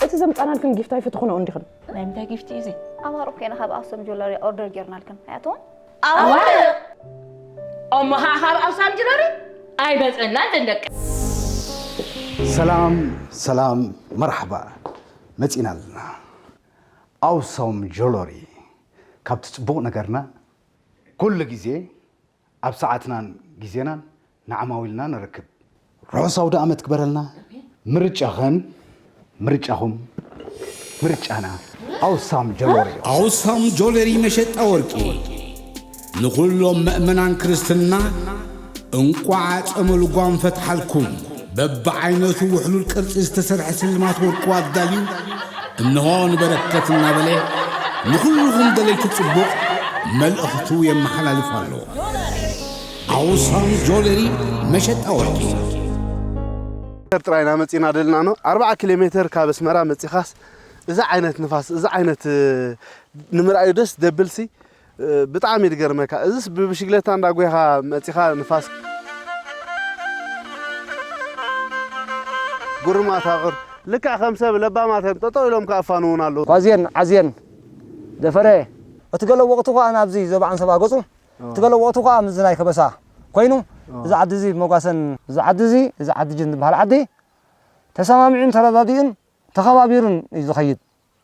እቲ ዘምጻናልክን ጊፍት ኣይፈትኹኖ እንዲኽን። ናይ ምንታይ ጊፍት እዩ እዚ? ኣማርቕ ኮይና ካብ ኣክሱም ጆለሪ ኦርደር ጌርናልክን። ኣያትዎም? ኣዋርቕ! እሞ ኸዓ ካብ ኣውሳም ጅለሪ ኣይመጸናን ደንደቂ። ሰላም ሰላም መርሓባ መጺና ኣለና። ኣውሳም ጆለሪ ካብቲ ጽቡቕ ነገርና ኩሉ ግዜ ኣብ ሰዓትናን ግዜናን ንዓማዊልና ንረክብ። ርሑስ ኣውደ ኣመት ክበረልና። ምርጫኸን ምርጫኹም ምርጫና ኣውሳም ጆለሪ። ኣውሳም ጆለሪ መሸጣ ወርቂ ንኹሎም መእመናን ክርስትና እንቋዕ ጾመ ልጓም ፈትሓልኩም። በብዓይነቱ ውሕሉል ቅርጺ ዝተሰርሐ ስልማት ወርቁ ኣዳልዩ እንሆ ንበረከት እናበለ ንኹልኹም ደለይቲ ጽቡቕ መልእኽቱ የመሓላልፍ ኣሎ። ኣውሳም ጆለሪ መሸጣ ወርቂ። ጥራይና መጺና ደልና ነው። ኣርባዓ ኪሎ ሜትር ካብ ኣስመራ መጺኻስ እዚ ዓይነት ንፋስ፣ እዚ ዓይነት፣ እ፣ ንምርኣዩ ደስ ደብልሲ፣ እ፣ ብጣዕሚ እዩ ዝገርመካ። እዚስ ብብሽግለታ እንዳጎይኻ መጺኻ ንፋስ ጉርማት ኣቑር ልክዕ ከም ሰብ ለባማት እዮም ጠጠው ኢሎም ከኣፋንዉን ኣለዉ። ኳዝየን ዓዝየን ደፈረ እቲ ገለ ወቕቱ ኸኣ ናብዚ ዞባ ዓንሰባ ገጹ እቲ ገለ ወቕቱ ኸኣ ምስዚ ናይ ከበሳ ኮይኑ እዚ ዓዲ እዚ መጓሰን እዚ ዓዲ እዚ እዚ ዓዲ ጅን ዝበሃል ዓዲ ተሰማሚዑን ተረዳዲኡን ተኸባቢሩን እዩ ዝኸይድ።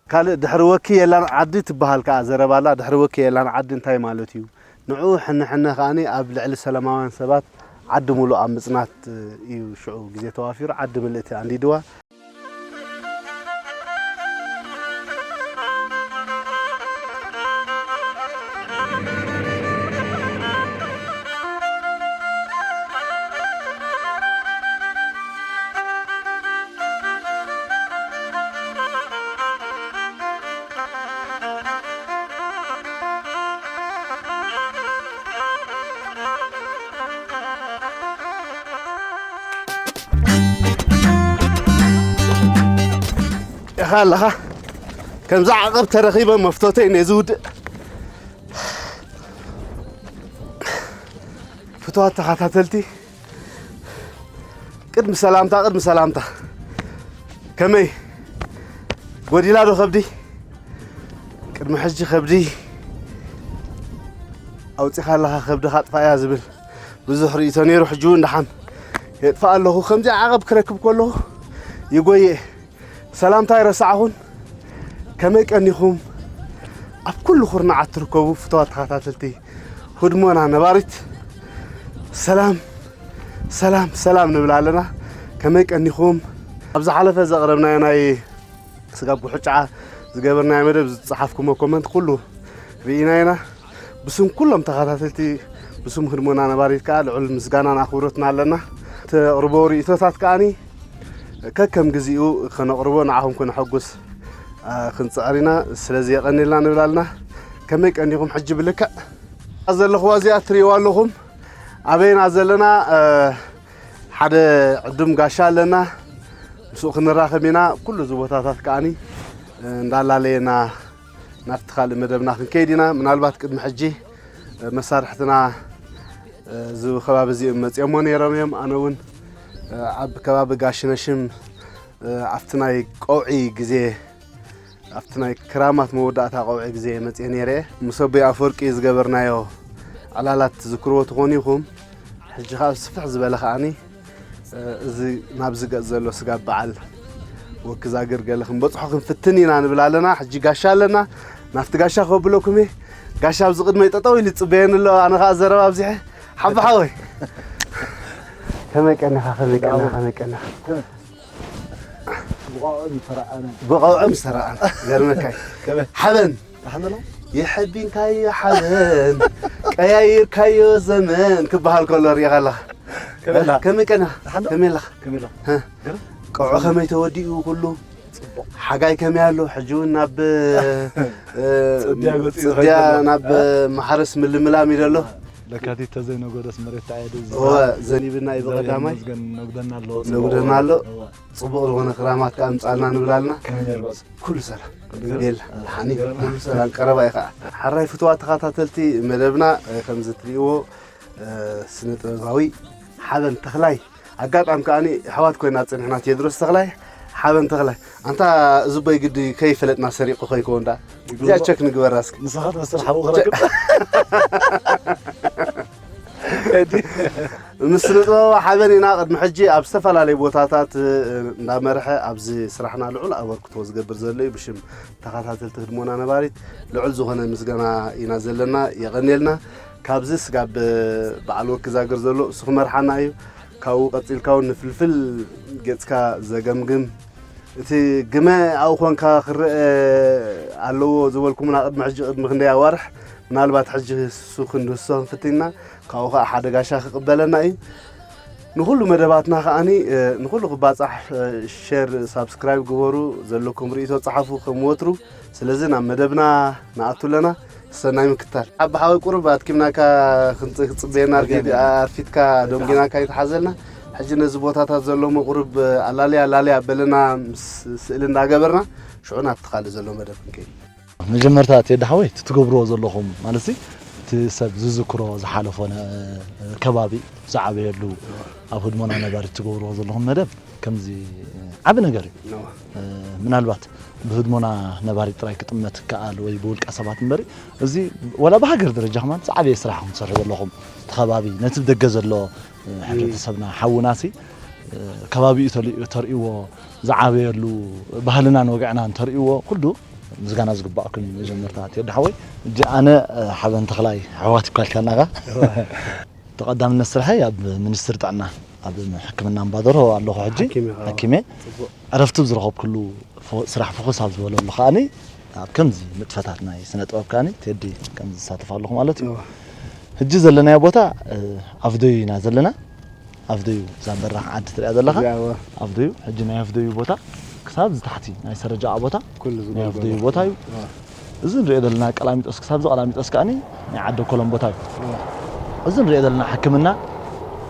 ካልእ ድሕሪ ወኪ የላን ዓዲ ትበሃል ከኣ ዘረባ ኣላ። ድሕሪ ወኪ የላን ዓዲ እንታይ ማለት እዩ? ንዕኡ ሕነ ሕነ ከኣኒ ኣብ ልዕሊ ሰላማውያን ሰባት ዓዲ ሙሉእ ኣብ ምጽናት እዩ ሽዑ ግዜ ተዋፊሩ ዓዲ ምልእቲ ኣንዲድዋ። ኢኻ ኣለኻ ከምዚ ዓቐብ ተረኺበ መፍቶተይ ነዚ ውድእ ፍትዋት ተኸታተልቲ ቅድሚ ሰላምታ ቅድሚ ሰላምታ ከመይ ጎዲላ ዶ ከብዲ ቅድሚ ሕጂ ከብዲ ኣውፂኻ ኣለኻ ከብድኻ ኣጥፋእያ ዝብል ብዙሕ ርእይቶ ነይሩ ሕጂ እውን ደሓን የጥፋእ ኣለኹ ከምዚ ዓቐብ ክረክብ ከለኹ ይጎየ ሰላምታ ኣይረሳዕኹን ከመይ ቀኒኹም ኣብ ኩሉ ኩርናዓት ትርከቡ ፍተዋት ተኸታተልቲ ህድሞና ነባሪት ሰላም ሰላም ሰላም ንብል ኣለና ከመይ ቀኒኹም ኣብ ዝሓለፈ ዘቕረብናዮ ናይ ስጋብ ጉሕጫ ዝገበርናዮ መደብ ዝፀሓፍኩሞ ኮመንት ኩሉ ርኢና ኢና ብስም ኩሎም ተኸታተልቲ ብስም ህድሞና ነባሪት ከዓ ልዑል ምስጋናን ኣኽብሮትና ኣለና ተቕርቦ ርእቶታት ከዓኒ ከከም ግዚኡ ከነቕርቦ ንዓኹም ክነሐጉስ ክንፅዕር ኢና ስለዚ የቐኒልና ንብል ኣለና ከመይ ቀኒኹም ሕጂ ብልክዕ ዘለኹዋ እዚኣ ትርእይዋ ኣለኹም ኣበይና ዘለና ሓደ ዕዱም ጋሻ ኣለና ምስኡ ክንራኸብ ኢና ኩሉ እዚ ቦታታት ከዓኒ እንዳላለየና ናብቲ ካልእ መደብና ክንከይድ ኢና ምናልባት ቅድሚ ሕጂ መሳርሕትና እዚ ከባቢ እዚኦም መፂኦሞ ነይሮም እዮም ኣነ እውን ኣብ ከባቢ ጋሽነሽም ኣብቲ ናይ ቀውዒ ግዜ ኣብቲ ናይ ክራማት መወዳእታ ቀውዒ ግዜ መፅየ ነይረ ምስ ኣቦይ ኣፈወርቂ ዝገበርናዮ ዕላላት ትዝክርዎ ትኾኑ ኢኹም ሕጂ ከዓ ስፍሕ ዝበለ ከዓኒ እዚ ናብዚ ገፅ ዘሎ ስጋብ በዓል ወኪ ዛግር ገለ ክንበፅሖ ክንፍትን ኢና ንብል ኣለና ሕጂ ጋሻ ኣለና ናብቲ ጋሻ ከብለኩም እየ ጋሻ ኣብዚ ቅድመይ ጠጠው ኢሉ ይፅበየኒ ኣሎ ኣነ ከዓ ዘረባ ኣብዚሐ ሓብሓወይ ከመይ ቀኒኻ ከመይ ቀኒኻ ከመይ ቀኒኻ ብቐውዕም ዝተረኣነ ገርመካይ ሓበን የሐቢንካዮ ሓበን ቀያይርካዮ ዘመን ክበሃል ከሎ ርኢኻ ኣለኻ ከመይ ቀና ከመይ ኣለኻ ቀውዖ ከመይ ተወዲኡ ኩሉ ሓጋይ ከመይ ኣሎ ሕጂ እውን ናብ ፅድያ ናብ ማሕረስ ምልምላም እዩ ዘሎ ለካቲት ተዘይነጎደስ መሬት ተዓየደ እወ ዘኒብና እዩ ብቐዳማይ ነጉደና ኣሎ ነጉደና ኣሎ እወ። ጽቡቕ ዝኾነ ክራማት ከኣ ኣምጻልና ንብል ኣልና። ከመይ ነይሩ ባጽ? ኩሉ ሰላም። ኩሉ ሰላም? የለ፣ ሓኒ ኩሉ ሰላም ቀረባ እዩ ከኣ። ሓራይ ፍትዋት ተኸታተልቲ መደብና ከምዚ ትርእይዎ ስነ ጥበባዊ ሓበን ተኽላይ ኣጋጣሚ ከኣ ኣሕዋት ኮይና ጸኒሕና ቴድሮስ ተኽላይ ሓበን ተኽላይ፣ ኣንታ እዚ ቦይ ግዲ ከይፈለጥና ሰሪቑ ከይከውን ደኣ። እዚኣ ቸክ ንግበራ እስኪ። ንስኻ ትመስል ሓው ክረክብ። ምስ ስነ ጥበባዊ ሓበን ኢና ቅድሚ ሕጂ ኣብ ዝተፈላለዩ ቦታታት፣ እ፣ እንዳመርሐ ኣብዚ ስራሕና ልዑል ኣበርክቶ ዝገብር ዘሎ እዩ። ብሽም ተኸታተልቲ ህድሞና ነባሪት ልዑል ዝኾነ ምስጋና ኢና ዘለና። የቐንየልና። ካብዚ ስጋብ በዓል ወኪ ዛግር ዘሎ እሱ ክመርሓና እዩ። ካብኡ ቀጺልካ እውን ንፍልፍል ገጽካ ዘገምግም፣ እቲ ግመ ኣብኡ ኮንካ ክረአ ኣለዎ ዝበልኩምና ቅድሚ ሕጂ፣ ቅድሚ ክንደይ ኣዋርሕ፣ ምናልባት ሕጂ እሱ ክንድህሶ ክንፍትን ኢና። ካብኡ ኸዓ ሓደ ጋሻ ክቕበለና እዩ። ንኹሉ መደባትና ከዓኒ፣ እ፣ ንኹሉ ክባጻሕ፣ እ፣ ሼር፣ ሳብስክራይብ ግበሩ፣ ዘለኩም ርእይቶ ጸሓፉ ከም ወትሩ። ስለዚ ናብ መደብና ንኣቱ ኣለና። ሰናይ ምክታል። ዓቢ ሓወይ ቁሩብ ኣድኪምናካ ክንጽ-፣ ክጽበየና ኣርጊ-፣ ኣርፊድካ ደንጊናካ ይትሓዘልና። ሕጂ ነዚ ቦታታት ዘለሞ ቁሩብ ኣላልያ ኣላልያ በለና ምስ ስእሊ እንዳገበርና ሽዑ ናብቲ ካልእ ዘሎ መደብ ክንከይድ። መጀመርታ ቴዲ ሓወይ እቲ ትገብርዎ ዘለኹም ማለት ሲ እቲ ሰብ ዝዝክሮ ዝሓለፎ ነ-፣ ከባቢ ዝዓበየሉ ኣብ ህድሞና ነባሪ ትገብርዎ ዘለኹም መደብ ከምዚ ዓቢ ነገር እዩ። እዋ። እ፣ ምናልባት ብህድሞና ነባሪ ጥራይ ክጥመት ይከኣል ወይ ብውልቀ ሰባት እምበሪ፣ እዚ ወላ ብሃገር ደረጃ ከማን ዝዓበየ ስራሕ ኢኹም ትሰርሑ ዘለኹም። እቲ ከባቢ፣ ነቲ ብደገ ዘሎ፣ እ፣ ሕብረተሰብና ሓውናሲ፣ እ፣ ከባቢኡ ተሊ-፣ ተርእይዎ፣ ዝዓበየሉ ባህልናን ወግዕናን ተርእይዎ፣ ኩሉ ምስጋና ዝግባኣኩም እዩ። መጀመርታ ቴዲ ሓወይ፣ እጂ ኣነ፣ እ፣ ሓበን ተኽላይ ኣሕዋት እኳ ኢልካናኻ። ተቐዳምነት ስርሐይ ኣብ ሚኒስትሪ ጥዕና፣ ኣብ ሕክምና እምባደርሆ ኣለኹ ሕጂ። ሓኪም ኢኻ። ሓኪም እየ። ጽቡቕ። ዕረፍቲ ኣብ ዝረኸብኩሉ፣ ፎ-፣ ስራሕ ፎከስ ኣብ ዝበለሉ ከኣኒ፣ ኣብ ከምዚ ንጥፈታት ናይ ስነ ጥበብ ከኣኒ ቴዲ ከም ዝሳተፍ ኣለኹ ማለት እዩ። እዋ። ሕጂ ዘለናዮ ቦታ፣ እ፣ ኣፍደዩ ኢና ዘለና። ኣፍደዩ፣ እዛ በራኽ ዓዲ ትሪኣ ዘለኻ? እዚኣ፣ እዋ። ኣፍደዩ፣ ሕጂ ናይ ኣፍደዩ ቦታ ክሳብ ዝታሕቲ ናይ ሰረጃኣ ቦታ ኩሉ ናይ ኣፍደዩ ዝጎልጎሎ። ቦታ እዩ። እዋ። እዚ ንሪኦ ዘለና ቀላሚጦስ፣ ክሳብ እዚ ቀላሚጦስ ከኣኒ ናይ ዓዲ ኮሎም ቦታ እዩ። እዋ። እዚ ንሪኦ ዘለና ሕክምና፣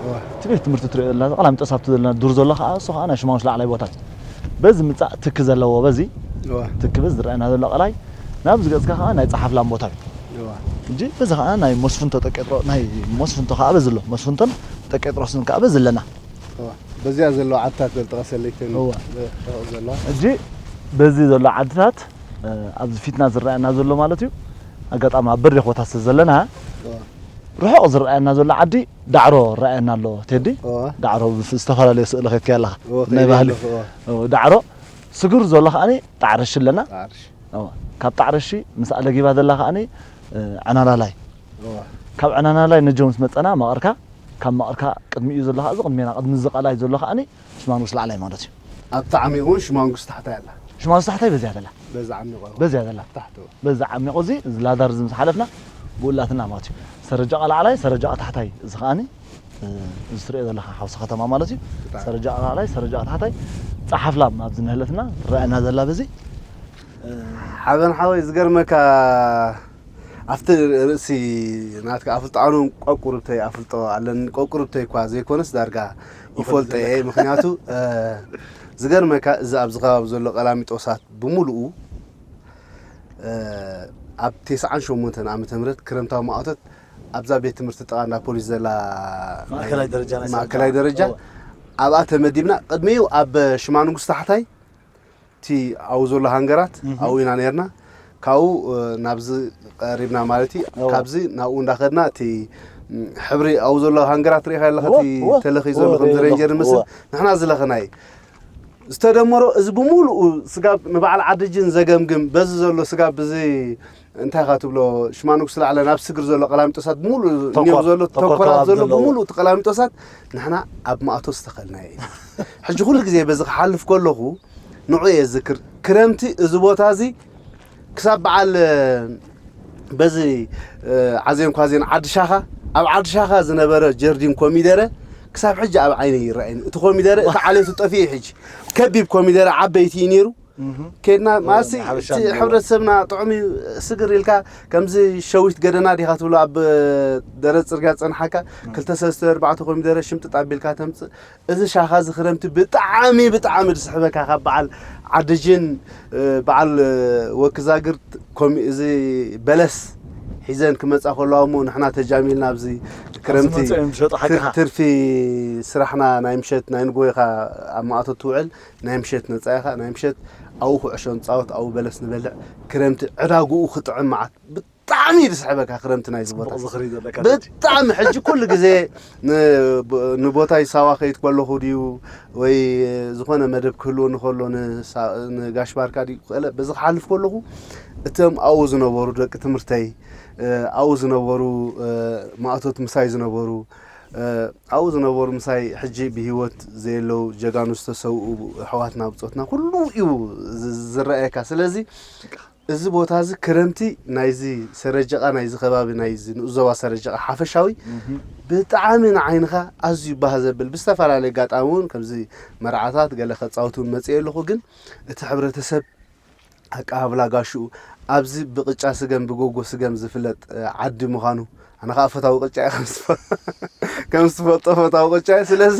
እዋ። እቲ ቤት ትምህርቲ ትሪኦ ዘለና፣ ቀላሚጦስ ኣብቲ ዘለና ዱር ዘሎ ከኣ፣ እሱ ከኣ ናይ ሽማውሽ ላዕላይ ቦታ እዩ። በዚ ምጻእ ትኪ ዘለዎ፣ በዚ እዋ። ትኪ በዚ ዝረኣየና ዘሎ ቀላይ፣ ናብዚ ገጽካ ከኣ ናይ ጸሓፍላም ቦታ እዩ። እዋ። እንጂ በዚ ከኣ ናይ መስፍንቶ ጠቄጥሮ-፣ ናይ መስፍንቶ ከኣ በዚ ኣሎ። መስፍንቶን ጠቄጥሮስን ከኣ በዚ ኣለና። እዋ። በዚኣ ዘለዋ ዓድታት በል ጥቀሰለይ፣ እተን እዋ። ርሑቕ ዘለዋ። ሕጂ በዚ ዘሎ ዓድታት፣ እ፣ ኣብዚ ፊትና ዝረኣየና ዘሎ ማለት እዩ። ኣጋጣሚ ኣብ በሪኽ ቦታ ስለ ዘለና፣ እዋ። ርሑቕ ዝረኣየና ዘሎ ዓዲ ዳዕሮ ረኣየና ኣሎ፣ ቴዲ። እዋ። ዳዕሮ ብፍ-፣ ዝተፈላለየ ስእሊ ከይትከያ ኣለኻ። እዋ፣ ናይ ከይደ ባህሊ። ኣለኹ፣ እዋ። እዎ፣ ዳዕሮ። ስግር ዘሎ ከኣኒ ጣዕረሺ ኣለና። ጣዕረሺ። እዎ። ካብ ጣዕረሺ ምስ ኣለጊባ ዘላ ከኣኒ፣ እ፣ ዕናላላይ። እዋ። ካብ ዕናላላይ ነጀው ምስ መጸና መቐርካ፣ ካብ መቐርካ ቅድሚኡ ዘሎ ከኣ፣ እዚ ቅድሜና፣ ቅድሚ እዚ ቀላይ ዘሎ ከኣኒ ሽማንጉስ ላዕላይ ማለት እዩ። ኣብቲ ዓሚቑ እውን ሽማንጉስ ታሕታይ ኣላ። ሽማንጉስ ታሕታይ በዚያ ዘላ። በዛ ዓሚቑ። በዚያ ዘላ። ታሕቱ። በዛ ዓሚቑ እዚ፣ እዚ ላዳር እዚ ምስ ሓለፍና፣ ብኡላትና ማለት እዩ። ሰረጃ ላዕላይ፣ ሰረጃ ታሕታይ፣ እዚ ከኣኒ፣ እ፣ እዚ ትሪኦ ዘለኻ ሓውሲ ከተማ ማለት እዩ። ብጣዕሚ። ሰረጃ ላዕላይ፣ ሰረጃ ታሕታይ፣ ጸሓፍላም ኣብዚ ንህለትና ትረኣየና ዘላ በዚ። እ፣ ሓበን ሓወይ፣ ዝገርመካ፣ ኣብቲ ርእሲ ናትካ ኣፍልጦ፣ ኣነ እውን ቆቁርብተይ ኣፍልጦ ኣለኒ። ቆቁርብተይ እኳ ዘይኮነስ ዳርጋ ይፈልጦ እየ። ምኽንያቱ፣ እ፣ ዝገርመካ፣ እዚ ኣብዚ ከባቢ ዘሎ ቀላሚጦሳት ብምሉኡ፣ እ፣ ኣብ ተስዓን ሸሞንተን ዓመተ ምህረት ክረምታዊ ማእቶት ኣብዛ ቤት ትምህርቲ ጥቓ እንዳ ፖሊስ ዘላ ማእከላይ ደረጃ ናይ ማእከላይ ሰረጃ። ደረጃ እወ። ኣብኣ ተመዲብና። ቅድሚኡ ኣብ ሽማንጉስ ታሕታይ እቲ ኣብኡ ዘሎ ሃንገራት እህ። ኣብኡ ኢና ነርና። ካብኡ፣ እ፣ ናብዚ ቀሪብና ማለት እዩ። እወ። ካብዚ ናብኡ እንዳኸድና እቲ፣ ም፣ ሕብሪ ኣብኡ ዘሎ ሃንገራት ርኢኻ ኣለኻ፣ እወ፣ እቲ እወ፣ ተለኺ እወ፣ ዘሎ ከምዚ ርኢኻ ሬንጀር ኣለኹ፣ ዝመስል። እወ። ንሕና ዝለኸናይ ዝተደመሮ እዚ ብምሉኡ ስጋብ ንበዓል ዓድጅን ዘገምግም፣ በዚ ዘሎ ስጋብ ብዚ እንታይ ኢኻ ትብሎ፣ ሽማንጉስ ላዕለ ናብ ስግር ዘሎ ቀላሚጦሳት ብምሉኡ ተኮር፣ እኒኦ ዘሎ ተኮር ተኮራት ከባቢ ዘሎ ዘለዎ። ብምሉኡ እቲ ቀላሚጦሳት ንሕና ኣብ ማእቶ ዝተኸልናዮ እዩ። ሕጂ ኩሉ ግዜ በዚ ክሓልፍ ከለኹ ንዑ እየ ዝዝክር። ክረምቲ እዚ ቦታ እዚ ክሳብ በዓል፣ በዚ፣ ዓዜን ኳዜን ዓዲ ሻኻ፣ ኣብ ዓዲ ሻኻ ዝነበረ ጀርዲን ኮሚደረ ክሳብ ሕጂ ኣብ ዓይነይ ይረኣየኒ። እቲ ኮሚደረ፣ እቲ ዓሌቱ ጠፊኡ ሕጂ። ከቢብ ኮሚደረ ዓበይቲ እዩ ነይሩ። እህ። ከድና፣ ኦ፣ ማሲ፣ ናይ ሓበሻ እቲ ንብሎ። ሕብረተሰብና ጥዑም እዩ። ስግር ኢልካ፣ ከምዚ ሸዊት ገደና ዲኻ ትብሎ፣ ኣብ ደረት ጽርግያ ጸንሓካ፣ እህ። ክልተ፣ ሰለስተ፣ ኣርባዕተ ኮሚደረ ሽምጥጥ ኣቢልካ ተምጽእ። እዚ ሻኻ እዚ ክረምቲ ብጣዕሚ፣ ብጣዕሚ ዝስሕበካ፣ ካብ በዓል ዓድጅን፣ እ፣ በዓል፣ እ፣ ወክዛግርት ኮሚ-፣ እዚ በለስ ሒዘን ክመጻ ከለዋ እሞ ንሕና ተጃሚልና ኣብዚ ክረምቲ ትርፊ ስራሕና ናይ ምሸት ናይ ንጎይኻ ኣብ ማእቶ ትውዕል ናይ ምሸት ነፃ ኢኻ ናይ ምሸት ኣብኡ ኩዕሾ ንፃወት ኣብኡ በለስ ንበልዕ ክረምቲ ዕዳጉኡ ክጥዕም መዓት ብጣዕሚ እዩ ዝስሕበካ ክረምቲ ናይ ዝቦታ ብጣዕሚ ሕጂ ኩሉ ግዜ ንቦታይ ሳዋ ከይድ ከለኹ ድዩ ወይ ዝኾነ መደብ ክህልወኒ ከሎ ንጋሽ ባርካ ድዩ ክእለ በዚ ክሓልፍ ከለኹ እቶም ኣብኡ ዝነበሩ ደቂ ትምህርተይ ኣብኡ ዝነበሩ ማእቶት ምሳይ ዝነበሩ ኣብኡ ዝነበሩ ምሳይ ሕጂ ብሂወት ዘየለው ጀጋኑ ዝተሰውኡ ኣሕዋትና ብፆትና ኩሉ እዩ ዝረኣየካ ስለዚ እዚ ቦታ እዚ ክረምቲ ናይዚ ሰረጀቓ ናይዚ ከባቢ ናይዚ ንኡስ ዞባ ሰረጀቓ ሓፈሻዊ ብጣዕሚ ንዓይንኻ ኣዝዩ ባህ ዘብል ብዝተፈላለየ ኣጋጣሚ እውን ከምዚ መርዓታት ገለ ከፃውት እውን መፅእ ኣለኹ ግን እቲ ሕብረተሰብ ኣቀባብላ ጋሽኡ ኣብዚ ብቅጫ ስገም ብጎጎ ስገም ዝፍለጥ ዓዲ ምዃኑ ኣነ ከዓ ፈታዊ ቅጫ እየ ከም ዝፈ- ከም ዝትፈልጦ ፈታዊ ቅጫ እየ ስለዚ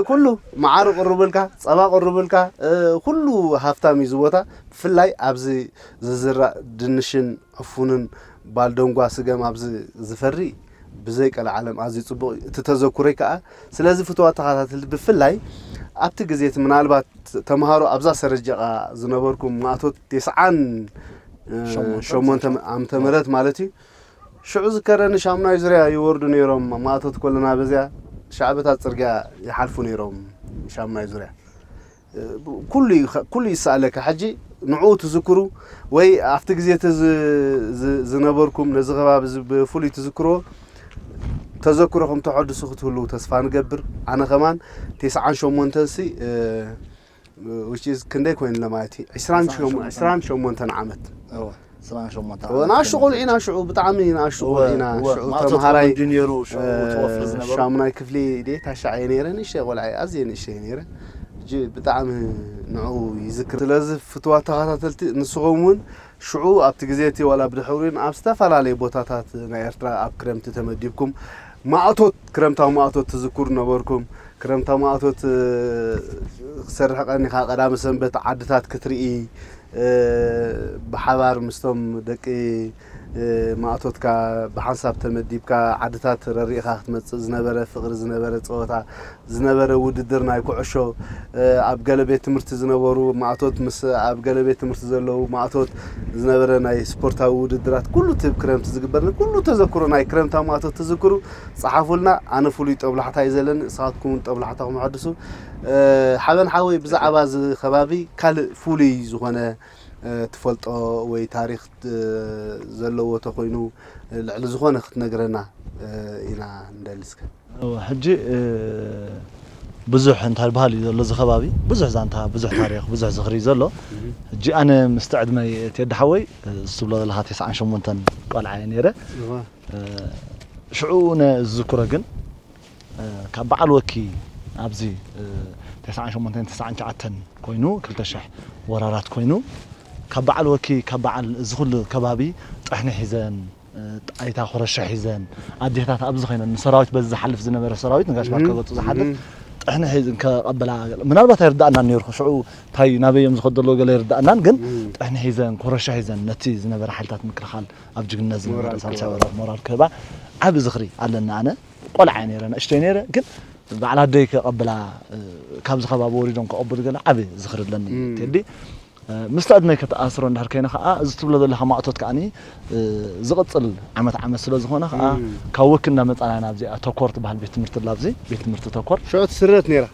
ኩሉ መዓር ቅርብልካ ፀባ ቅርብልካ ኩሉ ሃፍታም እዩ ዝቦታ ብፍላይ ኣብዚ ዝዝራእ ድንሽን ዕፉንን ባልደንጓ ስገም ኣብዚ ዝፈሪ ብዘይ ቀልዓለም ኣዝዩ ፅቡቕ እዩ እቲ ተዘኩረይ ከዓ ስለዚ ፍትዋ ተኸታተልቲ ብፍላይ ኣብቲ ግዜ እቲ ምናልባት ተምሃሮ ኣብዛ ሰረጀቓ ዝነበርኩም ማእቶት ቴስዓን ሸሞንተ ዓመተ ምህረት ማለት እዩ ሽዑ ዝከረኒ ሻሙናይ ዙርያ ይወርዱ ነይሮም ማእቶት ኮለና በዚያ ሻዕበታት ፅርግያ ይሓልፉ ነይሮም ሻሙናይ ዙርያ ኩሉ ይሰኣለካ ሕጂ ንዕኡ ትዝክሩ ወይ ኣብቲ ግዜ እቲ ዝነበርኩም ነዚ ከባቢ ብፍሉይ ትዝክርዎ ተዘክሮኹም ተሐድሱ ክትህልዉ ተስፋ ንገብር ኣነ ከማን ቴስዓን ሸሞንተን ሲ ክንደይ ኮይኑለ ማለት እዩ ዕስራን ሸሞንተን ዓመት ንኣሽቱ ቆልዑ ኢና ሽዑ ብጣዕሚ ንኣሽቱ ቆልዑ ኢና ሽዑ ተምሃራይ ሻሙናይ ክፍሊ ዴታ ሻዕ እየ ነይረ ንእሽተይ ቆልዓ እየ ኣዝየ ንእሽተይ እየ ነይረ ሕጂ ብጣዕሚ ንዑ ይዝክር ስለዚ ፍትዋት ተኸታተልቲ ንስኹም እውን ሽዑ ኣብቲ ግዜ እቲ ዋላ ብድሕሪን ኣብ ዝተፈላለየ ቦታታት ናይ ኤርትራ ኣብ ክረምቲ ተመዲብኩም ማእቶት ክረምታዊ ማእቶት ትዝክሩ ነበርኩም ክረምታዊ ማእቶት ክሰርሕ ቀኒኻ ቀዳሚ ሰንበት ዓድታት ክትርኢ ብሓባር ምስቶም ደቂ ማእቶትካ ብሓንሳብ ተመዲብካ ዓድታት ረሪእኻ ክትመፅእ ዝነበረ ፍቕሪ ዝነበረ ፀወታ ዝነበረ ውድድር ናይ ኩዕሾ ኣብ ገለ ቤት ትምህርቲ ዝነበሩ ማእቶት ምስ ኣብ ገለ ቤት ትምህርቲ ዘለዉ ማእቶት ዝነበረ ናይ ስፖርታዊ ውድድራት ኩሉ እቲ ክረምቲ ዝግበር ኩሉ ተዘክሮ ናይ ክረምታዊ ማእቶት ትዝክሩ ፀሓፉልና ኣነ ፍሉይ ጠብላሕታ እዩ ዘለኒ ንስኻትኩም እውን ጠብላሕታኹም ኣሐድሱ ሓበን ሓወይ ብዛዕባ እዚ ከባቢ ካልእ ፍሉይ ዝኾነ ትፈልጦ ወይ ታሪክ ዘለዎ ተኮይኑ ልዕሊ ዝኾነ ክትነግረና ኢና ንደሊ እስከ ሕጂ ብዙሕ እንታይ በሃል እዩ ዘሎ እዚ ከባቢ ብዙሕ ዛንታ ብዙሕ ታሪክ ብዙሕ ዝኽሪ እዩ ዘሎ ሕጂ ኣነ ምስቲ ዕድመይ ቴዲ ሓወይ ዝትብሎ ዘለካ ተስዓን ሸሞንተን ቆልዓ እየ ነይረ ሽዑ ዝዝክሮ ግን ካብ በዓል ወኪ ኣብዚ ተስዓን ሸሞንተን ተስዓን ትሽዓተን ኮይኑ ክልተ ሽሕ ወራራት ኮይኑ ካብ በዓል ወኪ ካብ በዓል እዚ ኩሉ ከባቢ ጥሕኒ ሒዘን ጣይታ ኮረሻ ሒዘን ኣዴታት ኣብዚ ኮይነን ንሰራዊት በዚ ዝሓልፍ ዝነበረ ሰራዊት ንጋሽ ባርካ ገፁ ዝሓልፍ ጥሕኒ ሒዝን ከቐበላ ምናልባት ኣይርዳእናን ነይሩ ሽዑ እንታይ ናበይ እዮም ዝኸዱ ኣለዉ ገለ ኣይርዳእናን ግን ጥሕኒ ሒዘን ኮረሻ ሒዘን ነቲ ዝነበረ ሓይልታት ምክልኻል ኣብ ጅግንነት ዝነበረ ሳልሳይ ወራር ሞራል ክህባ ዓቢ ዝኽሪ ኣለኒ ኣነ ቆልዓ እየ ነይረ ንእሽተይ ነይረ ግን በዓል ኣደይ ከቐብላ ካብዚ ከባቢ ወሪዶም ከቐብሉ ገለ ዓቢ ዝኽሪ ኣለኒ ቴዲ ምስቲ ዕድመይ ከተኣስሮ እንድሕር ከይነ ከዓ እዚ ትብሎ ዘለካ ማእቶት ከዓ ዝቕፅል ዓመት ዓመት ስለ ዝኾነ ከዓ ካብ ወኪ እንዳመፃና ኢና ኣብዚኣ ተኮር ትበሃል ቤት ትምህርቲ ላ ኣብዚ ቤት ትምህርቲ ተኮር ሽዑ ትስረት ነይራ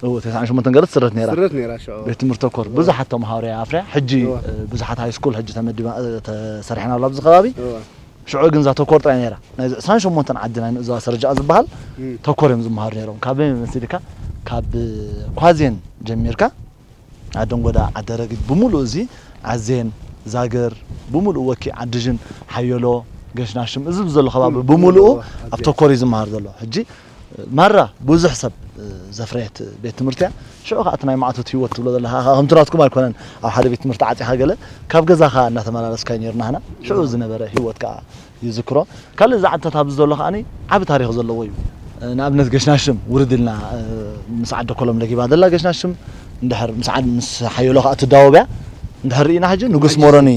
እዎ ተስዓን ሸሞንተን ገለ ትስረት ነይራ ስርት ነይራ ሽዑ ቤት ትምህርቲ ተኮር ብዙሓት ተምሃሮ እያ ኣፍርያ ሕጂ እ፣ ብዙሓት ሃይ ስኩል ሕጂ ተመዲባ እ፣ ተሰሪሐን ኣሎ ኣብዚ ከባቢ እዎ ሽዑ ግን እዛ ተኮር ጥራይ ነይራ ናይዚ ዕስራን ሸሞንተን ዓዲ ናይ ንእዛዋ ሰርጃኣ ዝበሃል እም፣ ተኮር እዮም ዝመሃሩ ነይሮም ካበይ መሲልካ ካብ ኳዜን ጀሚርካ ዓደንጎዳ ዓደረጊት ብምሉእ እዚ ዓዜን ዛገር ብምሉእ ወኪ ዓድዥን ሓየሎ ገሽናሽም እዚ ዘሎ ከባቢ ብምሉኡ ኣብ ተኮር እዩ ዝመሃር ዘሎ ሕጂ ማራ ብዙሕ ሰብ ዘፍረየት ቤት ትምህርቲ እያ ሽዑ ከዓ እቲ ናይ ማዕቶት ህይወት ትብሎ ዘለካ ከምቲ ናትኩም ኣይኮነን ኣብ ሓደ ቤት ትምህርቲ ዓፂኻ ገለ ካብ ገዛኻ እናተመላለስካ እዩ ነርና ህና ሽዑ ዝነበረ ህይወት ከዓ ይዝክሮ ካልእ እዚ ዓድታት ኣብዚ ዘሎ ከዓ ዓብ ታሪክ ዘለዎ እዩ ንኣብነት ገሽናሽም ውርድ ኢልና ምስ ዓደ ኮሎም ለጊባ ዘላ ገሽናሽም እንድሕር ምስ ሓየሎ ከዓ ትዳወብያ እንድሕር ርኢና ሕጂ ንጉስ ሞሮኒ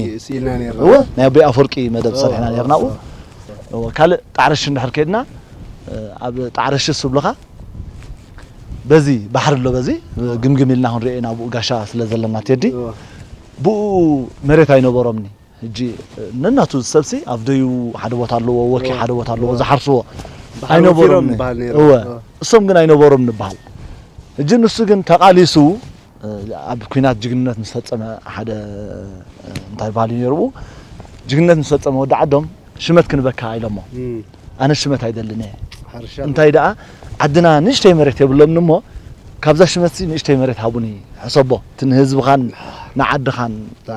እወ ናይ ኣቦይ ኣፈወርቂ መደብ ሰሪሕና ነርና ኣብኡ ካልእ ጣዕርሽ እንድሕር ከይድና ኣብ ጣዕረሽስ ዝብሉኻ በዚ ባሕሪ ኣሎ፣ በዚ ግምግም ኢልና ክንሪኦ ኢና፣ ብኡ ጋሻ ስለ ዘለና ቴዲ። ብኡ መሬት ኣይነበሮምኒ። ሕጂ ነናቱ ሰብሲ ኣብ ደዩ ሓደ ቦታ ኣለዎ፣ ወኪ ሓደ ቦታ ኣለዎ፣ ዝሓርስዎ ኣይነበሮም። እወ፣ እሶም ግን ኣይነበሮም ንበሃል። ሕጂ ንሱ ግን ተቓሊሱ ኣብ ኩናት ጅግንነት ምስ ፈጸመ፣ ሓደ እንታይ በሃል እዩ ነይሩ፣ ጅግንነት ምስ ፈጸመ ወዲ ዓዶም ሽመት ክንበካ ኢሎሞ። ኣነ ሽመት ኣይደልን እየ። እንታይ ደኣ ዓድና ንእሽተይ መሬት የብሎምን እሞ፣ ካብዛ ሽመትሲ ንእሽተይ መሬት ሃቡኒ። ሕሰቦ፣ እቲ ንህዝብኻን ንዓድኻን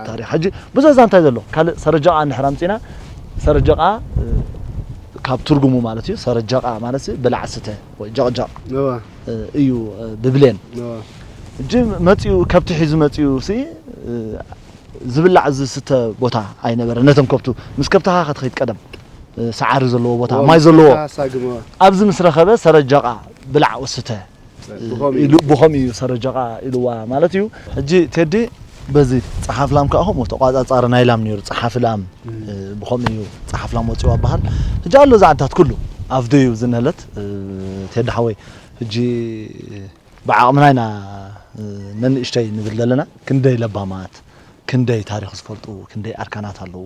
ታሪኽ። ሕጂ ብዙሕ ዛንታ እዩ ዘሎ። ካልእ ሰረጀቓ እንድሕር ኣምጺና፣ ሰረጀቓ፣ እ፣ ካብ ትርጉሙ ማለት እዩ፣ ሰረጀቓ ማለት ብላዕ ስተ ወይ ጀቕጀቕ፣ እወ። እ፣ እዩ፣ እ፣ ብብሌን። እወ። ሕጂ መጺኡ፣ ከብቲ ሒዙ መጺኡ ሲ፣ እ፣ ዝብላዕ ዝስተ ቦታ ኣይነበረ። ነቶም ከብቱ፣ ምስ ከብትኻ ክትኸይድ ቀደም፣ እ፣ ሰዓሪ ዘለዎ ቦታ፣ እወ፣ ማይ ምስ ዘለዎ። ከብትኻ ሳግም፣ እወ። ኣብዚ ምስ ረኸበ ሰረጀቓ ብላዕ ወስተ ብኸምኡ ኢሉ፣ ብኸምኡ እዩ ሰረጀቓ ኢልዋ ማለት እዩ። ሕጂ ቴዲ በዚ ጸሓፍ ላም ከኣ ከምኡ ተቋጻጻሪ ናይ ላም ነይሩ፣ ጸሓፊ ላም፣ እም። እ፣ ብኸምኡ እዩ ጸሓፍ ላም ወጺዋ በሃል። ሕጂ ኣሎ ዛዕታት ኩሉ ኣብ ደዩ ዝነለት፣ እ፣ ቴዲ ሓወይ፣ ሕጂ ብዓቕምና ኢና፣ እ፣ ነንእሽተይ ንብል ዘለና። ክንደይ ለባማት፣ ክንደይ ታሪኽ ዝፈልጡ፣ ክንደይ ኣርካናት ኣለዉ።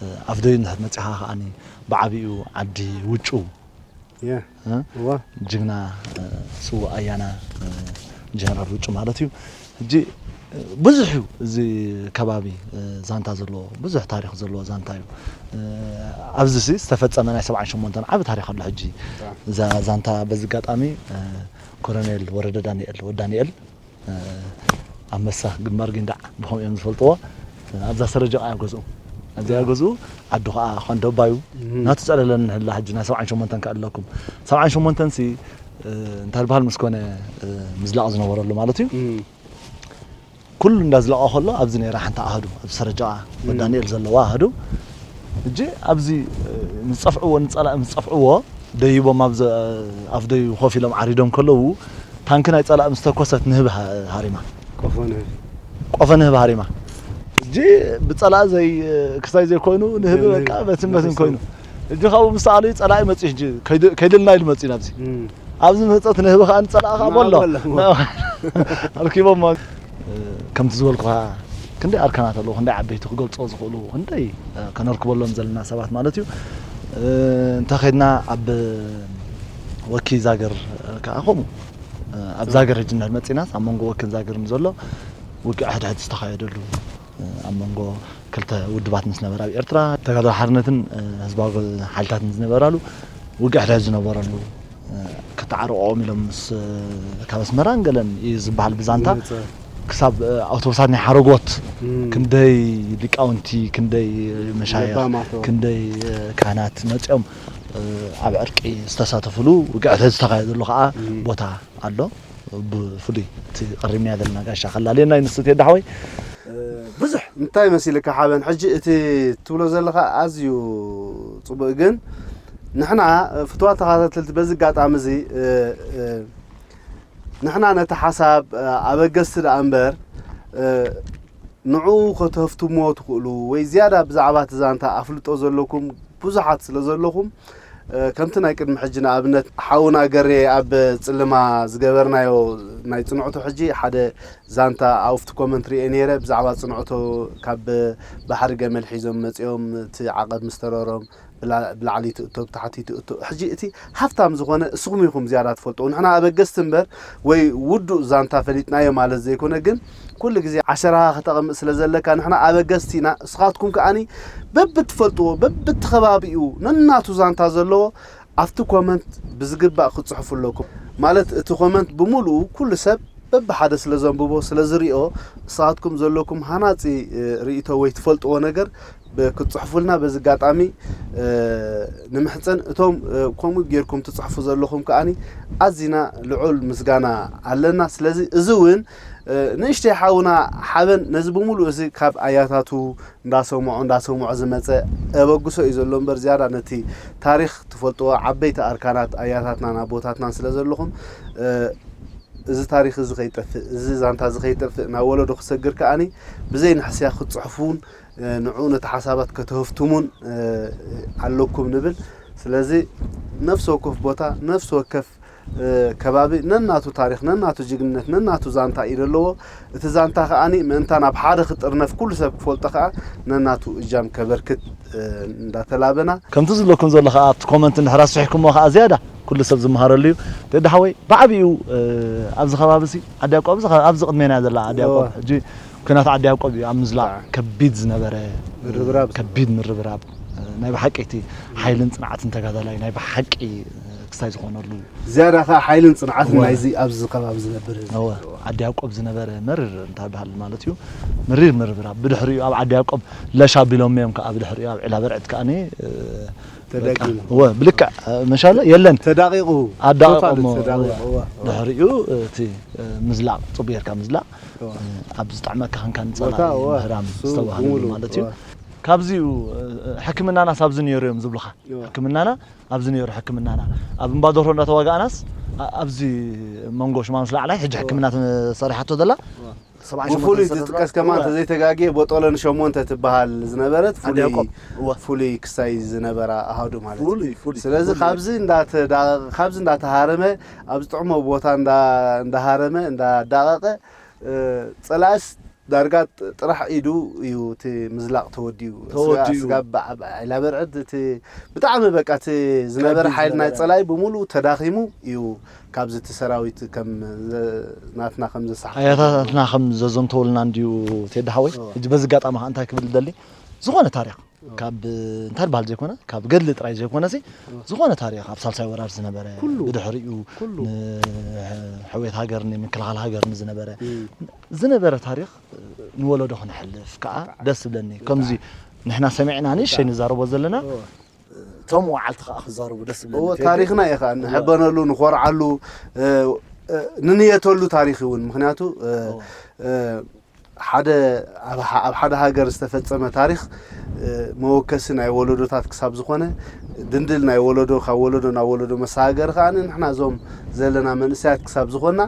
እ፣ ኣብ ደዩ እንድሕር መጺኻ ከኣኒ ብዓቢኡ ዓዲ ውጩ የ። እ? እዋ። ጅግና፣ እ፣ ስዉእ ኣያና፣ እ፣ ጀነራል ውጩ ማለት እዩ። ሕጂ፣ እ፣ ብዙሕ እዩ እዚ ከባቢ፣ እ፣ ዛንታ ዘለዎ፣ ብዙሕ ታሪኽ ዘለዎ ዛንታ እዩ። እ፣ ኣብዚ ሲ ዝተፈጸመ ናይ ሰብዓን ሸሞንተን ዓቢ ታሪኽ ኣሎ። ሕጂ ታ። እዛ ዛንታ በዚ ኣጋጣሚ፣ እ፣ ኮሎኔል ወረደ ዳንኤል፣ ወዲ ዳንኤል፣ እ፣ ኣንበሳ ግንባር ጊንዳዕ ብኸምኡ እዮም ዝፈልጥዎ። ኣብዛ ሰረጀቓ እያ ገዝኡ። ኣብዚኣ እያ ገዝኡ፣ ዓዱ ኸዓ ኸንደባዩ። እም። ናቱ ጸለለን ንህላ ሕጂ ናይ ሰብዓን ሸሞንተን ከ ኣለኩም። ሰብዓን ሸሞንተን ሲ፣ እ፣ እንታይ ዝበሃል ምስ ኮነ፣ እ፣ ምዝላቕ ዝነበረሉ ማለት እዩ። እም። ኩሉ እንዳዝለቐ ከሎ ኣብዚ ነይራ ሓንቲ ኣሃዱ፣ ኣብዚ ሰረጀቓ ወዲ እም። ዳንኤል ዘለዋ ኣሃዱ። ሕጂ ኣብዚ፣ እ፣ ምስ ጸፍዕዎ፣ ንጸላኢ ምስ ጸፍዕዎ፣ ደይቦም ኣብ ዘ-፣ ኣፍ ደዩ ኮፍ ኢሎም ዓሪዶም ከለዉ፣ ታንኪ ናይ ጸላኢ ምስ ተኮሰት ንህቢ ሃ-፣ ሃሪማ። ቆፎ ንህቢ። ቆፎ ንህቢ ሃሪማ። ሕጂ ብጸላኢ ዘይ-፣ ክሳይ ዘይኮይኑ ንህቢ ንህቢ በቃ በትን በትን በትን ኮይኑ። ሕጂ ካብኡ ምስ ተኣለዩ ጸላኢ መጺኡ ሕጂ ከይድ-፣ ከይድልና ኢሉ መጺኡ ናብዚ። እም። ኣብዚ መጸት ንህቢ ከኣ ንጸላኢ ከኣ እና በሎ። በሎ። ኣርኪቦም። ከምቲ ዝበልኩኻ ክንደይ ኣርካናት ኣለዉ፣ ክንደይ ዓበይቲ ክገልጾ ዝኽእሉ፣ ክንደይ፣ እ፣ ከነርክበሎም ዘለና ሰባት ማለት እዩ። እ፣ እንተ ኸድና ኣብ ወኪ ዛገር፣ እ፣ ከኣ ከምኡ፣ እ፣ ኣብ ዛገር ሕጂ እንድሕር መጺናስ ኣብ መንጎ ወኪን ዛገርን ዘሎ ውግእ ሕድሕድ ዝተኻየደሉ፣ እ፣ ኣብ መንጎ ክልተ ውድባት ምስ ነበረ ኣብ ኤርትራ፣ ተጋድሎ ሓርነትን፣ እ፣ ህዝባዊ ሓይልታትን ዝነበራሉ ውግእ ሕድሕድ ዝነበረሉ፣ እ፣ ከተዓርቆም ኢሎም ምስ፣ ካብ ኣስመራን ገለን እዩ ዝበሃል ብዛንታ። ዝመጸ። ክሳብ፣ እ፣ ኣውቶቡሳት ናይ ሓረጎት እም። ክንደይ ሊቃውንቲ፣ ክንደይ መሻይኽ፣ ለባማት። ክንደይ፣ እ፣ ካህናት መጺኦም፣ እ፣ ኣብ ዕርቂ ዝተሳተፍሉ ውግእ ሕድሕድ ዝተኻየደሉ ከዓ እም። ቦታ ኣሎ። ብፍሉይ እቲ ቀሪምናዮ ዘለና ጋሻ ከላልየና እዩ ንሱ ቴዲ ሓወይ። እ፣ ብዙሕ እንታይ መሲልካ ሓበን፣ ሕጂ እቲ ትብሎ ዘለኻ ኣዝዩ ጽቡቕ፣ ግን ንሕና፣ እ፣ ፍቱዋት ተኸታተልቲ በዚ ኣጋጣሚ እዚ፣ እ፣ እ፣ ንሕና ነቲ ሓሳብ፣ እ፣ ኣበገስቲ ደኣ እምበር፣ እ፣ ንዕኡ ከተህፍትምዎ ትኽእሉ ወይ ዝያዳ ብዛዕባ እቲ ዛንታ ኣፍልጦ ዘለኩም ብዙሓት ስለ ዘለኹም፣ እ፣ ከምቲ ናይ ቅድሚ ሕጂ ንኣብነት ሓውና ገሬ ኣብ ጽልማ ዝገበርናዮ ናይ ጽንዕቱ ሕጂ ሓደ ዛንታ ኣብቲ ኮመንት ሪኤ ነይረ ብዛዕባ ጽንዕቱ ካብ ባሕሪ ገመል ሒዞም መጺኦም እቲ ዓቐብ ምስ ተረሮም ብላ-፣ ብላዕሊ ትእቶ፣ ብታሕቲ ትእቶ። ሕጂ እቲ ሃፍታም ዝኾነ እስኹም ኢኹም ዝያዳ ትፈልጡ። ንሕና ኣበገስቲ እምበር ወይ ውዱእ ዛንታ ፈሊጥናዮ ማለት ዘይኮነ፣ ግን ኩሉ ግዜ ዓሸራኻ ከተቐምጥ ስለ ዘለካ ንሕና ኣበገስቲ ኢና። እስኻትኩም ከኣኒ በብትፈልጥዎ፣ በብቲ ከባቢኡ ነናቱ ዛንታ ዘለዎ ኣብቲ ኮመንት ብዝግባእ ክትጽሕፉ ኣለኩም። ማለት እቲ ኮመንት ብምሉኡ ኩሉ ሰብ በብሓደ ስለ ዘንብቦ፣ ስለ ዝሪኦ፣ እስኻትኩም ዘለኩም ሃናጺ፣ እ፣ ርእይቶ ወይ ትፈልጥዎ ነገር ብ-፣ ክትጽሕፉልና በዚ ኣጋጣሚ፣ እ፣ ንምሕጸን። እቶም፣ እ፣ ከምኡ ጌርኩም ትጽሕፉ ዘለኹም ከኣኒ ኣዚና ልዑል ምስጋና ኣለና። ስለዚ እዚ እውን፣ እ፣ ንእሽተይ ሓውና ሓበን ነዚ ብምሉእ እዚ ካብ ኣያታቱ እንዳሰምዖ፣ እንዳሰምዖ ዝመጸ ኣበግሶ እዩ ዘሎ እምበር ዝያዳ ነቲ ታሪኽ ትፈልጥዎ ዓበይቲ ኣርካናት ኣያታትናን ኣቦታትናን ስለ ዘለኹም፣ እ፣ እዚ ታሪኽ እዚ ከይጠፍእ፣ እዚ ዛንታ እዚ ከይጠፍእ፣ ናብ ወለዶ ክሰግር ከኣኒ ብዘይ ንሕስያ ክትጽሕፉን፣ እ፣ ንዕኡ ነቲ ሓሳባት ከተህፍትሙን፣ እ፣ ኣለኩም ንብል። ስለዚ ነፍሲ ወከፍ ቦታ፣ ነፍሲ ወከፍ እ፣ ከባቢ ነናቱ ታሪኽ፣ ነናቱ ጅግንነት፣ ነናቱ ዛንታ እዩ ዘለዎ። እቲ ዛንታ ከኣኒ ምእንታን ኣብ ሓደ ክጥርነፍ፣ ኩሉ ሰብ ክፈልጦ ከኣ ነናቱ እጃም ከበርክት፣ እ፣ እንዳተላበና። ከምቲ ዝብለኩም ዘሎ ከኣ ኣብቲ ኮመንት እንድሕር ኣስፊሕኩሞ ከኣ ዝያዳ ኩሉ ሰብ ዝመሃረሉ እዩ። ቴዲ ሓወይ፣ ብዓቢኡ፣ እ፣ ኣብዚ ከባቢ ሲ ዓዲ ያዕቆብ፣ ኣብዚ ከ-፣ ኣብዚ ቅድሜና ዘላ ዓዲ ያዕቆብ፣ እወ። ሕጂ ኲናት ዓዲ ያዕቆብ እዩ ኣብ ምዝላቕ ጣዕ። ከቢድ ዝነበረ፣ ምርብራብ። ከቢድ ምርብራብ፣ እ፣ ናይ ብሓቂ እቲ ሓይልን ጽንዓትን ተጋዳላይ ናይ ብሓቂ፣ እ፣ ክስታይ ዝኾነሉ። ዝያዳ ከኣ ሓይልን ጽንዓትን እወ። ናይዚ ኣብዚ ከባቢ ዝነብር ህዝቢ። እወ፣ ዓዲ ያዕቆብ ዝነበረ መሪር እንታይ በሃል ማለት እዩ። መሪር ምርብራብ። ብድሕሪኡ ኣብ ዓዲ ያዕቆብ ለሻ ቢሎም እዮም ከኣ ብድሕሪኡ ኣብ ዒላ በርዕድ ከኣኒ፣ እ፣ ተደጊሙ። በቃ፣ እወ፣ ብልክዕ፣ እ፣ መሻለ የለን። ተዳቂቑ። ኣዳቂቑ ቶታሊ እሞ፣ ተዳቂቑ፣ እወ። እወ፣ እወ። ድሕሪኡ እቲ፣ እ፣ ምዝላቕ፣ ጽቡቕ ጌርካ ምዝላቕ፣ እወ። እ፣ ኣብ ዝጥዕመካ ክንካ ንጸላኢ ቦታ፣ እወ። ምህራም እሱ ዝተባህለሉ ብምሉእ፣ ማለት እዩ። እወ። ካብዚኡ፣ እ፣ ሕክምናናስ ኣብዚ ነይሩ እዮም ዝብሉኻ። እወ። ሕክምናና ኣብዚ ነይሩ፣ ሕክምናና ኣብ እምባ ደርሆ እንዳተዋጋእናስ፣ ኣ-፣ ኣብዚ መንጎ ሽማምስ ላዕላይ ሕጂ እወ። ሕክምና ተሰሪሓቶ ዘላ። እወ። ሰብዓን ሸሞንተን ብፍሉይ ዝጥቀስ ከማን እወ። እንተዘይተጋግየ ቦጦሎን ሸሞንተ ትበሃል ዝነበረት ዓዲ ፍሉይ፣ ያዕቆብ። እወ። ፍሉይ ክሳይ ዝነበራ ኣሃዱ ማለት እዩ። ፍሉይ፣ ፍሉይ፣ ስለዚ ፍሉይ። ካብዚ እንዳተዳ-፣ ካብዚ እንዳተሃረመ ኣብ ዝጥዕሞ ቦታ እንዳ-፣ እንዳሃረመ እንዳዳቐቐ፣ እ፣ ጸላእስ ዳርጋ ጥ-፣ ጥራሕ ኢዱ እዩ እቲ ምዝላቕ ተወዲኡ። ተወዲኡ። ስጋ-፣ ስጋብ በዓ-፣ በዓ-፣ ዒላ በርዕድ እቲ ብጣዕሚ በቃ እቲ ዝነበረ ከቢድ ሓይሊ ናይ ዝነበረ። ጸላኢ ብምሉእ ተዳኺሙ እዩ ካብዚ እቲ ሰራዊት ከም ዘ-፣ ናትና ከም ዘሳሕቶ። ኣያታትና ከም ዘዘንተውልና እንድዩ ቴዲ ሓወይ። እወ። ሕጂ በዚ ኣጋጣሚ ከኣ እንታይ ክብል ደሊ፣ ዝኾነ ታሪኽ እወ። ካብ እንታይ በሃል ዘይኮነ፣ ካብ ገድሊ ጥራይ ዘይኮነሲ፣ እወ። ዝኾነ ታሪኽ ኣብ ሳልሳይ ወራር ዝነበረ፣ ኩሉ። ብድሕሪኡ ኩሉ። ንሕውየት ሃገር፣ ንምክልኻል ሃገር ንዝነበረ፣ እም። ዝነበረ ታሪኽ ንወለዶ ክነሕልፍ ከኣ ብጣዕሚ። ደስ ዝብለኒ። ከምዚ ብጣዕሚ። ንሕና ሰሚዕና ንእሽተይ ብጣዕሚ። ንዛረቦ ዘለና፣ እወ። እቶም ወዓልቲ ከኣ ክዛረቡ ደስ ዝብለኒ። እወ፣ ቴዲ። ታሪኽና እዩ ከኣ እወ። ንሕበነሉ፣ ንኾርዓሉ፣ እ፣ እ፣ ንንየተሉ ታሪኽ እውን። ምኽንያቱ፣ እ፣ እወ። እ፣ ሓደ ኣብ ሓ-፣ ኣብ ሓደ ሃገር ዝተፈጸመ ታሪኽ፣ እ፣ መወከሲ ናይ ወለዶታት ክሳብ ዝኾነ፣ ድንድል ናይ ወለዶ፣ ካብ ወለዶ ናብ ወለዶ መሰጋገሪ ከኣ ንሕና እዞም ዘለና መንእሰያት ክሳብ ዝኾንና፣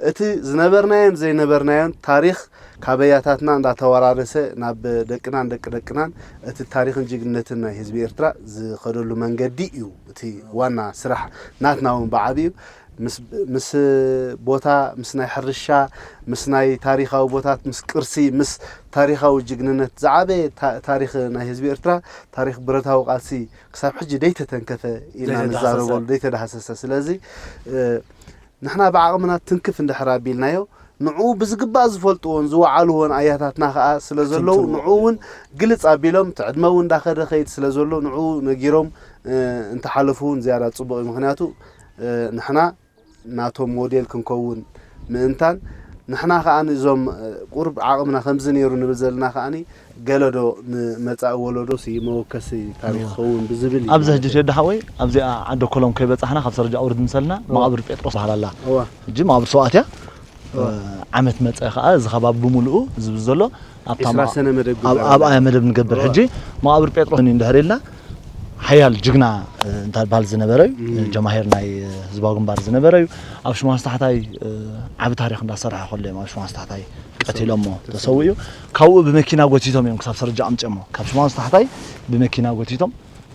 እቲ ዝነበርናዮን ዘይነበርናዮን ታሪኽ ካብ ኣያታትና እንዳተወራረሰ ናብ ደቅናን ደቂ ደቅናን እቲ ታሪኽን ጅግንነትን ናይ ህዝቢ ኤርትራ ዝኸደሉ መንገዲ እዩ እቲ ዋና ስራሕ ናትና እውን ብዓቢኡ። ምስ፣ ምስ ቦታ፣ ምስ ናይ ሕርሻ፣ ምስ ናይ ታሪኻዊ ቦታት፣ ምስ ቅርሲ፣ ምስ ታሪኻዊ ጅግንነት ዝዓበየ ታ-፣ ታሪኽ ናይ ህዝቢ ኤርትራ፣ ታሪኽ ብረታዊ ቃልሲ ክሳብ ሕጂ ደይተተንከፈ ኢና ዘይተዳህሰሰ። ንዛረበሉ፣ ደይተዳህሰሰ። ስለዚ፣ እ፣ ንሕና ብዓቕምና ትንክፍ እንድሕር ኣቢልናዮ፣ ንዕኡ ብዝግባእ ዝፈልጥዎን ዝወዓልዎን ኣያታትና ከኣ ስለ ዘለዉ፣ ትንትንዎ። ንዕኡ እውን ግልጽ ኣቢሎም፣ እቲ ዕድመ እውን እንዳኸደ ኸይድ ስለ ዘሎ፣ ንዕኡ ነጊሮም፣ እ፣ እንተሓለፉ እውን ዝያዳ ጽቡቕ እዩ። ምኽንያቱ፣ እ፣ ንሕና ናቶም ሞዴል ክንከውን ምእንታን፣ ንሕና ከኣ እዞም፣ እ፣ ቁሩብ ዓቕምና ከምዚ ነይሩ ንብል ዘለና ከኣ ገለ ዶ ንመጻኢ ወለዶስ መወከሲ ታሪኽ እወ። ክኸውን ብዝብል እዩ ኣብዚ ማለት ሕጂ እዩ። ቴዲ ሓወይ፣ ኣብዚኣ ዓዲ ኮሎም ከይበጻሕና ካብ ሰረጃ ኣውርድ ምሰልና እወ። መቓብር ጴጥሮስ በሃል ኣላ። እወ። ሕጂ መቓብር ሰውኣት እያ። እወ። እ፣ ዓመት መጸ ከኣ እዚ ከባቢ ብምሉኡ ዝብል ዘሎ ኣብታ ዒስራ መ-፣ ሰነ መደብ ኣብ-፣ ግበር ኣብኣ ኣላ። መደብ ንገብር። እወ። ሕጂ መቓብር ጴጥሮስ እንድሕር ኢልና ሓያል ጅግና፣ እ፣ እንታይ በሃል ዝነበረ እዩ። እም። ጀማሂር ናይ፣ እ፣ ህዝባዊ ግንባር ዝነበረ እዩ። ኣብ ሽማስ ታሕታይ፣ እ፣ ዓቢ ታሪኽ እንዳሰርሐ ከሎ እዮም ኣብ ሽማስ ታሕታይ ቀቲሎሞ ተሰዊኡ። ተሰዊኡ። ካብኡ ብመኪና ጎቲቶም እዮም ክሳብ ሰረጃ ኣምጺኦሞ። ካብ ሽማስ ታሕታይ ብመኪና ጎቲቶም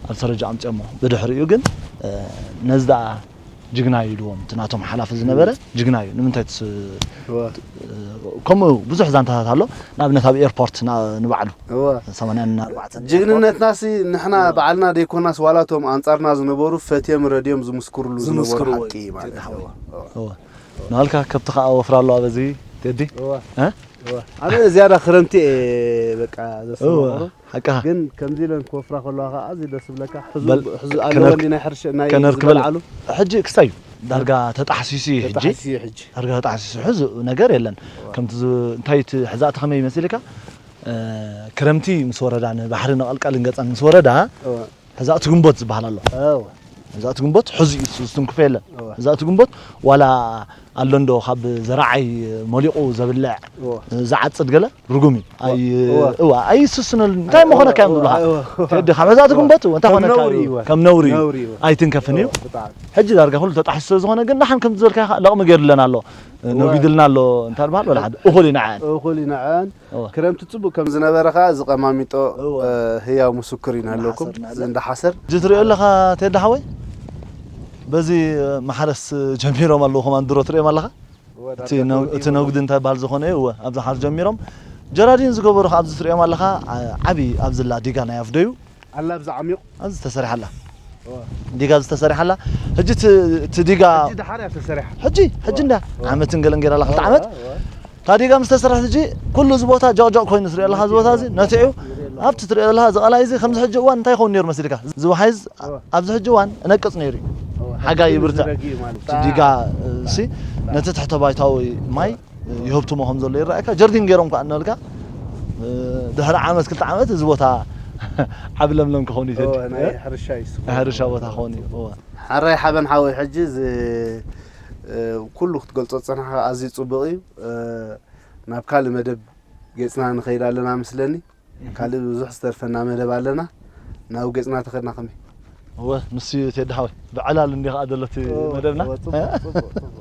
ኣብ ሰረጃ ኣምጺኦሞ። ብድሕሪኡ ግን፣ እ፣ ነዚ ደኣ ጅግና እዩ ኢልዎም። እቲ ናቶም ሓላፊ ዝነበረ እም። ጅግና እዩ። ንምንታይ ትስ-፣ እወ። እ፣ ከምኡ ብዙሕ ዛንታታት ኣሎ። ንኣብነት ኣብ ኤርፖርት ና-፣ ንባዕሉ እወ። ሰማንያን ኣርባዕተን ጅግንነትናሲ ንሕና እወ። ባዕልና ደይኮናስ ዋላ እቶም ኣንጻርና ዝነበሩ ፈትዮም ረድዮም ዝምስክርሉ ዝነበሩ ዝምስክርዎ ሓቂ እዩ። ማለት እዩ። እወ። እወ። እወ። ናልካ ከብቲ ከኣ ወፍራ ኣለዋ በዚ ቴዲ? እወ። እ? እወ። ኣነ ዝያዳ ክረምቲ እየ በቃ እወ። ዘሰማምሮ። ሓቅኻ። ግን ከምዚ ኢለን ክወፍራ ከለዋ ከኣ ኣዝዩ ደስ ዝብለካ። ሕዙ፣ በል፣ ሕዙ ከነር-፣ ኣለወኒ ናይ ሕርሻ፣ ናይ ከነርክበላ። ዝበልዓሉ። ሕጂ ክሳይ እዩ። ዳርጋ ተጣሕሲሱ እዩ ሕጂ። ተጣሕሲሱ እዩ ሕጂ። ዳርጋ ተጣሕሲሱ። ሕዚ ነገር የለን። እወ። ከምቲ ዝ-፣ እንታይ እቲ ሕዛእቲ ከመይ ይመስልካ? እ፣ ክረምቲ ምስ ወረዳ ንባሕሪ ንቐልቀልን ገጸን ምስ ወረዳ እወ። ሕዛእቲ ግንቦት ዝበሃል ኣሎ። እወ። ሕዛእቲ ግንቦት ሕዚ እዩ፣ ዝትንክፎ የለን። እወ። ሕዛእቲ ግንቦት ዋላ ኣሎ እንዶ ካብ ዘራዓይ መሊቑ ዘብልዕ፣ እወ። ዝዓጽድ ገለ ርጉም እዩ። እወ። ኣይ-፣ እወ። እወ፣ ኣይስስነሉ። እንታይ ምኾነካ እዮም ዝብሉኻ? እወ፣ እወ። ቴዲ፣ ካብ ሕዛእቲ እወ። ግንቦት እንታይ ከም ኾነካ ነውሪ እዩ? እዩ። ከም ነውሪ እዩ። ነውሪ እዩ። ኣይትንከፍን እዩ። እወ፣ ብጣዕሚ። ሕጂ ዳርጋ ኩሉ ተጣሒሱ ስለ ዝኾነ ግን ንሓን ከምቲ ዝበልካ ለቕሚ ገይሩለና ኣሎ። እወ። ነጒድልና ኣሎ። እንታይ ዝበሃል? ወላ ሓደ። እኹል እዩ ንዓን። እኹል እዩ ንዓን። እወ። ክረምቲ ጽቡቕ ከም ዝነበረ ከኣ እዚ ቀማሚጦ፣ እወ። እ፣ ህያው ምስክር እዩ ናሃለኩም። እንዳሓሰር፣ እዚ እንዳሓሰር። እዚ ትሪኦ ኣለኻ ቴዲ ሓወይ? በዚ ማሕረስ ጀሚሮም ኣለዉ። ከማን ድሮ ትርእዮም ኣለኻ? እቲ ነጉዲ እንታይ በሃል ዝኾነ እዩ። እወ፣ ኣብዚ ሓር ጀሚሮም ጀራዲን ዝገበሩ ከኣ ኣብዚ ትርእዮም ኣለኻ። ዓቢ ኣብዝላ ዲጋ ናይ ኣፍደዩ ኣላ ኣብዚ ዓሚቕ ኣብዚ ተሰሪሓ ኣላ። ዲጋ ኣብዚ ተሰሪሓ ኣላ። ሕጂ እቲ ዲጋ ሕጂ ደሓር እያ ተሰሪሓ። ሕጂ ሕጂ እንዳ ዓመትን ገለን ገይራ ኣላ፣ ክልተ ዓመት። እታ ዲጋ ምስ ተሰረሐት ሕጂ ኩሉ እዚ ቦታ ጆቕጆቕ ኮይኑ ትሪኦ ኣለኻ። እዚ ቦታ እዚ ነቲዑ ኣብቲ ትሪኦ ዘለኻ እዚ ቀላይ እዚ ከምዚ ሕጂ እዋን እንታይ ይኸውን ነይሩ መሲልካ? እዚ ወሓይዝ ኣብዚ ሕጂ እዋን እነቅጽ ነይሩ እዩ። ሓጋይ ይብርትዕ። እቲ ዲጋ እሲ ነቲ ትሕተ ባይታዊ ማይ ይህብትሞ ከም ዘሎ ይረኣየካ። ጀርዲን ገይሮም ከኣ እናበልካ ድሕሪ ዓመት ክልተ ዓመት እዚ ቦታ ዓቢ ለምለም ክኸውን እዩ። ናይ ሕርሻ እዩ። ናይ ሕርሻ ቦታ ክኸውን እዩ። እወ። ሓራይ ሓበን ሓወይ፣ ሕጂ እዚ ኩሉ ክትገልጾ ዝጸናሕካ ኣዝዩ ጽቡቕ እዩ። ናብ ካልእ መደብ ገጽና ንኸይድ ኣለና መስለኒ። ካልእ ብዙሕ ዝተርፈና መደብ ኣለና። ናብ ገጽና ተኸድና ከመይ? እወ፣ ንሱ እዩ ቴዲ ሓወይ። ብዕላል እንዲ ከኣ ዘሎ እቲ መደብና። እወ፣ ጽቡቕ፣ ጽቡቕ፣ ጽቡቕ፣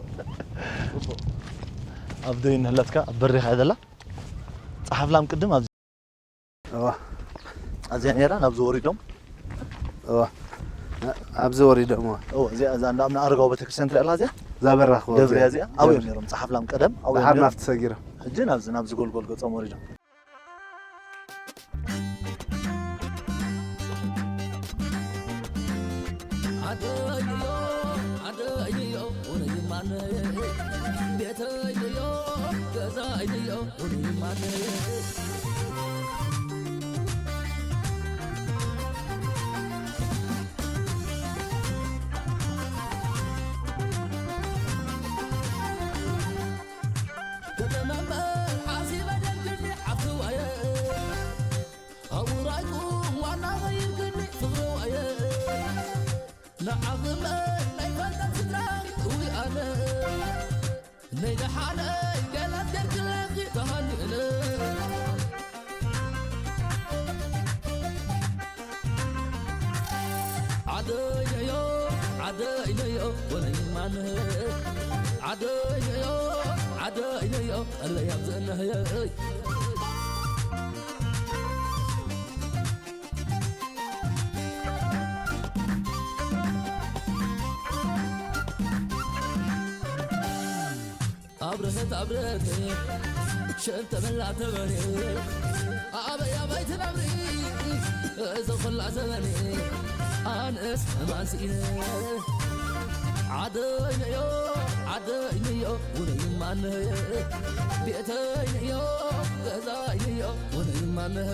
ጽቡቕ። ኣብ ደይ ንህለትካ ኣብ በሪኻ እያ ዘላ። ጸሓፍ ላም ቅድም ኣብዚ እዋ። ኣዚያ ነይራ፣ ናብዚ ወሪዶም። እዋ። ኣብዚ ወሪዶም፣ እዋ። እዋ፣ እዚኣ እዛ እንዳ እምነ ኣረጋዊ ቤተክርስትያን ትሪኣ ኣለኻ እዚኣ? እዛ በራኽ፣ እዋ፣ ደብርያ እዚኣ። እዚኣ። ኣብኡ እዮም ነይሮም። ጸሓፍ ላም ቀደም ኣብኡ እዮም ደሓር ነይሮም። ናብቲ ሰጊሮም። ሕጂ ናብዚ፣ ናብዚ ጎልጎል ገጾም ወሪዶም። ዓደይዮ፣ ዓደይዮ፣ ወረይማነ። ቤተይዮ፣ ገዛይዮ፣ ወረይማነ። ከተመመ ሓሲበ ደልክኒ ሓፍትዋየ። ኣውራይኩም ዋና ኸይርክኒ ፍቕርዋየ። ንዓኽመ ናይ ፈንጠም ስድራ እዊ ኣነ። ናይ ደሓነ ገላት ገርክለኺ ተሃኒእነ። ዓደይነዮ፣ ዓደይነዮ፣ ወለይማነ። ዓደይነዮ፣ ዓደይነዮ፣ ቀለይ ኣብዘነህየ። ኣብርሀት ኣብርሀት ሸንተመላ ተበሬ ኣበይ ኣበይ ትነብሪ እዚ ኹላ ዘበኔ ኣነስ ማንስኢነ ዓደይነዮ ዓደይነዮ ውነይማነየ ቤተይነዮ ገዛይነዮ ውነይማነየ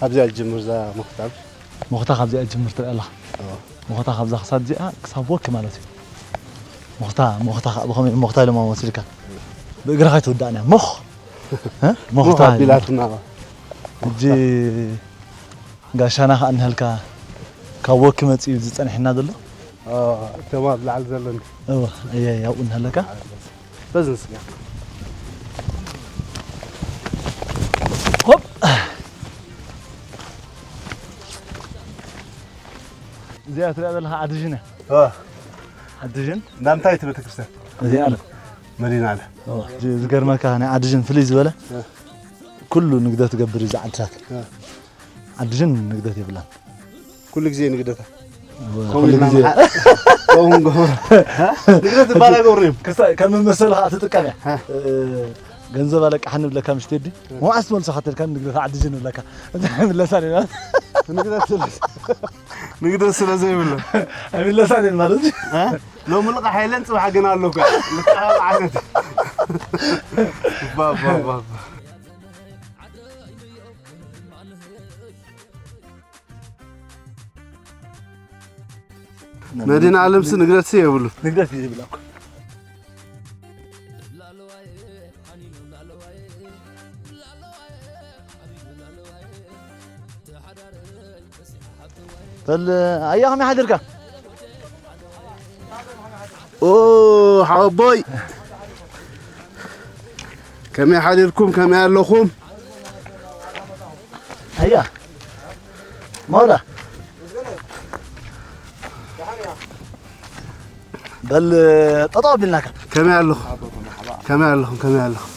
ኣብዚኣ ጅምር እዛ መኽታብ። ሞኽታ ካብዚኣ ጅምር ትርኢ ኣለኻ። ሞኽታ ካብዛ ክሳድ እዚኣ ክሳብ ወክ ማለት እዩ። ሞኽታ፣ ሞኽታ ከዓ ብኸመይ ሞኽታ ኢሎማ መሲልካ? ብእግርኻ ኣይትውዳእን እያ። ሞኽ! እ? ሞኽታ ሞኽ ኣቢላትና። ሕጂ ጋሻና ከዓ እንሀልካ ካብ ወክ መፂኡ ዝፀንሐና ዘሎ። እቶም ኣብ ላዕሊ ዘሎ እንዲ። እወ፣ እየ፣ እየ፣ ኣብኡ እንሀለካ። በዚ ንስጋ። ሆፕ! እዚኣ ትሪኣ ዘለኻ ዓዲ ጅን እያ። እወ። ዓዲ ጅን? እንዳ እንታይ እቲ ቤተክርስትያን? እዚኣ ኣለ። መዲና ኣለ። እወ፣ እዚ ዝገርመካ ናይ ዓዲ ጅን ፍልይ ዝበለ እወ። ኩሉ ንግደት ትገብር እዩ እዛ ዓድታት። እወ። ዓዲ ጅን ንግደት የብላን። ኩሉ ግዜ ንግደታ። እወ፣ ከምኡ ኩሉ ኢልና ግዜ። ንሓ-፣ ከምኡ ንገብሮ። ንግደት ዝበሃል ኣይገብሩን እዮም። ክሳ-፣ ከም መመሰሊ ከዓ ትጥቀም እያ። ሃ። እ፣ ገንዘብ ኣለቃሕኒ ብለካ ምሽ ቴዲ። ሃ። መዋዕስ ትመልሶ ካተልካ ንግደት ዓዲ ጅን ብለካ። እንታይ ምለሳ ሌላ? ንግደት ስለ-፣ ንግደት ስለ ዘይብሉ። ኣይምለሳን እየን ማለት። ሃ? ሎሚ ልቃሕ የለን፣ ጽባሕ ግን ኣሎ እኮ። ልቃሕ ዓይነት። ባ፣ ባ፣ ባ፣ ባ። መድኃኔዓለምስ ንግደትስ የብሉን። ንግደት የብላ እኮ። በል ኣያ ከመይ ሓዲርካ? ኦ ሓወቦይ፣ ከመይ ሓዲርኩም? ከመይ ኣለኹም? ኣያ ማውላ በል ጠጠው ኣቢልናካ። ከመይ ኣለኹም? ከመይ ኣለኹም? ከመይ ኣለኹም?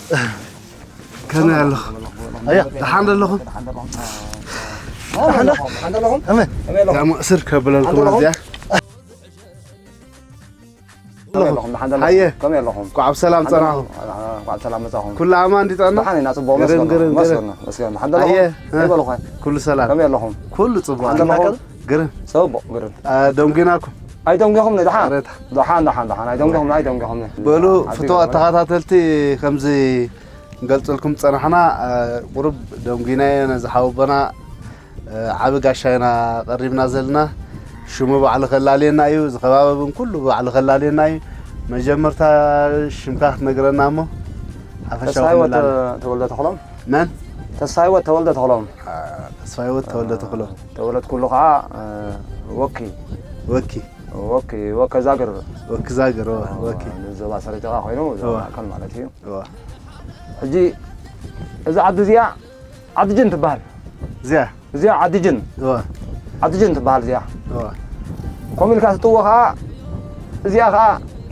ከመይ ኣለኹም? ኣያ ደሓን ዶ ኣለኹም? ደሓን ዶ? ከመይ? ያሞ ስር ከብለልኩም ኣዚኣ ከመይ ኣለኹም? ደሓን ዶ ኣለኹም? ኣየ። ከመይ ኣለኹም? እንኳዕ ብሰላም ደሓን ዶ ጸናኹም። ኣለኹም? ኣንኳዕ ብሰላም መጻኹም። ኩሉ ኣማን ድዩ ጥዕና? ደሓን ኢና፣ ጽቡቕ፣ ግርም፣ መስገን፣ ግርም፣ መስገን፣ ግርም። መስገን። ደሓን ዶ ኣለኹም? ኣየ። ከመይ በልኹም? ኩሉ ሰላም። ከመይ ኣለኹም? ኩሉ ጽቡቕ። ደሓን ዶ ኣለኹም? ግርም። ጽቡቕ፣ ግርም። አ፣ ደንጒናኩም? ኣይደንጒኹምን፣ ደሓን። ቅሬታ። ደሓን፣ ደሓን፣ ደሓን። ኣይደንጒኹምን፣ ኣይደንጒኹምን። በሉ፣ ደሓን። ፍቱዋት ተኸታተልቲ፣ ከምዚ ክንገልጸልኩም ዝጸናሕና፣ አ፣ ቁሩብ ደንጒናዮ ነዚ ሓወቦና፣ እ፣ ዓቢ ጋሻ ኢና ቀሪብና ዘለና። ሽሙ ባዕሉ ከላልየና እዩ፣ እዚ ከባቢ እውን ኩሉ ባዕሉ ከላልየና እዩ። መጀመርታ ሽምካ ክትነግረና እሞ ሓፈሻዊ ተስፋ ህይወት ክንላለ። ተወልደ ተኽሎም። መን? ተስፋ ህይወት ተወልደ ተኽሎም። አ፣ ተስፋ ህይወት ተወልደ ተኽሎም። ተወለድኩሉ ከዓ፣ እ፣ ወኪ። ወኪ። ወኪ፣ ወከ ዛግር። ወኪ ዛግር፣ ኦ፣ ኦ፣ ወኪ። ንዞባ ሰሪት ጥቓ ኮይኑ፣ ዞባ ኦ። ማእከል ማለት እዩ። ኦ። ሕጂ እዛ ዓዲ እዚኣ ዓዲ ጅን ትበሃል። እዚኣ? እዚኣ ዓዲ ጅን። እወ። ዓዲ ጅን ትበሃል እዚኣ። እወ። ከምኡ ኢልካ ትጥዎ ኸዓ፣ እዚኣ ኸዓ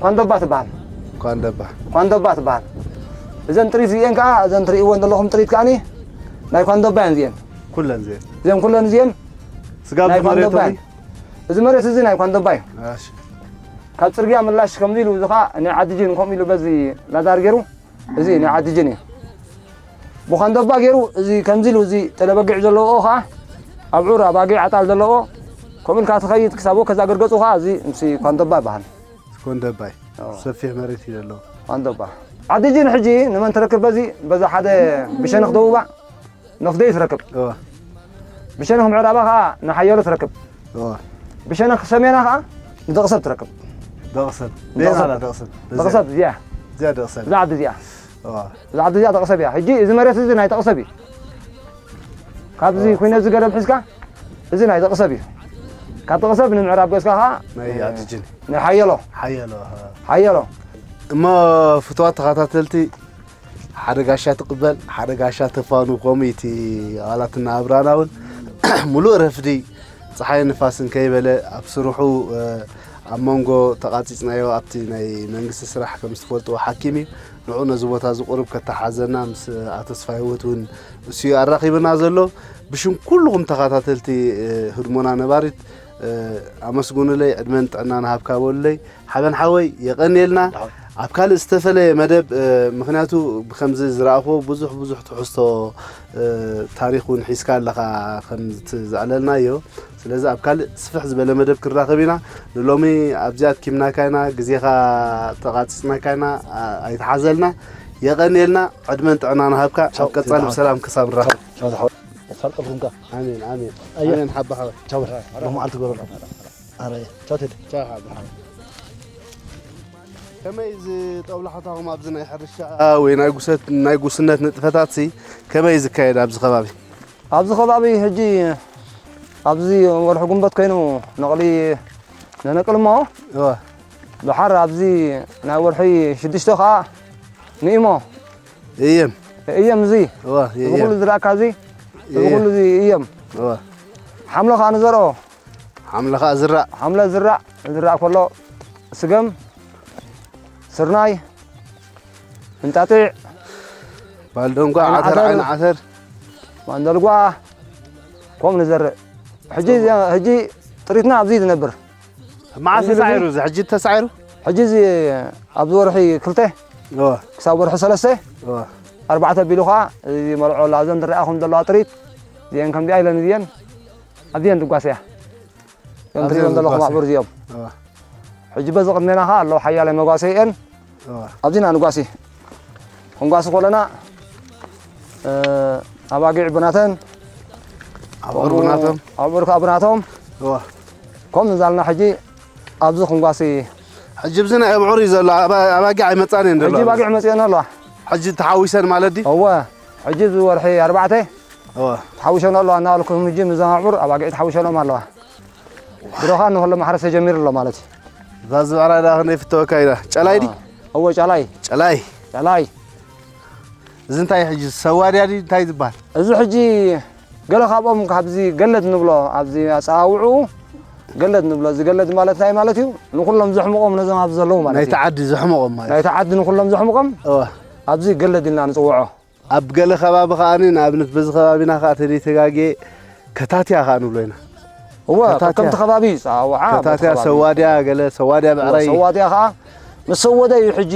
ኳንደባ ትበሃል። ኳንደባ። ኳንደባ ትበሃል። እዘን ጥሪት እዚኤን ከኣ፣ እዘን ትርእይወን ዘለኹም ጥሪት ከኣኒ ናይ ኳንደባ እየን እዚኤን። ኩለን እዚኤን? እዘን ኩለን እዚኤን ስጋብ ናይ መሬት ኳንደባ እየን። እዚ መሬት እዚ ናይ ኳንደባ እዩ። እሺ። ካብ ጽርግያ ምላሽ ከምዚ ኢሉ፣ እዚ ኸዓ ናይ ዓዲ ጅን ከምኡ ኢሉ በዚ ላዳር ገይሩ፣ እዚ ናይ ዓዲ ጅን እዩ። ብኳንደባ ገይሩ፣ እዚ ከምዚ ኢሉ፣ እዚ ጠለበጊዕ ዘለዎ ኸዓ፣ ኣብዑር፣ ኣባጊዕ፣ ኣጣል ዘለዎ፣ ከምኡ ኢልካ ትኸይድ ክሳብ ወከዛ ገርገጹ ኸዓ፣ እዚ ምስ ኳንደባ ይበሃል። ኮንደባይ። ኣዎ። ሰፊሕ መሬት እዩ ዘለዎ። ኳንደባ። ዓዲ ጅን ሕጂ ንመን ትረክብ? በዚ፣ በዛ ሓደ ብሸነኽ ደቡባ፣ ንፍደይ ትረክብ። እወ። ብሸነኽ ምዕራባ ኸዓ ንሓየሎ ትረክብ። እወ። ብሸነኽ ሰሜና ኸዓ ንደቕሰብ ትረክብ። ደቕሰብ። ደቕሰብ። ቤት ኣላ ደቕሰብ። ደቕሰብ እዚኣ። እዚኣ ደቕሰብ። እዛ ዓዲ እዚኣ። እወ። እዛ ዓዲ እዚኣ ደቕሰብ እያ። ሕጂ እዚ መሬት እዚ ናይ ደቕሰብ እዩ። ካብዚ እወ። ኩነ እዚ ገደብ ሒዝካ፣ እዚ ናይ ደቕሰብ እዩ። ካብ ደቕሰብ ንምዕራብ ገጽካ ኸዓ፣ ናይ እ፣ ዓዲ ጅን። ናይ ሓየሎ። ሓየሎ፣ እወ። ሓየሎ። እሞ ፍቱዋት ተኸታተልቲ፣ ሓደ ጋሻ ትቕበል፣ ሓደ ጋሻ ተፋኑ፣ ከምኡ እቲ ኣባላትና ኣብራና እውን፣ ምሉእ ረፍዲ ጸሓይን ንፋስን ከይበለ ኣብ ስርሑ፣ እ፣ ኣብ መንጎ ተቓጺጽናዮ ኣብቲ ናይ መንግስቲ ስራሕ፣ ከም ዝትፈልጥዎ፣ ሓኪም እዩ። ንዑ ነዚ ቦታ እዚ ቁሩብ ከተሓዘና ምስ ኣቶ ተስፋ ህይወት እውን እሱ እዩ ኣራኺብና ዘሎ። ብሽም ኩልኹም ተኸታተልቲ፣ እ፣ ህድሞና ነባሪት፣ እ፣ ኣመስግኑለይ፣ ዕድመን ጥዕናን ሃብካ በሉለይ። ሓበን ሓወይ፣ የቐንየልና። ሓወይ። ኣብ ካልእ ዝተፈለየ መደብ፣ እ፣ ምኽንያቱ ብከምዚ ዝረኣኽዎ ብዙሕ፣ ብዙሕ ትሕዝቶ፣ እ፣ ታሪኽ እውን ሒዝካ ኣለኻ፣ ከም እቲ ዘዕለልናዮ። ስለዚ ኣብ ካልእ ስፍሕ ዝበለ መደብ ክንራኸብ ኢና። ንሎሚ ኣብዚኣ ኣድኪምናካ ኢና፣ ግዜኻ ተቓጺጽናካ ኢና፣ ኣ-፣ ኣይትሓዘልና። የቐንየልና፣ ዕድመን ጥዕናን ሃብካ። ቻው፣ ኣብ ቀጻሊ ቻው። ብሰላም ክሳብ ንራኸብ። ቻው፣ ቻው። ሳልቀልኩምካ። ኣሜን፣ ኣሜን። ኣየ። ኣሜን፣ ሓባ ሓወይ። ቻው። ሎሚ መዓልቲ ግበረሉ። ኣረ፣ ቻው ቴዲ። ቻው፣ ሓባ ሓወይ። ከመይ እዚ ጦብላሕታኹም ኣብዚ ናይ ሕርሻ ወይ ናይ ጉሰት-፣ ናይ ጉስነት ንጥፈታትሲ ከመይ ዝካየድ ኣብዚ ከባቢ? ኣብዚ ከባቢ ሕጂ ኣብዚ ወርሒ ጉንበት ኮይኑ ነቕሊ ነነቅል እሞ እወ። ድሓር ኣብዚ ናይ ወርሒ ሽዱሽተ ኸዓ ንእሞ እየም። እየም እዚ። እወ፣ እዚ እየም። ኩሉ ዝረኣካ እዚ፣ እዚ እየ። ኩሉ እዚ እየም። እወ። ሓምለ ኸዓ ንዘርኦ። ሓምለ ኸዓ ዝራእ። ሓምለ ዝራእ፣ ዝራእ ከሎ ስገም፣ ስርናይ፣ እንጣጢዕ፣ ባልደንጓ፣ ዓይኒ ዓተር፣ ዓተር፣ ዓይኒ ዓተር። ማንደልጓ፣ ከምኡ ንዘርእ። ሕጂ፣ ሕጂ ጥሪትና ኣብዚ እዩ ዝነብር። መዓስ እዚ ተሳዒሩ? እዚ ሕጂ ተሳዒሩ? ሕጂ እዚ ኣብዚ ወርሒ ክልተ እወ። ክሳብ ወርሒ ሰለስተ፣ እወ። ኣርባዕተ ኣቢሉ ኸዓ እዚ መልዖ ኣላ። እዘን ትረኣኹም ዘለዋ ጥሪት፣ እዚአን ከምዚኣ ኢለን እዚአን ኣብዚአን ትጓሰያ። እዞም ኣብዚአን ትሪእዎም ዘለኹም ትጓሰያ። ኣዕቡር እዚኦም። እወ። ሕጂ በዚ ቅድሜና ኸዓ ኣለዉ ሓያለ መጓሰ እየን። እወ። ኣብዚ ኢና ንጓሲ። ክንጓሲ ከለና፣ እ፣ ኣባጊዕ ብናተን፣ ኣቡዑር ብናቶም። ኣቡዑር ከኣ ብናቶም። እወ። ከምኡ እንዳልና ሕጂ ኣብዚ ክንጓሲ። ሕጂ ኣብዚ ናይ ኣቡዑር እዩ ዘሎ። ኣባ-፣ ኣባጊዕ ኣይመጻን እየን ዘለዋ። ሕጂ ባጊዕ መጺአን ኣለዋ። ሕጂ ተሓዊሰን ማለት ድዩ? እወ። ሕጂ እዚ ወርሒ ኣርባዕተ እወ። ተሓዊሰን ኣለዋ። እናበልኩም ሕጂ ምስዘን ኣቡዑር ኣባጊዕ ተሓዊሰሎም ኣለዋ። ድሮ ከኣ ንኹሎም ማሕረስ ተጀሚሩ ኣሎ ማለት እዩ። እዛ ዝብዕራ ደኣ ክንደይ ፍተወካ ኢላ። ጨላይ ዲ? እወ፣ ጨላይ። ጨላይ። ጨላይ። እዚ እንታይ ሕጂ ሰዋድያ ድዩ እንታይ ዝበሃል? እዚ ሕጂ ገለ ካብኦም ካብዚ ገለድ ንብሎ፣ ኣብዚ ኣጸዋውዕኡ ገለድ ንብሎ። እዚ ገለድ ማለት እንታይ ማለት እዩ? ንኹሎም ዘሕምቖም ነዞም ኣብዚ ዘለዉ ማለት ናይቲ እዩ። ዓዲ ዘሕምቖም ማለት ናይቲ ዓዲ ንኹሎም ዘሕምቖም እወ። ኣብዚ ገለድ ኢልና ንጽውዖ። ኣብ ገለ ከባቢ ከኣ ንኣብነት በዚ ከባቢና ከኣ ተደይተጋግየ ከታትያ ከኣ ንብሎ ኢና። እወ፣ ከታትያ። ከከምቲ ከባቢ ጸዋውዓ፣ በቲ ከታትያ ከባቢ። ሰዋድያ፣ ገለ ሰዋድያ እወ፣ ብዕረይ። ሰዋድያ ከኣ ምስ ሰወደ እዩ ሕጂ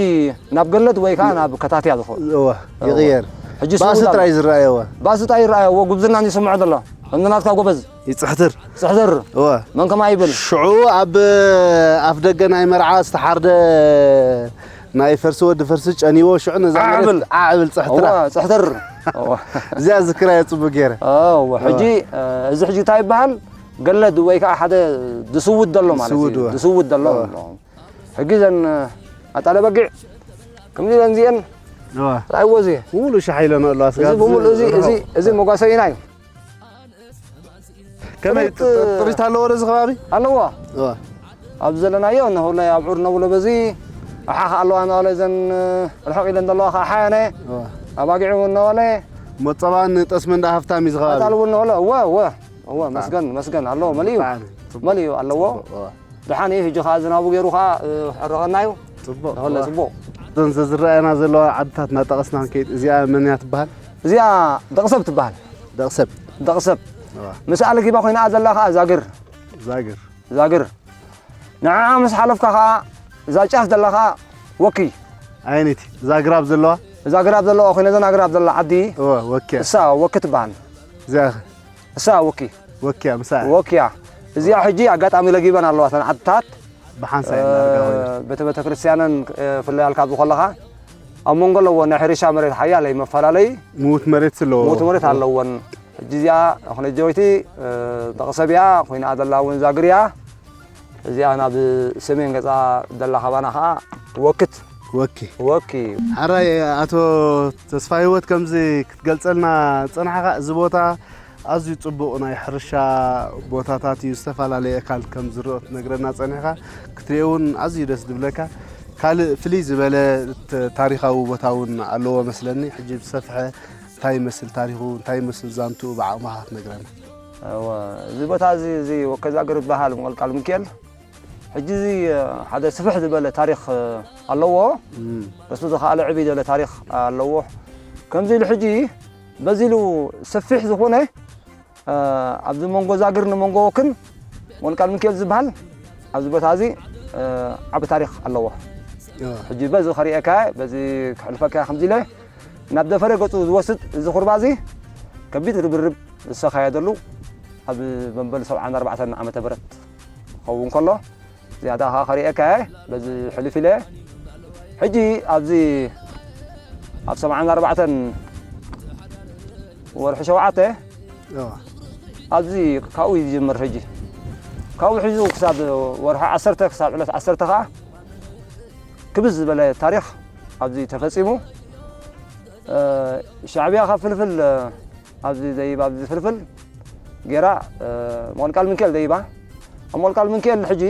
ናብ ገለድ ወይ ከኣ ናብ ከታትያ ዝኸውን። እወ፣ እወ። ይቕየር። ሕጂ ባእሲ ሰውዳ ጥራይ ዝረኣየወ። ባእሲ ጥራይ ይረኣየወ፣ ጉብዝና እዩ ዝስምዖ ዘሎ። ከምዚ ናትካ ጎበዝ። ይጽሕትር። ጽሕትር። እወ። መን ከማ ይብል። ሽዑ ኣብ ኣፍ ደገ ናይ መርዓ ዝተሓርደ ናይ ፈርሲ ወዲ ፈርሲ ጨኒዎ ሽዑ ነዛ ዓዕብል። መሬት ዓዕብል ጽሕትራ። እወ፣ ጽሕትር። እወ። እዚኣ ዝክራዮ ጽቡቅ ገይረ። እወ፣ እወ። ሕጂ፣ እ፣ እዚ ሕጂ እንታይ ይበሃል? ገለድ ወይ ከዓ ሓደ ዝስውድ ዘሎ ማለት እዩ። ዝስውድ፣ እወ። ዝስውድ ዘሎ። እወ። ሕጂ ዘን ኣጣለ በጊዕ ከምዚ ኢለን እዚአን እወ። ራእይዎ እዚ። ሙሉ ሻሕ ኢለን ኣለዋ፣ እዚ ስጋ ብምሉ እዚ፣ እዚ፣ እዚ መጓሰይና እዩ። ከመይ ጥሪት፣ ጥ-፣ ጥሪት ኣለዎ ዶ እዚ ከባቢ? ኣለዎ። እወ። ኣብ ዘለናዮ እነሆ ላይ ኣብ ዑር ነብሎ በዚ ኣሓ ከኣ ኣለዋ እናበለ እዘን ርሕቕ ኢለን ዘለዋ ከኣ ሓያነ እወ። ኣባጊዕ እውን እናበለ እሞ ጸባን ጠስሚ እንዳ ሃፍታም እዩ እዚ ከባቢ። ኣጣል እውን እናበለ እወ፣ እወ፣ እወ፣ ብጣዕሚ። መስገን፣ መስገን ኣለዎ፣ መሊኡ፣ ብጣዕሚ ጽቡቕ። መሊኡ ኣለዎ። ጽቡቕ፣ እወ። ደሓን እዩ፣ ሕጂ ከኣ ዝናቡ ገይሩ ከኣ፣ እ፣ ክሕርቐና እዩ። ጽቡቕ፣ ንኸለ እወ። ጽቡቕ። እዘን ዘዝረኣያና ዘለዋ ዓድታት እናጠቐስና ክንከይድ፣ እዚኣ መን እያ ትበሃል? እዚኣ ደቕሰብ ትበሃል። ደቕሰብ። ደቕሰብ። እወ። ምስኣ ለጊባ ኮይና ዘላ ከኣ ዛግር። ዛግር። ዛግር። ንዓኣ ምስ ሓለፍካ ከኣ እዛ ጫፍ ዘላ ከኣ ወኪ። ኣየነይቲ? እዛ ኣግራብ ዘለዋ? እዛ ኣግራብ ዘለዋ ኮይነ፣ እዘን ኣግራብ ዘላ ዓዲ እወ፣ ወኪያ። እሳ ወኪ ትበሃል። እዚኣ ኸ? እሳ ወኪ። ወኪያ፣ ምሳኣ። ወኪያ። እዚኣ ሕጂ ኣጋጣሚ ለጊበን ኣለዋ፣ እተን ዓድታት። ብሓንሳእ እየን ዳርጋ ኮይነን። በቲ ቤተክርስትያነን፣ እ፣ ፍለያል ካብዚ ከለኻ፣ ኣብ መንጎ ኣለዎ ናይ ሕርሻ መሬት ሓያለይ መፈላለይ ምዉት መሬት ኣለዎ። ምዉት መሬት ኣለወን። ሕጂ እዚኣ ኣኽነጀወይቲ፣ እ፣ ደቕሰብ እያ፣ ኮይና ዘላ እውን ዛግር እያ። እዚኣ ናብ ሰሜን ገጻ ዘላ ካባና ኸዓ ወክት። ወኪ። ወኪ። ሓራይ ኣቶ ተስፋ ህይወት ከምዚ ክትገልጸልና ጸናሕካ፣ እዚ ቦታ ኣዝዩ ጽቡቕ ናይ ሕርሻ ቦታታት እዩ፣ ዝተፈላለየ ኣካል ከም ዝረኦ ትነግረና ጸኒሕካ፣ ክትሪኦ እውን ኣዝዩ ደስ ዝብለካ። ካልእ ፍልይ ዝበለ ት-፣ ታሪኻዊ ቦታ እውን ኣለዎ መስለኒ። ሕጂ ብሰፍሐ እንታይ ይመስል ታሪኹ፣ እንታይ ይመስል ዛንትኡ ብዓቕምኻ ክትነግረና። እወ፣ እዚ ቦታ እዚ፣ እዚ ወከዛግር ይበሃል፣ ምቕልቃል ሚካኤል። ሕጂ እዚ፣ እ፣ ሓደ ስፍሕ ዝበለ ታሪኽ፣ እ፣ ኣለዎ። እም። ርእሱ ዝኸኣለ ዕብይ ዝበለ ታሪኽ ኣለዎ። ከምዚ ኢሉ ሕጂ በዚ ኢሉ ሰፊሕ ዝኾነ፣ እ፣ ኣብዚ መንጎ ዛግር ንመንጎ ወክን ምቕልቃል ሚካኤል ዝበሃል ኣብዚ ቦታ እዚ፣ እ፣ ዓቢ ታሪኽ ኣለዎ። እወ። ሕጂ በዚ ከርእየካ፣ በዚ ክሕልፈካ ከምዚ ኢለ ናብ ደፈረ ገጹ ዝወስድ እዚ ኹርባ እዚ ከቢድ ርብርብ ዝተኻየደሉ ኣብ መበል ሰብዓን ኣርባዕተን ዓመተ ምህረት ክኸውን ከሎ፣ ዝያዳ ኸኣ ከርእየካ እየ፣ በዚ ሕልፍ ኢለ። ሕጂ ኣብዚ ኣብ ሰብዓን ኣርባዕተን ወርሒ ሸውዓተ፣ እዋ። ኣብዚ ካብኡ እዩ ዝጅምር። ሕጂ ካብኡ ሒዙ ክሳብ ወርሒ ዓሰርተ፣ ክሳብ ዕለት ዓሰርተ ኸኣ ክብዝ ዝበለ ታሪኽ ኣብዚ ተፈጺሙ። እ፣ ሻዕብያ ካብ ፍልፍል፣ እ፣ ኣብዚ ዘይብ፣ ኣብዚ ፍልፍል ጌራ፣ እ፣ ምቕልቃል ምንኬል ዘይባ። ኣብ ምቕልቃል ምንኬል ሕጂ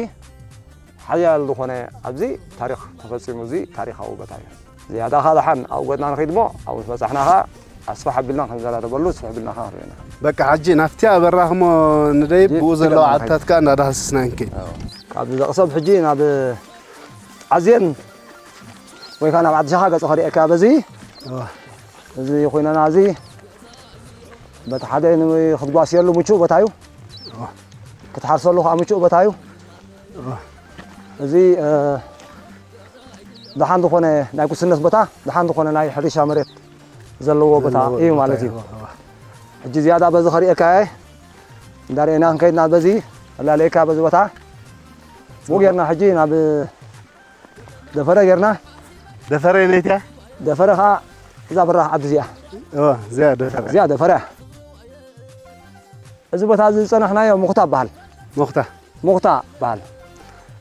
ሓያል ዝኾነ ኣብዚ ታሪኽ ተፈጺሙ። እዚ ታሪኻዊ ቦታ እዩ። ዝያዳ ኸኣ ደሓን ኣብኡ ገጽና ንኸይድ እሞ፣ ኣብኡ ምስ በጻሕና ኸኣ ኣስፍሕ ኣቢልና ክንዘራረበሉ፣ ኣስፍሕ ኣቢልና ኸኣ ንርእዮ ኢና። በቃ፣ ሕጂ ናብቲ ኣበራኽሞ ንደይብ፣ ሕጂ ብኡ ዘለዋ ትገርም ዓድታት ከኣ እንዳዳህሰስና ንከይድ። ኣዎ። ካብ ደቕሰብ ሕጂ ናብ ዓዜን ወይ ከኣ ናብ ዓዲ ሸኻ ገጽ ከርእየካ በዚ። እዋ። እዚ ኮይነና እዚ በቲ ሓደ ን-፣ ክትጓስየሉ ምቹእ ቦታ እዩ። እዋ። ክትሓርሰሉ ከኣ ምቹእ ቦታ እዩ። እዋ። እዚ፣ እ፣ ደሓን ዝኾነ ናይ ጉስነት ቦታ፣ ደሓን ዝኾነ ናይ ሕርሻ መሬት ዘለዎ ቦታ ዘለዎ እዩ ቦታ ማለት እዩ። እዩ። እዋ። ሕጂ ዝያዳ በዚ ከርእየካ እየ። እንዳርኤና ክንከይድና በዚ፣ ኣላለየካ በዚ ቦታ። ብኡ ጌርና ሕጂ ናብ ደፈረ ጌርና። ደፈረ ኢለይትያ? ደፈረ ኸዓ እዛ በራኽ ዓዲ እዚኣ። እወ፣ እዚኣ ደፈረ። እዚኣ ደፈረ። እዚ ቦታ እዚ ዝጸናሕናዮ ሙኽታ ይበሃል። ሙኽታ። ሙኽታ ይበሃል።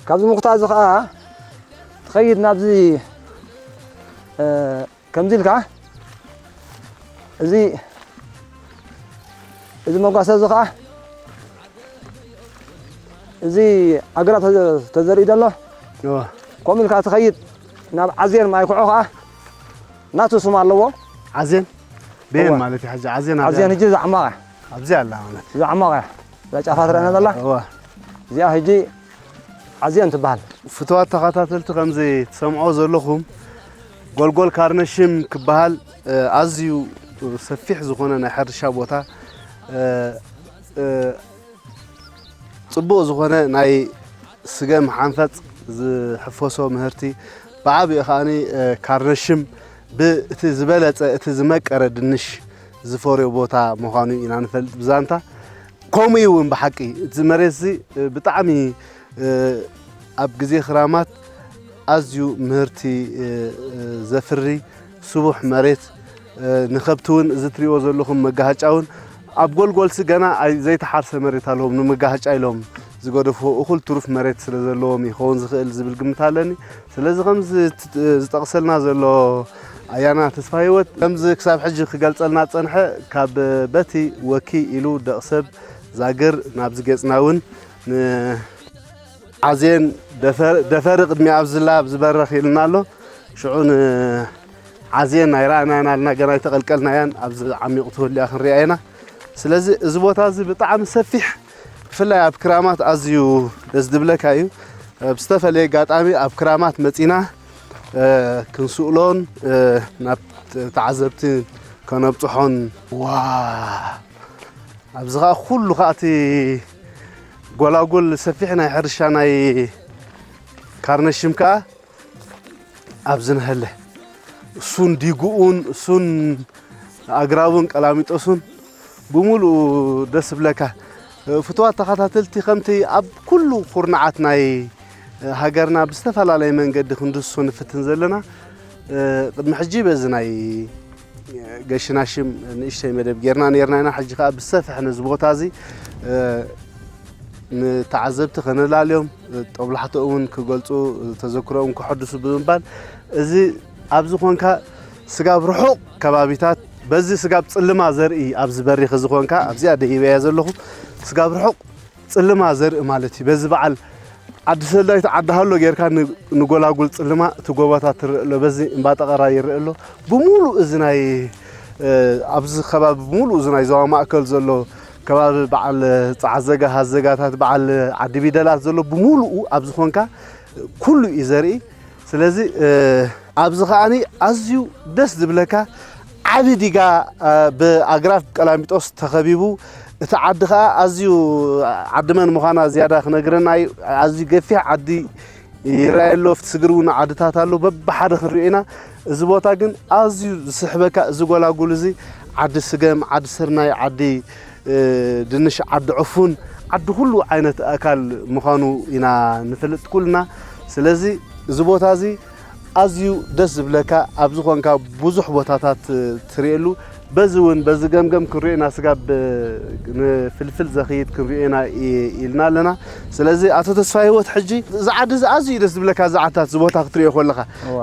ካብዚ ሙኽታ እዚ ኸዓ ትኸይድ ናብዚ፣ እ፣ ከምዚ ኢልካ፣ እዚ፣ እዚ መጓሰ እዚ ኸዓ፣ እዚ ኣግራብ ተዘ-፣ ተዘሪኡ ዘሎ፣ ከምኡ ኢልካ ትኸይድ ናብ ዓዜን ማይ ኩዖ ኸዓ ናቱ ስም ኣለዎ። ዓዜን በየን ማለት እዩ። ሕጂ ዓዜን ኣብዚኣ ዓዜን ኣላ። ሕጂ ዛዕማቐ ኣብዚኣ ኣላ ማለት እዩ። ዛዕማቐ እዛ ጫፋ ትረአና ዘላ እዋ እዚኣ ሕጂ ዓዜን ትበሃል። ፍትዋት ተኸታተልቲ ከምዚ ትሰምዖ ዘለኹም ጎልጎል ካርነሽም ክበሃል ኣዝዩ ሰፊሕ ዝኾነ ናይ ሕርሻ ቦታ ጽቡቕ ዝኾነ ናይ ስገም ሓንፈፅ ዝሕፈሶ ምህርቲ ብዓብኡ ከዓኒ ካርነሽም ብእቲ ዝበለፀ እቲ ዝመቀረ ድንሽ ዝፈርዮ ቦታ ምዃኑ ኢና ንፈልጥ ብዛንታ ከምኡ እዩ እውን ብሓቂ እቲ መሬት እዚ ብጣዕሚ ኣብ ግዜ ክራማት ኣዝዩ ምህርቲ ዘፍሪ ስቡሕ መሬት ንኸብቲ እውን እዚ ትሪእዎ ዘለኹም መጋሃጫ እውን ኣብ ጎልጎልሲ ገና ዘይተሓርሰ መሬት ኣለዎም ንምጋሃጫ ኢሎም ዝገደፍዎ እኹል ትሩፍ መሬት ስለ ዘለዎም ይኸውን ዝኽእል ዝብል ግምት ኣለኒ። ስለዚ ከምዚ ዝጠቕሰልና ዘሎ ኣያና ተስፋ ህይወት ከምዚ ክሳብ ሕጂ ክገልጸልና ዝጸንሐ ካብ በቲ ወኪ ኢሉ ደቕ ሰብ ዛግር ናብዚ ገጽና እውን ዓዜን ደፈሪ ቅድሚ ኣብዚ ላ ኣብዚ በረኽ ኢልና ኣሎ። ሽዑ ንዓዜን ኣይረኣናያን ኣልና ገና ኣይተቐልቀልናያን ኣብዚ ዓሚቑ ትህሉ እያ ክንሪኣ ኢና። ስለዚ እዚ ቦታ እዚ ብጣዕሚ ሰፊሕ ብፍላይ ኣብ ክራማት ኣዝዩ ደስ ዝብለካ እዩ። ብዝተፈለየ ኣጋጣሚ ኣብ ክራማት መፂና ክንስእሎን ናብ ተዓዘብቲ ከነብፅሖን ዋ ኣብዚ ኸዓ ኩሉ ኸዓ እቲ ጎላጉል ሰፊሕ ናይ ሕርሻ ናይ ካርነሽም ከኣ ኣብዚ ነሀለ እሱን ዲጉኡን እሱን ኣግራቡን ቀላሚጦሱን ብምሉኡ ደስ ብለካ። ፍትዋት ተኸታተልቲ ከምቲ ኣብ ኩሉ ኩርናዓት ናይ ሃገርና ብዝተፈላለየ መንገዲ ክንድህስሶ ንፍትን ዘለና ቅድሚ ሕጂ በዚ ናይ ገሽናሽም ንእሽተይ መደብ ጌርና ኔርና ኢና። ሕጂ ከኣ ብሰፍሕ ነዚ ቦታ እዚ ንተዓዘብቲ ከነላልዮም ጦብላሕትኦም እውን ክገልፁ ተዘክሮኦም ከሐድሱ ብምባል እዚ ኣብዚ ኮንካ ስጋብ ርሑቕ ከባቢታት በዚ ስጋብ ፅልማ ዘርኢ ኣብዚ በሪኽ እዚ ኮንካ ኣብዚኣ ደይበያ ዘለኹ ስጋብ ርሑቕ ፅልማ ዘርኢ ማለት እዩ። በዚ በዓል ዓዲ ሰዳይት ዓዲ ሃሎ ጌርካ ንጎላጉል ፅልማ እቲ ጎቦታት ትርኢ ኣሎ። በዚ እምባ ጠቐራ ይርኢ ኣሎ። ብምሉእ እዚ ናይ ኣብዚ ከባቢ ብምሉእ እዚ ናይ ዞባ ማእከል ዘሎ ከባቢ በዓል ጸዓዘጋ ሃዘጋታት በዓል ዓዲ ቢደላት ዘሎ ብምሉኡ ኣብዚ ኮንካ ኩሉ እዩ ዘርኢ። ስለዚ ኣብዚ ከዓኒ ኣዝዩ ደስ ዝብለካ ዓቢ ዲጋ ብኣግራፍ ቀላሚጦስ ተኸቢቡ እቲ ዓዲ ከኣ ኣዝዩ ዓዲ መን ምዃና ዝያዳ ክነግረና እዩ። ኣዝዩ ገፊሕ ዓዲ ይረኣይ ኣሎ፣ ኣብቲ ስግር እውን ዓድታት ኣሎ፣ በብሓደ ክንሪኦ ኢና። እዚ ቦታ ግን ኣዝዩ ዝስሕበካ እዚ ጎላጉል እዚ ዓዲ ስገም፣ ዓዲ ስርናይ፣ ዓዲ ድንሽ፣ ዓዲ ዕፉን፣ ዓዲ ኩሉ ዓይነት ኣእካል ምዃኑ ኢና ንፈልጥ ኩልና። ስለዚ እዚ ቦታ እዚ ኣዝዩ ደስ ዝብለካ ኣብዚ ኮንካ ብዙሕ ቦታታት ትርእየሉ በዚ እውን በዚ ገምገም ክንሪኦ ኢና ስጋብ ንፍልፍል ዘኽይድ ክንሪኦ ኢና ኢልና ኣለና። ስለዚ ኣቶ ተስፋ ህይወት ሕጂ እዚ ዓዲ እዚ ኣዝዩ ደስ ዝብለካ እዚ ዓድታት እዚ ቦታ ክትሪኦ ከለኻ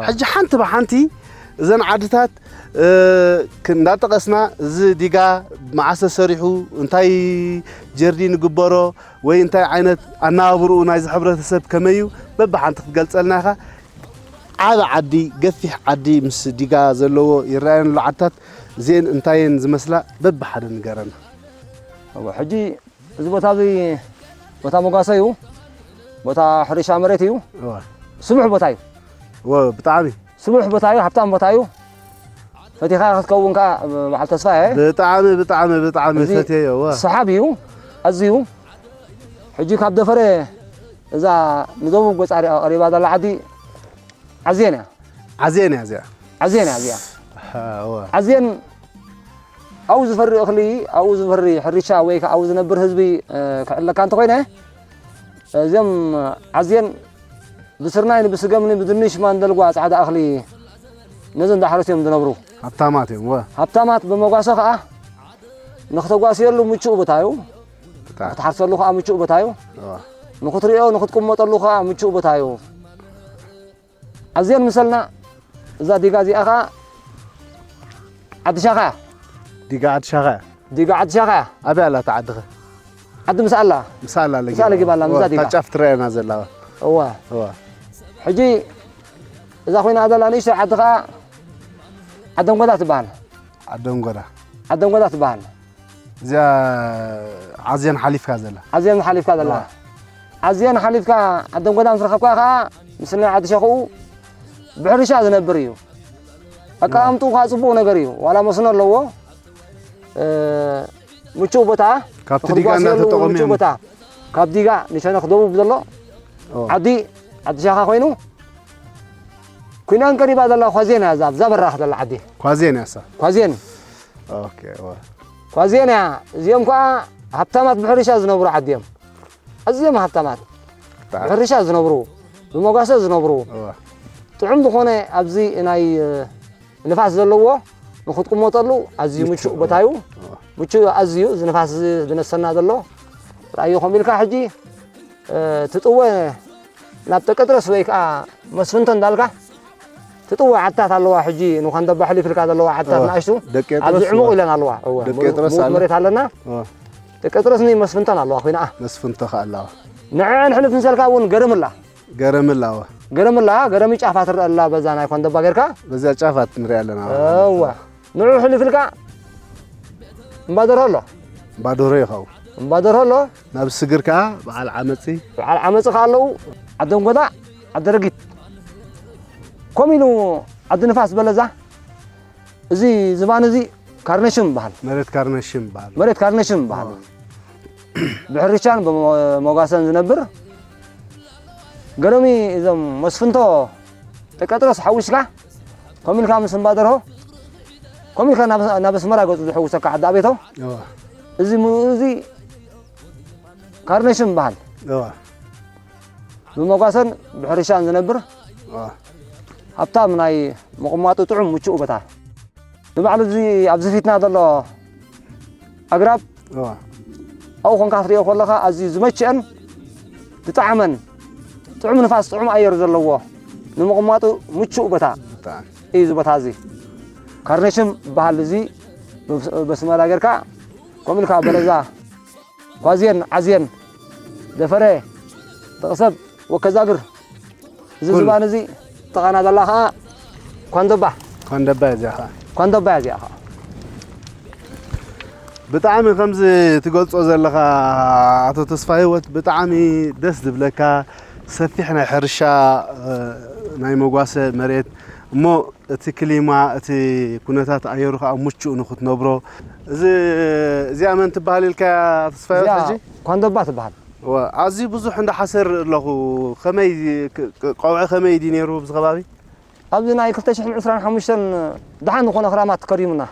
ሕጂ ሓንቲ ብሓንቲ እዘን ዓድታት እንዳጠቐስና እዚ ዲጋ መዓስ ተሰሪሑ እንታይ ጀርዲን ይግበሮ ወይ እንታይ ዓይነት ኣነባብርኡ ናይዚ ሕብረተሰብ ከመይ እዩ በብሓንቲ ክትገልፀልና ኢኻ። ዓቢ ዓዲ ገፊሕ ዓዲ ምስ ዲጋ ዘለዎ ይረኣየን ኣሎ ዓድታት እዚኤን እንታየን ዝመስላ በብሓደ ንገረና። እወ፣ ሕጂ እዚ ቦታ እዚ ቦታ መጓሰ እዩ፣ ቦታ ሕርሻ መሬት እዩ። እወ። ስቡሕ ቦታ እዩ። እወ፣ ብጣዕሚ። ስቡሕ ቦታ እዩ፣ ሃብታም ቦታ እዩ። ፈቲኻ ክትከውን ከዓ በዓል ተስፋ እየ። ብጣዕሚ ብጣዕሚ ብጣዕሚ እዚ ፈትየዮ። እወ። ሰሓብ እዩ፣ ኣዝዩ። ሕጂ ካብ ደፈረ እዛ ንደቡብ ገፃ ሪኣ ቀሪባ ዘላ ዓዲ ዓዝየን እያ። ዓዝየን እያ እዚኣ። ዓዝየን እያ እዚኣ። ዓዝየን ኣብኡ ዝፈሪ እኽሊ፣ ኣብኡ ዝፈሪ ሕርሻ ወይ ከዓ ኣብኡ ዝነብር ህዝቢ ክዕለካ እንተኾይነ እዚኦም ዓዝየን ብስርናይን ብስገምኒ ብድንሽ ማንደልጓ ፃዕዳ እኽሊ ነዚ እንዳሓረሱ እዮም ዝነብሩ። ሃብታማት እዮም። ወ። ሃብታማት ብመጓሰ ከዓ ንክተጓስየሉ ምቹእ ቦታ እዩ። ብጣዕሚ። ክትሓርሰሉ ከዓ ምቹእ ቦታ እዩ። እዋ። ንክትሪኦ ንክትቅመጠሉ ከዓ ምቹእ ቦታ እዩ። ኣዝየን ምሰልና እዛ ዲጋ እዚኣ ከዓ ዓዲ ሻኻ እያ። ዲጋ ዓዲ ሻኻ እያ። ዲጋ ዓዲ ሻኻ እያ። ኣበይ ኣላ እታ ዓድኸ? ዓዲ ምስኣላ። ምስኣላ ኣለጊባ። ምስኣላ ጊባ ኣላ፣ ምስኣ ዲጋ። እታ ጫፍ ትረኣየና ዘላ። እዋ። እዋ። ሕጂ እዛ ኮይና ዘላ ንእሽተይ ዓዲ ኸዓ ዓደንጎዳ ትበሃል። ዓደንጎዳ። ዓደንጎዳ ትበሃል። እዚኣ ዓዝያን ሓሊፍካ ዘላ። ዓዝያን ሓሊፍካ ዘላ። ዓዝያን ሓሊፍካ ዓደንጎዳ ምስ ረኸብካ ኸዓ ምስ ናይ ዓዲ ሸኽኡ ብሕርሻ ዝነብር እዩ። ኣቀማምጥኡ ኸዓ ጽቡቕ ነገር እዩ። ዋላ መስኖ ኣለዎ። ምቹእ ቦታ ካብቲ ዲጋ እናተጠቐሙ እዮም። ካብ ዲጋ ንሸነኽ ደቡብ ዘሎ ዓዲ ዓዲ ሻኻ ኮይኑ ኩናን ቀሪባ ዘላ ኳዜን እያ። እዛ ኣብዛ በራኽ ዘላ ዓዲ ኳዜን እያ እሳ። ኳዜን ኦኬ። ዋ። ኳዜን እያ። እዚኦም ከዓ ሃብታማት ብሕርሻ ዝነብሩ ዓዲ እዮም። ኣዝዮም ሃብታማት ብሕርሻ ዝነብሩ ብመጓሰ ዝነብሩ ጥዑም ዝኾነ ኣብዚ ናይ ንፋስ ዘለዎ ንክትቅመጠሉ ኣዝዩ ምቹእ ቦታ እዩ። ምቹእ ኣዝዩ እዚ ንፋስ እዚ ዝነሰና ዘሎ ርኣዮ። ከምኡ ኢልካ ሕጂ ትጥወ ናብ ጠቀጥረስ ወይ ከዓ መስፍንቶ እንዳልካ ትጥወ ዓድታት ኣለዋ። ሕጂ ንኳንደባ ሕሊፍ ኢልካ ዘለዋ ዓድታት ንኣሽቱ ኣብዚ ዕሙቕ ኢለን ኣለዋ። ደቀጥረስ መሬት ኣለና። ደቀጥረስ ኒ መስፍንቶን ኣለዋ ኮይና መስፍንቶ ከ ኣለዋ። ንዐን ሕልፍ ምሰልካ እውን ገርምላ ገረምላ ወ ገረምላ ገረሚ ጫፋ ትረአ ኣላ። በዛ ናይ ኮንደባ ጌርካ በዛ ጫፋት ንሪኣ ኣለና። እወ ንዑ ሕልፍ ኢልካ እምባደርሆ ኣሎ። እምባደርሆ ይኸው እምባደርሆ ኣሎ። ናብ ስግር ከዓ በዓል ዓመፂ በዓል ዓመፂ ከዓ ኣለዉ። ዓደንጎዳ ዓደረጊት ከምኡ ኢሉ ዓዲ ንፋስ በለዛ እዚ ዝባን እዚ ካርነሽም ይበሃል። መሬት ካርነሽም ይበሃል። መሬት ካርነሽም ይበሃል። ብሕርሻን ብመጓሰን ዝነብር ገሎሚ እዞም መስፍንቶ ደቀጥረስ ሓዊስካ ኮሚልካ ምስ እምባደርሆ ኮሚልካ ናብ ኣስመራ ገፁ ዝሕውሰካ ዓዲ ኣቤቶ እዚ ምሉእ እዚ ካርነሽም ይበሃል። ብመጓሰን ብሕርሻን ዝነብር ሃብታም ናይ ምቕማጡ ጥዑም ምቹእ ቦታ ንባዕሉ እዚ ኣብዚ ፊትና ዘሎ ኣግራብ ኣብኡ ኮንካ ክትሪኦ ከለኻ ኣዝዩ ዝመችአን ዝጠዓመን ጥዑም ንፋስ ጥዑም ኣየር ዘለዎ ንምቕማጡ ምቹእ ቦታ እዩ። እዚ ቦታ እዚ ካርነሽም በሃል እዚ በስመራ ጌርካ ከምኡ ኢልካ በለዛ ኳዝየን ዓዝየን ደፈረ ጥቕሰብ ወከዛግር እዚ ዝባን እዚ ጥቓና ዘላ ኸዓ ኳንደባ ኳንደባ እያ እዚኣ ኸዓ ኳንደባ እያ እዚኣ ኸዓ። ብጣዕሚ ከምዚ ትገልጾ ዘለኻ ኣቶ ተስፋሂወት ብጣዕሚ ደስ ዝብለካ ሰፊሕ ናይ ሕርሻ ናይ መጓሰ መሬት እሞ እቲ ክሊማ እቲ ኩነታት ኣየሩ ከዓ ምቹእ ንክትነብሮ እዚ እዚኣ መን ትበሃል ኢልካያ ተስፋሂወት ሕጂ? ኳንደባ ትበሃል። ኣዝዩ ብዙሕ እንዳ ሓሰር ኣለኹ ከመይ ቀውዒ ከመይ ድዩ ነይሩ ኣብዚ ከባቢ? ኣብዚ ናይ ክልተ ሽሕን ዕስራን ሓሙሽተን ደሓን ዝኾነ ክራማት ከሪሙና።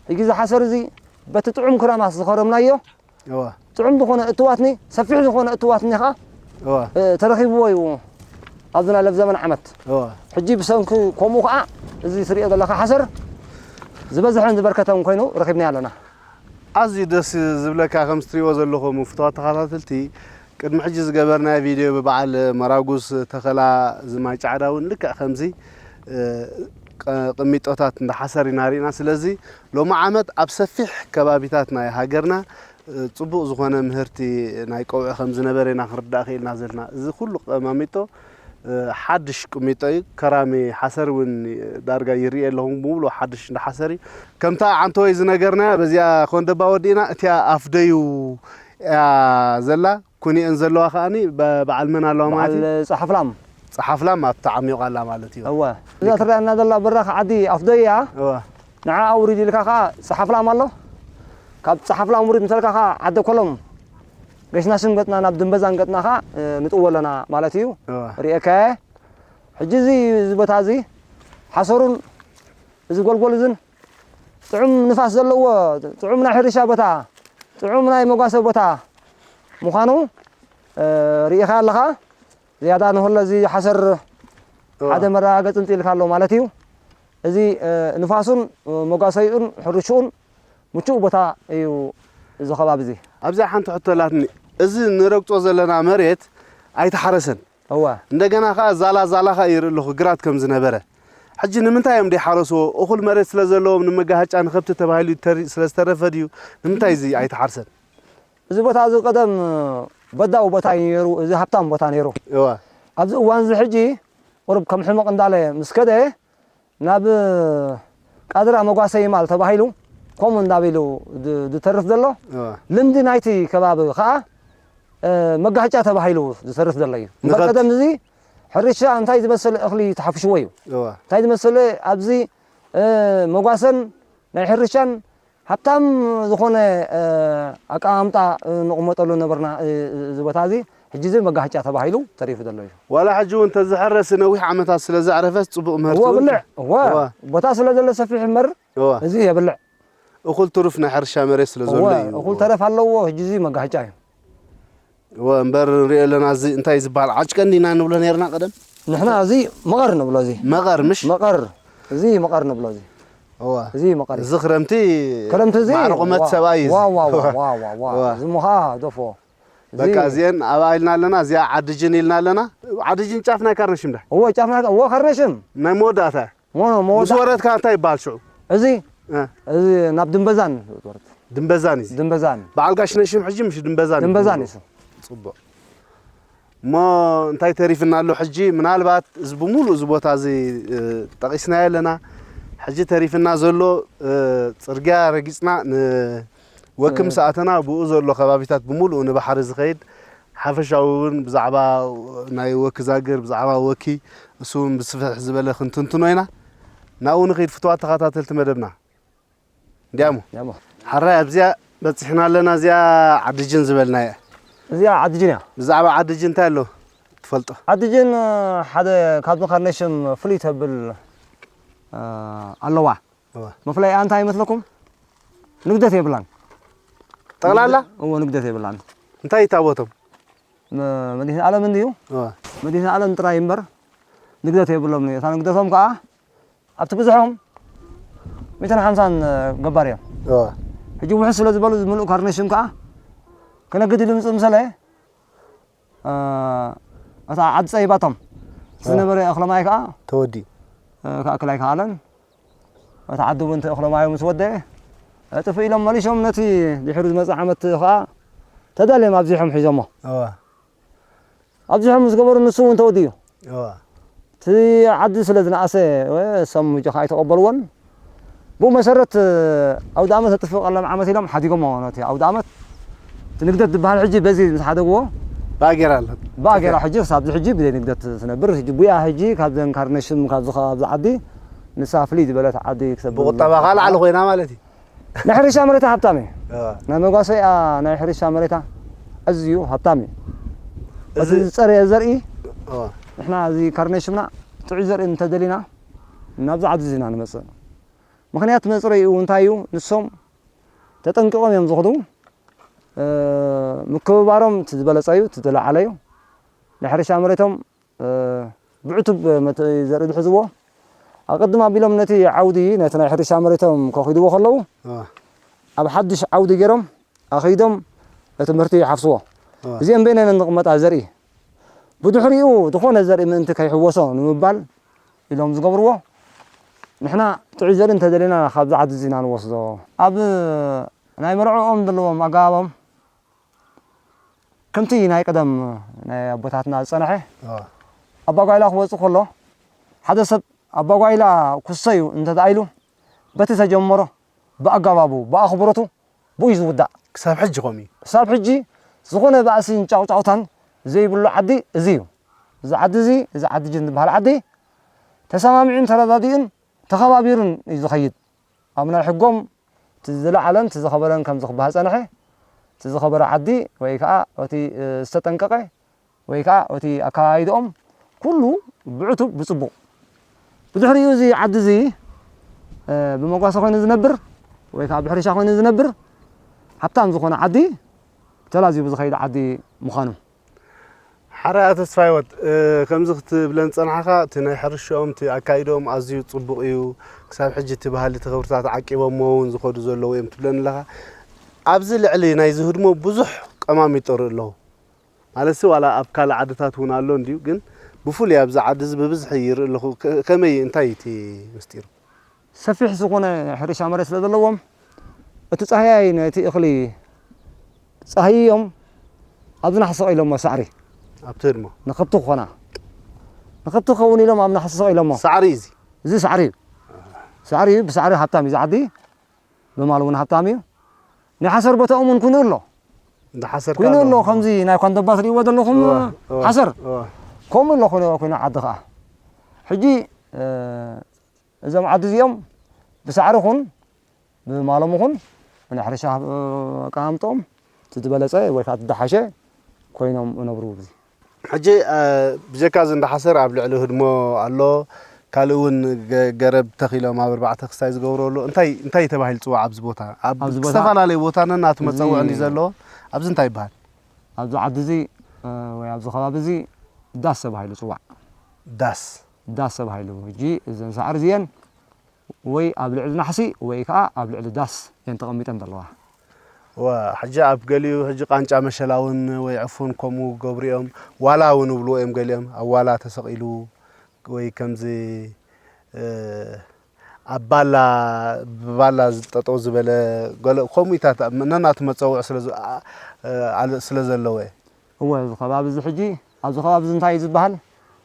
ሕጂ እዚ ሓሰር እዚ በቲ ጥዑም ክራማት ዝኸረምናዮ ጥዑም ዝኾነ እትዋትኒ ሰፊሕ ዝኾነ እትዋትኒ ከዓ ተረኺብዎ እዩ ኣብዚ ናይ ለብዘመን ዓመት። ሕጂ ብሰንኪ ከምኡ ከዓ እዚ ትሪኦ ዘለካ ሓሰር ዝበዝሐን ዝበርከተን ኮይኑ ረኺብናዮ ኣለና። ኣዝዩ ደስ ዝብለካ ከም ትሪእዎ ዘለኹም ፍቱዋት ተኸታተልቲ ቅድሚ ሕጂ ዝገበርናዮ ቪድዮ ብበዓል መራጉስ ተኸላ ዝማይ ጫዕዳ እውን ልክዕ ከምዚ ቅሚጦታት እንዳ ሓሰር ኢና ርኢና። ስለዚ ሎሚ ዓመት ኣብ ሰፊሕ ከባቢታት ናይ ሃገርና ፅቡቕ ዝኾነ ምህርቲ ናይ ቀውዒ ከም ዝነበረ ኢና ክንርዳእ ክኢልና ዘለና። እዚ ኩሉ ቀማሚጦ ሓድሽ ቅሚጦ እዩ። ከራሚ ሓሰር እውን ዳርጋ ይርኢ ኣለኹ፣ ብሙሉእ ሓድሽ እንዳ ሓሰር እዩ። ከምታ ዓንተወይ ዝነገርናያ በዚኣ ኮንደባ ወዲእና፣ እቲኣ ኣፍደዩ እያ ዘላ። ኩኒአን ዘለዋ ከኣኒ በ-፣ በዓል መን ኣለዋ ማለት እዩ? በዓል ጸሓፍላም። ጸሓፍላም ኣብቲ ዓሚቑ ኣላ ማለት እዩ። እወ። እዛ ትረኣየና ዘላ በራኽ ዓዲ ኣፍደዩ እያ። እወ። ንዓ ውሪድ ኢልካ ከኣ ጸሓፍላም ኣሎ። ካብ ጸሓፍላም ውሪድ ምስ በልካ ከኣ ዓደ ኮሎም ገሽናሽን ገጥና ናብ ድንበዛን ገጥና ከኣ፣ እ፣ ንጥዎ ኣለና ማለት እዩ። እወ። ርእየካየ። ሕጂ እዚ፣ እዚ ቦታ እዚ ሓሰሩን እዚ ጎልጎል እዝን ጥዑም ንፋስ ዘለዎ፣ ጥዑም ናይ ሕርሻ ቦታ፣ ጥዑም ናይ መጓሰ ቦታ ምዃኑ፣ እ፣ ርኢኻ ኣለኻ። ዝያዳ ንኹሎ እዚ ሓሰር እወ። ሓደ መረጋገጺ እንጽኢልካ ኣሎ ማለት እዩ። እዚ፣ እ፣ ንፋሱን፣ እ፣ መጓሰይኡን ሕርሽኡን ምቹእ ቦታ እዩ እዚ ከባቢ እዚ። ኣብዚኣ ሓንቲ ሕቶ ኣላትኒ። እዚ ንረግጾ ዘለና መሬት ኣይተሓረሰን። እወ። እንደገና ከኣ ዛላ ዛላ ከኣ ይርኢ ኣለኹ ግራት ከም ዝነበረ። ሕጂ ንምንታይ እዮም ዘይሓረስዎ? እኹል መሬት ስለ ዘለዎም ንመጋሃጫ ንከብቲ ተባሂሉ ተሪ-፣ ስለ ዝተረፈ ድዩ? ንምንታይ እዚ ኣይተሓርሰን? እዚ ቦታ እዚ ቀደም በዳዊ ቦታ እዩ ነይሩ። እዚ ሃብታም ቦታ ነይሩ። እወ። ኣብዚ እዋን እዚ ሕጂ ቁሩብ ከም ሕመቕ እንዳለ ምስ ከደ ናብ ቃድራ መጓሰ ይማል ተባሂሉ ከምኡ እንዳቢሉ ድ-፣ ድተርፍ ዘሎ እወ። ልምዲ ናይቲ ከባቢ ከዓ፣ እ፣ መጋጫ ተባሂሉ ዝተርፍ ዘሎ እዩ። እምበር ንኸብቲ ቀደም እዚ ሕርሻ እንታይ ዝመሰለ እኽሊ ተሓፍሽዎ እዩ። እወ። እንታይ ዝመሰለ ኣብዚ፣ እ፣ መጓሰን ናይ ሕርሻን ሃብታም ዝኾነ፣ እ፣ ኣቀማምጣ፣ እ፣ ንቕመጠሉ ነበርና፣ እ፣ እዚ ቦታ እዚ። ሕጂ እዚ መጋጫ ተባሂሉ ተሪፉ ዘሎ እዩ። ዋላ ሕጂ እውን ተዝሕረስ ነዊሕ ዓመታት ስለ ዘዕረፈስ ጽቡቕ ምህርቲ እወ፣ እውን ብልዕ፣ እወ፣ እወ። ቦታ ስለ ዘሎ ሰፊሕ እምበር እወ። እዚ የብልዕ። እኹል ትሩፍ ናይ ሕርሻ መሬት ስለ ዘሎ እወ፣ እዩ። እኹል ተረፍ ኣለዎ፣ ሕጂ እዚ መጋጫ እዩ። እወ፣ እምበር ንሪኦ ኣለና፣ እዚ እንታይ ዝበሃል ዓጭቀን ዲና ንብሎ ነይርና ቀደም? ንሕና እዚ መቐር ንብሎ እዚ። መቐር፣ ምሽ? መቐር። እዚ መቐር ንብሎ እዚ። እወ። እዚ መቐር እዩ። እዚ ክረምቲ ክረምቲ እዚ ማዕረ ቁመት ዋ፣ ሰብኣይ እዩ እዚ። ዋ፣ ዋ፣ ዋ፣ እወ። ዋ፣ ዋ፣ ዋ። እወ። እዚ እሞ ኸዓ ደፎ። እዚ በቃ እዚአን ኣብኣ ኢልና ኣለና፣ እዚኣ ዓዲ ጅን ኢልና ኣለና። ዓዲ ጅን ጫፍ ናይ ካርነሽም ዳ? እወ፣ ጫፍ ናይ፣ እወ፣ ካርነሽም። ናይ መወዳእታ። ሞ-፣ መወዳ-፣ ምስ ወረድካ እንታይ ይበሃል ሽዑ? እዚ፣ እ። እዚ ናብ ድምበዛን ወረድ። ድምበዛን እዩ። ድምበዛን። በዓል ጋሽ ነሽም ሕጂ ምሽ ድምበዛን እዩ ድምበዛን ዝብልዎ። እዩ። ጽቡቕ። እሞ እንታይ ተሪፍና ኣሎ ሕጂ? ምናልባት እዚ ብምሉእ እዚ ቦታ እዚ፣ እ፣ ጠቒስናዮ ኣለና። ሕጂ ተሪፍና ዘሎ፣ እ፣ ጽርግያ ረጊጽና ንወኪ እ። ምስ ኣተና ብኡ ዘሎ ከባቢታት ብምሉእ ንባሕሪ ዝኸይድ ሓፈሻዊ እውን ብዛዕባ ናይ ወኪ ዛግር፣ ብዛዕባ ወኪ እሱ እውን ብስፍሕ ዝበለ ክንትንትኖ ኢና። ናብኡ ንኸይድ ፍቱዋት ተኸታተልቲ መደብና። እንዲያሞ። እንዲያሞ። ሓራይ ኣብዚኣ በጺሕና ኣለና፣ እዚኣ ዓዲ ጅን ዝበልናያ። እዚኣ ዓዲ ጅን እያ። ብዛዕባ ዓዲ ጅን እንታይ ኣሎ ትፈልጦ? ዓዲ ጅን፣ እ፣ ሓደ ካብዚ ካርነሽም ፍሉይ ተብል፣ እ፣ ኣለዋ። እወ። መፍለይኣ እንታይ ይመስለኩም? ንግደት የብላን። ጠቕላላ? እወ፣ ንግደት የብላን። እንታይ እዩ ታቦቶም? መ-፣ መድኃኔ ዓለም እንድዩ? እወ። መድኃኔ ዓለም ጥራይ እምበር ንግደት የብሎምን እዩ። እታ ንግደቶም ከዓ ኣብቲ ብዝሖም ሚእትን ሓምሳን ገባር እዮም። እወ። ሕጂ ውሕስ ስለ ዝበሉ፣ እዚ ምሉእ ካርነሽም ከዓ ክነግድ ኢሉ ምጽእ ምሰለ፣ እ፣ እታ ዓዲ ጸቢባቶም። እወ። ዝነበረ እኽለ ማይ ከዓ ተወዲኡ። እ፣ ክኣክል ኣይከኣለን። እቲ ዓዲ እውን እቲ እኽለ ማዩ ምስ ወደአ፣ ጥፍእ ኢሎም መሊሾም ነቲ ድሕሪ ዝመጽእ ዓመት ኸዓ ተዳልዮም ኣብዚሖም ሒዞሞ። እወ። ኣብዚሖም ምስ ገበሩ ንሱ እውን ተወዲኡ። እወ። እቲ ዓዲ ስለ ዝነኣሰ፣ እወ፣ እሶም ምጆ ኸዓ ኣይተቐበልዎን። ብኡ መሰረት ኣውደ ኣመት ተጥፍእ ቀለም ዓመት ኢሎም ሓዲጎሞ ነቲ ኣውደ ኣመት። እቲ ንግደት ዝበሃል ሕጂ በዚ ምስ ሓደግዎ ባጌራ ኣሎ። ባጌራ ሕጂ ክሳብ እዚ ሕጂ ብዘይ ንግደት ትነብር። ሕጂ ቡያ ሕጂ ካብዘን ካርነሽም ካብዚ ከባቢ ዓዲ ንሳ ፍልይ ዝበለት ዓዲ ክሰብ ብቁጠባ ከዓ ላዕሊ ኮይና ማለት እዩ። ናይ ሕርሻ መሬታ ሃብታም እዩ። እወ። ናይ መጓሰያ ናይ ሕርሻ መሬታ ኣዝዩ ሃብታም እዩ። እዚ እዚ ዝጸረየ ዘርኢ እወ። ንሕና እዚ ካርነሽምና ጥዑይ ዘርኢ እንተደሊና ናብዚ ዓዲ እዚ ኢና ንመጽእ። ምኽንያት መጽረይኡ እንታይ እዩ? ንሶም ተጠንቂቖም እዮም ዝኸዱ። እ፣ ምክብባሮም እቲ ዝበለጸ እዩ፣ እቲ ዝለዓለ እዩ። ናይ ሕርሻ መሬቶም፣ እ፣ ብዕቱብ መት-፣ ዘርኢ ዝሕዝዎ። ኣቐድም ኣቢሎም ነቲ ዓውዲ፣ ነቲ ናይ ሕርሻ መሬቶም ከኺድዎ ከለዉ፣ እወ። ኣብ ሓድሽ ዓውዲ ገይሮም ኣኺዶም እቲ ምህርቲ ይሓፍስዎ። እወ። እዚኦም በይነን እንቕመጣ ዘርኢ። ብድሕሪኡ ዝኾነ ዘርኢ ምእንቲ ከይሕወሶ ንምባል ኢሎም ዝገብርዎ። ንሕና ጥዑይ ዘርኢ እንተደሊና ካብዚ ዓዲ እዚ ኢና ንወስዶ። ኣብ ናይ መርዕኦም ዘለዎም ኣገባቦም ከምቲ ናይ ቀደም ናይ ኣቦታትና ዝጸንሐ፣ ኣዎ። ኣባጓይላ ክወጽእ ከሎ፣ ሓደ ሰብ ኣባጓይላ ክሰዩ እንተ ደኣ ኢሉ፣ በቲ ተጀመሮ፣ ብኣገባቡ፣ ብኣኽብሮቱ፣ ብኡ እዩ ዝውዳእ። ክሳብ ሕጂ ከምኡ እዩ። ክሳብ ሕጂ ዝኾነ ባእስን ጫውጫውታን ዘይብሉ ዓዲ እዚ እዩ። እዚ ዓዲ እዚ፣ እዚ ዓዲ ጅን ዝበሃል ዓዲ፣ ተሰማሚዑን ተረዳዲኡን ተኸባቢሩን እዩ ዝኸይድ። ኣብ ናይ ሕጎም እቲ ዝለዓለን እቲ ዝኸበረን ከምዚ ክበሃል ጸንሐ፣ እቲ ዝኸበረ ዓዲ ወይ ከኣ እቲ፣ እ፣ ዝተጠንቀቐ ወይ ከኣ እቲ ኣከያይድኦም ኩሉ ብዕቱብ ብጽቡቕ። ብድሕሪኡ እዚ ዓዲ እዚ፣ እ፣ ብመጓሰ ኮይኑ ዝነብር ወይ ከኣ ብሕርሻ ኮይኑ ዝነብር ሃብታም ዝኾነ ዓዲ ተላዚቡ ዝኸይድ ዓዲ ምዃኑ። ሓራያ ተስፋ ህይወት፣ እ፣ ከምዚ ክትብለን ጸናሕካ፣ እቲ ናይ ሕርሽኦም፣ እቲ ኣካይድኦም ኣዝዩ ጽቡቕ እዩ። ክሳብ ሕጂ እቲ ባህሊ፣ እቲ ክብርታት ዓቂቦሞ እውን ዝኸዱ ዘለዉ እዮም ትብለኒ ኣለኻ። ኣብዚ ልዕሊ ናይ ዝህድሞ ብዙሕ ቀማሚጦ ይርኢ ኣለኹ። ማለትሲ ዋላ ኣብ ካልእ ዓድታት እውን ኣሎ እንድዩ፣ ግን ብፍሉይ ኣብዚ ዓዲ እዚ ብብዝሒ ይርኢ ኣለኹ። ከ-፣ ከመይ፣ እንታይ እዩ እቲ ምስጢሩ? ሰፊሕ ዝኾነ ሕርሻ መሬት ስለ ዘለዎም፣ እቲ ጻህያይ ነቲ እኽሊ ጻህይዮም ኣብዚ ናሕሲ ቀኢሎሞ ሳዕሪ ኣብቲ ህድሞ። ንከብቲ ክኾና። ንኸብቲ ክኸውን ኢሎም ኣብ ናሕሲ ሰቕ ኢሎሞ። ሳዕሪ እዩ እዚ። እዚ ሳዕሪ እዩ። ሳዕሪ እዩ፣ ብሳዕሪ ሃብታም እዩ እዚ ዓዲ። ብማል እውን ሃብታም እዩ። ናይ ሓሰር ቦታኦም እውን ኩኑ ኣሎ። እንዳ ሓሰር ኩኑ ኣሎ። ከምዚ ናይ ኳንደባ ትርእይዎ ዘለኹም እወ፣ እወ፣ ሓሰር። እወ። ከምኡ ኣሎ ኩኑ፣ ኩኑ ዓዲ ኸዓ። ሕጂ፣ እ፣ እዞም ዓዲ እዚኦም ብሳዕሪ ኹን ብማሎም ኹን ናይ ሕርሻ ኣቀማምጦም እቲ ዝበለጸ ወይ ከዓ እቲ ዝሓሸ ኮይኖም እነብሩ ኣብዚ። ሕጂ፣ እ፣ ብጀካ እዚ እንዳ ሓሰር ኣብ ልዕሊ ህድሞ ኣሎ፣ ካልእ እውን ገ-፣ ገረብ ተኺሎም ኣብ ኣርባዕተ ክስታይ ዝገብሩ ኣሎ። እንታይ፣ እንታይ ተባሂሉ ይጽዋዕ ኣብዚ ቦታ? ኣብ ኣብዚ ቦታ ዝተፈላለዩ ቦታ ነናቱ እዚ መጸውዒ እንድዩ ዘለዎ። ኣብዚ እንታይ ይበሃል? ኣብዚ ዓዲ እዚ፣ እ፣ ወይ ኣብዚ ከባቢ እዚ ዳስ ተባሂሉ ይጽዋዕ። ዳስ? ዳስ ተባሂሉ። ሕጂ እዘን ሳዕሪ እዚአን ወይ ኣብ ልዕሊ ናሕሲ ወይ ከዓ ኣብ ልዕሊ ዳስ እየን ተቐሚጠን ዘለዋ። እወ፣ ሕጂ ኣብ ገሊኡ ሕጂ ቃንጫ መሸላ እውን ወይ ዕፉን ከምኡ ገብሩ እዮም። ዋላ እውን ይብልዎ እዮም ገሊኦም። ኣብ ዋላ ተሰቒሉ ወይ ከምዚ፣ እ፣ ኣብ ባላ፣ ብባላ ጠጠው ዝበለ ገለ ከምኡታት ነናቱ መጸውዒ ስለ ዝ-፣ ኣ-፣ እ፣ ኣለ-፣ ስለ ዘለዎ እየ። እወ፣ እዚ ከባቢ እዚ ሕጂ፣ ኣብዚ ከባቢ እዚ እንታይ እዩ ዝበሃል?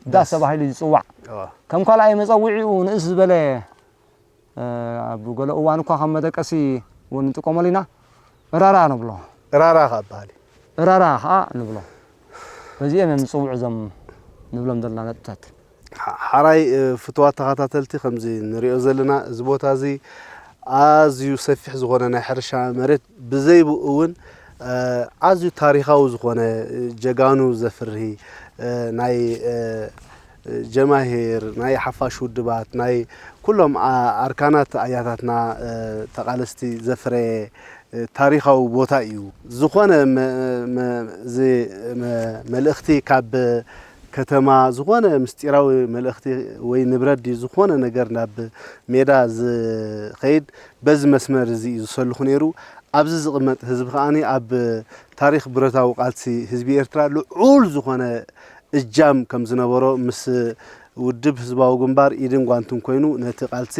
ዳስ ዳስ። ተባሂሉ እዩ ዝጽዋዕ። እወ። ከም ካልኣይ መጸውዒኡ ንእስ ዝበለ፣ እ፣ ኣብ ገለ እዋን እኳ ከም መደቀሲ እውን ንጥቀመሉ ኢና። እራራ ንብሎ። እራራ ከኣ በሃል እዩ። እራራ ከኣ ንብሎ። በዚኦም እዮም ዝጽውዑ እዞም ንብሎም ዘለና ነጥብታት። ሓ-፣ ሓራይ፣ እ፣ ፍቱዋት ተኸታተልቲ፣ ከምዚ ንሪኦ ዘለና፣ እዚ ቦታ እዚ ኣዝዩ ሰፊሕ ዝኾነ ናይ ሕርሻ መሬት ብዘይብኡ እውን፣ እ፣ ኣዝዩ ታሪኻዊ ዝኾነ፣ እ፣ ጀጋኑ ዘፍርሂ፣ እ፣ ናይ፣ እ፣ ጀማሂር፣ ናይ ሓፋሽ ውድባት፣ ናይ ኩሎም ኣ-፣ ኣርካናት ኣያታትና፣ እ፣ ተቓለስቲ ዘፍረየ፣ እ፣ ታሪኻዊ ቦታ እዩ። ዝኾነ መ-፣ መ-፣ እዚ መ-፣ መልእኽቲ ካብ ከተማ፣ ዝኾነ ምስጢራዊ መልእኽቲ ወይ ንብረት ድዩ፣ ዝኾነ ነገር ናብ ሜዳ ዝኸይድ በዚ መስመር እዚ እዩ ዝሰልኹ ነይሩ። ኣብዚ ዝቕመጥ ህዝቢ ከኣ ኣብ ታሪኽ ብረታዊ ቃልሲ ህዝቢ ኤርትራ ልዑል ዝኾነ እጃም ከም ዝነበሮ፣ ምስ ውድብ ህዝባዊ ግንባር ኢድን ጓንትን ኮይኑ ነቲ ቃልሲ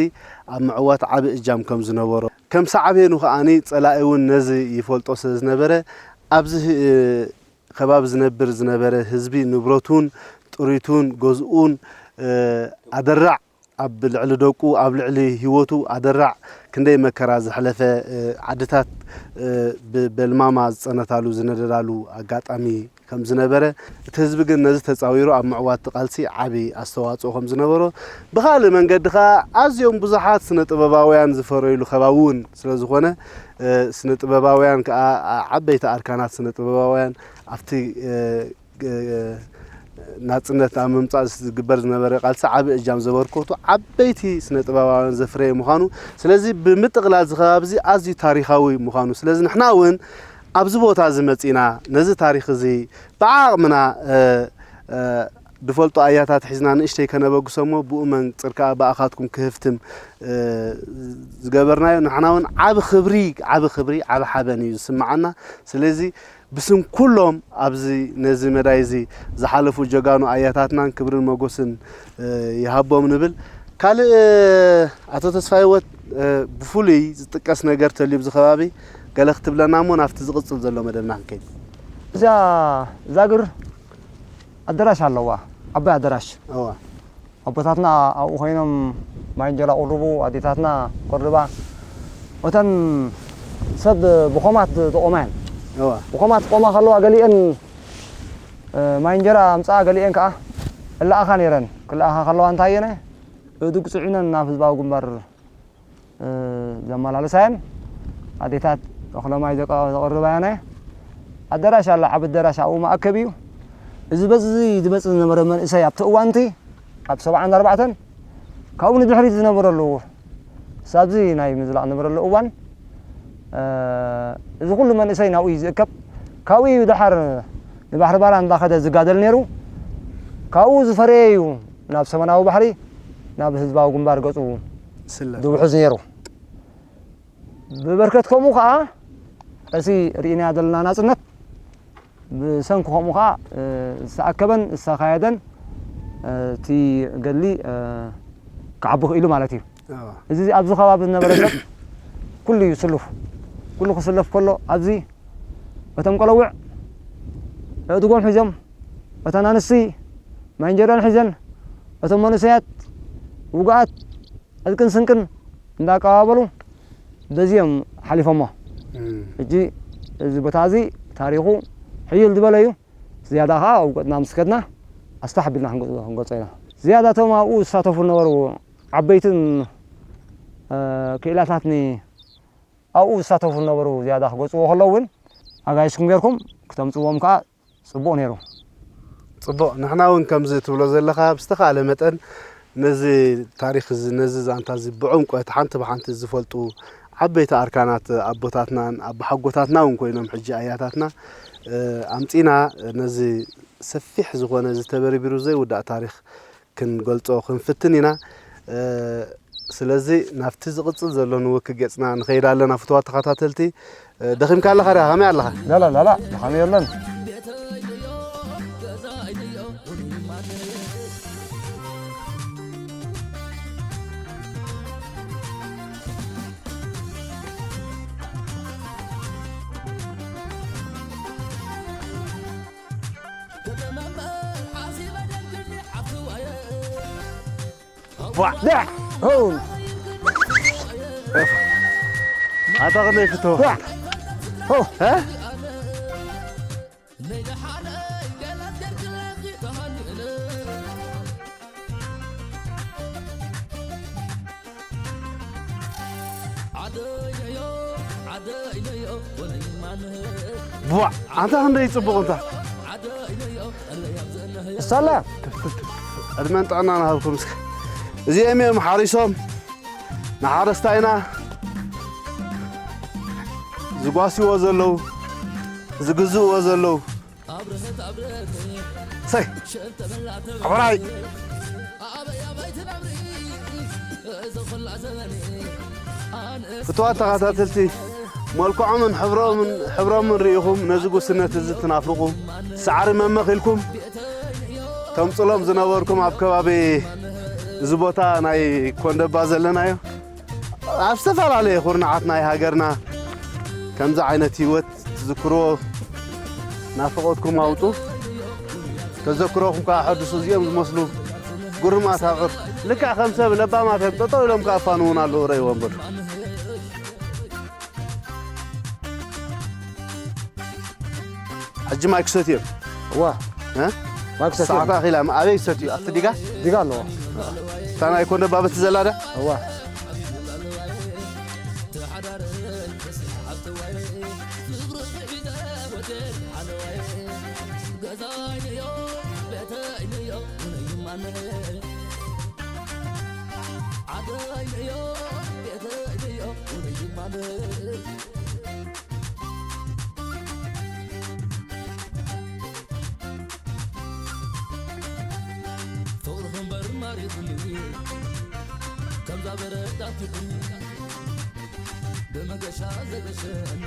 ኣብ ምዕዋት ዓቢ እጃም ከም ዝነበሮ፣ ከም ሳዕቤኑ ከኣ ጸላኢ እውን ነዚ ይፈልጦ ስለ ዝነበረ፣ ኣብዚ ህ-፣ ከባቢ ዝነብር ዝነበረ ህዝቢ ንብረቱን ጥሪቱን ገዝኡን፣ እ፣ ኣደራዕ ኣብ ልዕሊ ደቁ፣ ኣብ ልዕሊ ህይወቱ ኣደራዕ ክንደይ መከራ ዘሕለፈ፣ እ፣ ዓድታት፣ እ፣ ብ-፣ በልማማ ዝጸነታሉ ዝነደዳሉ ኣጋጣሚ ከም ዝነበረ፣ እቲ ህዝቢ ግን ነዚ ተጻዊሩ ኣብ ምዕዋት እቲ ቃልሲ ዓቢ ኣስተዋጽኦ ከም ዝነበሮ፣ ብኻልእ መንገዲ ኸኣ ኣዝዮም ብዙሓት ስነ ጥበባውያን ዝፈረዩሉ ከባቢ እውን ስለ ዝኾነ፣ እ፣ ስነ ጥበባውያን ከኣ፣ ዓ-፣ ዓበይቲ ኣርካናት ስነ ጥበባውያን ኣብቲ፣ እ፣ ግ-፣ ናጽነት ኣብ ምምጻእ ዝግበር ዝነበረ ቃልሲ ዓቢ እጃም ዘበርከቱ ዓበይቲ ስነ ጥበባውያን ዘፍረየ ምዃኑ፣ ስለዚ ብምጥቕላል እዚ ከባቢ እዚ ኣዝዩ ታሪኻዊ ምዃኑ፣ ስለዚ ንሕና እውን ኣብዚ ቦታ እዚ መጺና ነዚ ታሪኽ እዚ ብዓቕምና፣ እ፣ እ፣ ድፈልጦ ኣያታት ሒዝና ንእሽተይ ከነበግሶ እሞ ብኡ መንጽር ከኣ ብኣኻትኩም ክህፍትም፣ እ፣ ዝገበርናዮ ንሕና እውን ዓቢ ክብሪ፣ ዓቢ ክብሪ፣ ዓቢ ሓበን እዩ ዝስምዓና። ስለዚ ብስም ኩሎም ኣብዚ ነዚ መዳይ እዚ ዝሓለፉ ጀጋኑ ኣያታትናን ክብርን መጎስን፣ እ፣ ይሃቦም ንብል። ካልእ፣ እ፣ ኣቶ ተስፋ ህይወት፣ እ፣ ብፍሉይ ዝጥቀስ ነገር ተልዩ ኣብዚ ከባቢ ገለ ክትብለና እሞ ናብቲ ዝቕጽል ዘሎ መደብና ክንከይድ። እዛ ዛግር ኣደራሽ ኣለዋ፣ ዓባይ ኣደራሽ። እዋ። ኣቦታትና ኣብኡ ኮይኖም ማይ እንጀራ ቅርቡ፣ ኣዴታትና ቅርባ። እተን ሰብ ብኾማት ዝቖማ እየን። እዋ። ብኾማት ክቖማ ከለዋ ገሊአን፣ እ፣ ማይ እንጀራ ኣምጽኣ፣ ገሊአን ከኣ እለኣኻ ነይረን። ክለኣኻ ከለዋ እንታይ እየን? እዱግ ጽዒነን ናብ ህዝባዊ ግንባር እ፣ ዘመላልሳ እየን። ኣዴታት እኽለ ማይ ዘቀ-፣ ዘቕርባ እየን። ኣዳራሽ ኣላ፣ ዓቢ ኣዳራሽ ኣብኡ መኣከቢ እዩ። እዚ በዚ ዝመጽእ ዝነበረ መንእሰይ ኣብቲ እዋንቲ፣ ኣብ ሰብዓን ኣርባዕተን፣ ካብኡ ንድሕሪት ዝነበረሉ፣ ሳብዚ ናይ ምዝላቕ ዝነበረሉ እዋን፣ እ፣ እዚ ኩሉ መንእሰይ ናብኡ እዩ ዝእከብ። ካብኡ እዩ ደሓር ንባሕሪ ባራ እንዳኸደ ዝጋደል ነይሩ። ካብኡ ዝፈረየ እዩ ናብ ሰሜናዊ ባሕሪ፣ ናብ ህዝባዊ ግንባር ገጹ ስለ ዝውሕዝ ነይሩ። ብበርከት ከምኡ ኸዓ፣ እዚ ርኢናዮ ዘለና ናጽነት፣ ብሰንኪ ከምኡ ኸዓ፣ እ፣ ዝተኣከበን ዝተኻየደን፣ እ፣ እቲ ገድሊ፣ እ፣ ክዓቢ ክኢሉ ማለት እዩ። ኣዎ። እዚ ኣብዚ ከባቢ ዝነበረ ሰብ ኩሉ እዩ ስሉፍ። ኩሉ ክስለፍ ከሎ፣ ኣብዚ እቶም ቆለውዕ ኣእድጎም ሒዞም፣ እተን ኣንስቲ ማይ እንጀራን ሒዘን፣ እቶም መንእሰያት ውጉኣት ዕጥቅን ስንቅን እንዳቀባበሉ በዚኦም ሓሊፎሞ። ሕጂ እዚ ቦታ እዚ ታሪኹ ሕይል ዝበለ እዩ። ዝያዳ ኸዓ ኣብ ገጽና ምስ ከድና ኣስፍሕ ኣቢልና ክንገልጾ፣ ክንገልጾ ኢና። ዝያዳ እቶም ኣብኡ ዝሳተፉ ዝነበሩ ዓበይትን፣ እ፣ ክኢላታትኒ ኣብኡ ዝሳተፉ ዝነበሩ ዝያዳ ክገልጽዎ ከለዉ እውን ኣጋይሽኩም ጌርኩም ክተምጽዎም ከኣ ጽቡቕ ነይሩ። ጽቡቕ፣ ንሕና እውን ከምዚ ትብሎ ዘለኻ ብዝተኻእለ መጠን ነዚ ታሪኽ እዚ፣ ነዚ ዛንታ እዚ ብዕምቆት ሓንቲ ብሓንቲ ዝፈልጡ ዓበይቲ ኣርካናት ኣቦታትናን ኣቦሓጎታትና እውን ኮይኖም ሕጂ ኣያታትና፣ እ፣ ኣምጺና ነዚ ሰፊሕ ዝኾነ ዝተበርቢሩ ዘይውዳእ ታሪኽ ክንገልጾ ክንፍትን ኢና። እ፣ ስለዚ ናብቲ ዝቕጽል ዘሎ ንውክ ገጽና ንኸይድ ኣለና። ፍቱዋት ተኸታተልቲ፣ እ፣ ደኺምካ ኣለኻ ዲኻ? ከመይ ኣለኻ? ላላ፣ ላላ፣ ደኻም የለን። ቧዕ! ዳዕ! ሆ! ኣታ ከመይ ፍቶ? ዳዕ! ሆ! እ? ቧዕ! ኣንታ ክንደይ ጽቡቕ እንታ። እሳላ። ዕድመን ጥዕናን ሃብኩም እስከ። እዚኦም እዮም ሓሪሶም ንሓረስታይና ዝጓስይዎ ዘለዉ፣ ዝግዝእዎ ዘለዉ። ሰይ፣ ኣበራይ። ፍቱዋት ተኸታተልቲ፣ መልክዖምን ሕብሮምን፣ ሕብሮምን ርኢኹም ነዚ ጉስነት እዚ ትናፍቑ፣ ሳዕሪ መመኽ ኢልኩም ተምጽሎም ዝነበርኩም ኣብ ከባቢ እዚ ቦታ ናይ ኮንደባ ዘለናዮ፣ ኣብ ዝተፈላለየ ኩርናዓት ናይ ሃገርና ከምዚ ዓይነት ህይወት ትዝክርዎ ናፍቖትኩም ኣውጡ። ተዘክሮኹም ከኣ ኣሐድሱ። እዚኦም ዝመስሉ ግሩማት ሃቕር ልክዕ ከም ሰብ ለባማት እዮም። ጠጠው ኢሎም ከኣ ኣፋንዉና ኣለዉ። ረእይዎም በሉ። ሕጂ ማይ ክሰትዩ እዮም። እዋ። እ? ማይ ክሰትዩ እዮም። ሰዓት ኣኺላ፣ ኣበይ ክሰትዩ? ኣብቲ ዲጋ? ዲጋ ኣለዎ። እታ ናይ ኮንደባ በቲ ዘላ ዶ? እዋ። ፍቕርኺ እምበር ማሪኹኒ፣ ከምዛ በረድ ኣትኹኒ፣ ብመገሻ ዘገሸኒ፣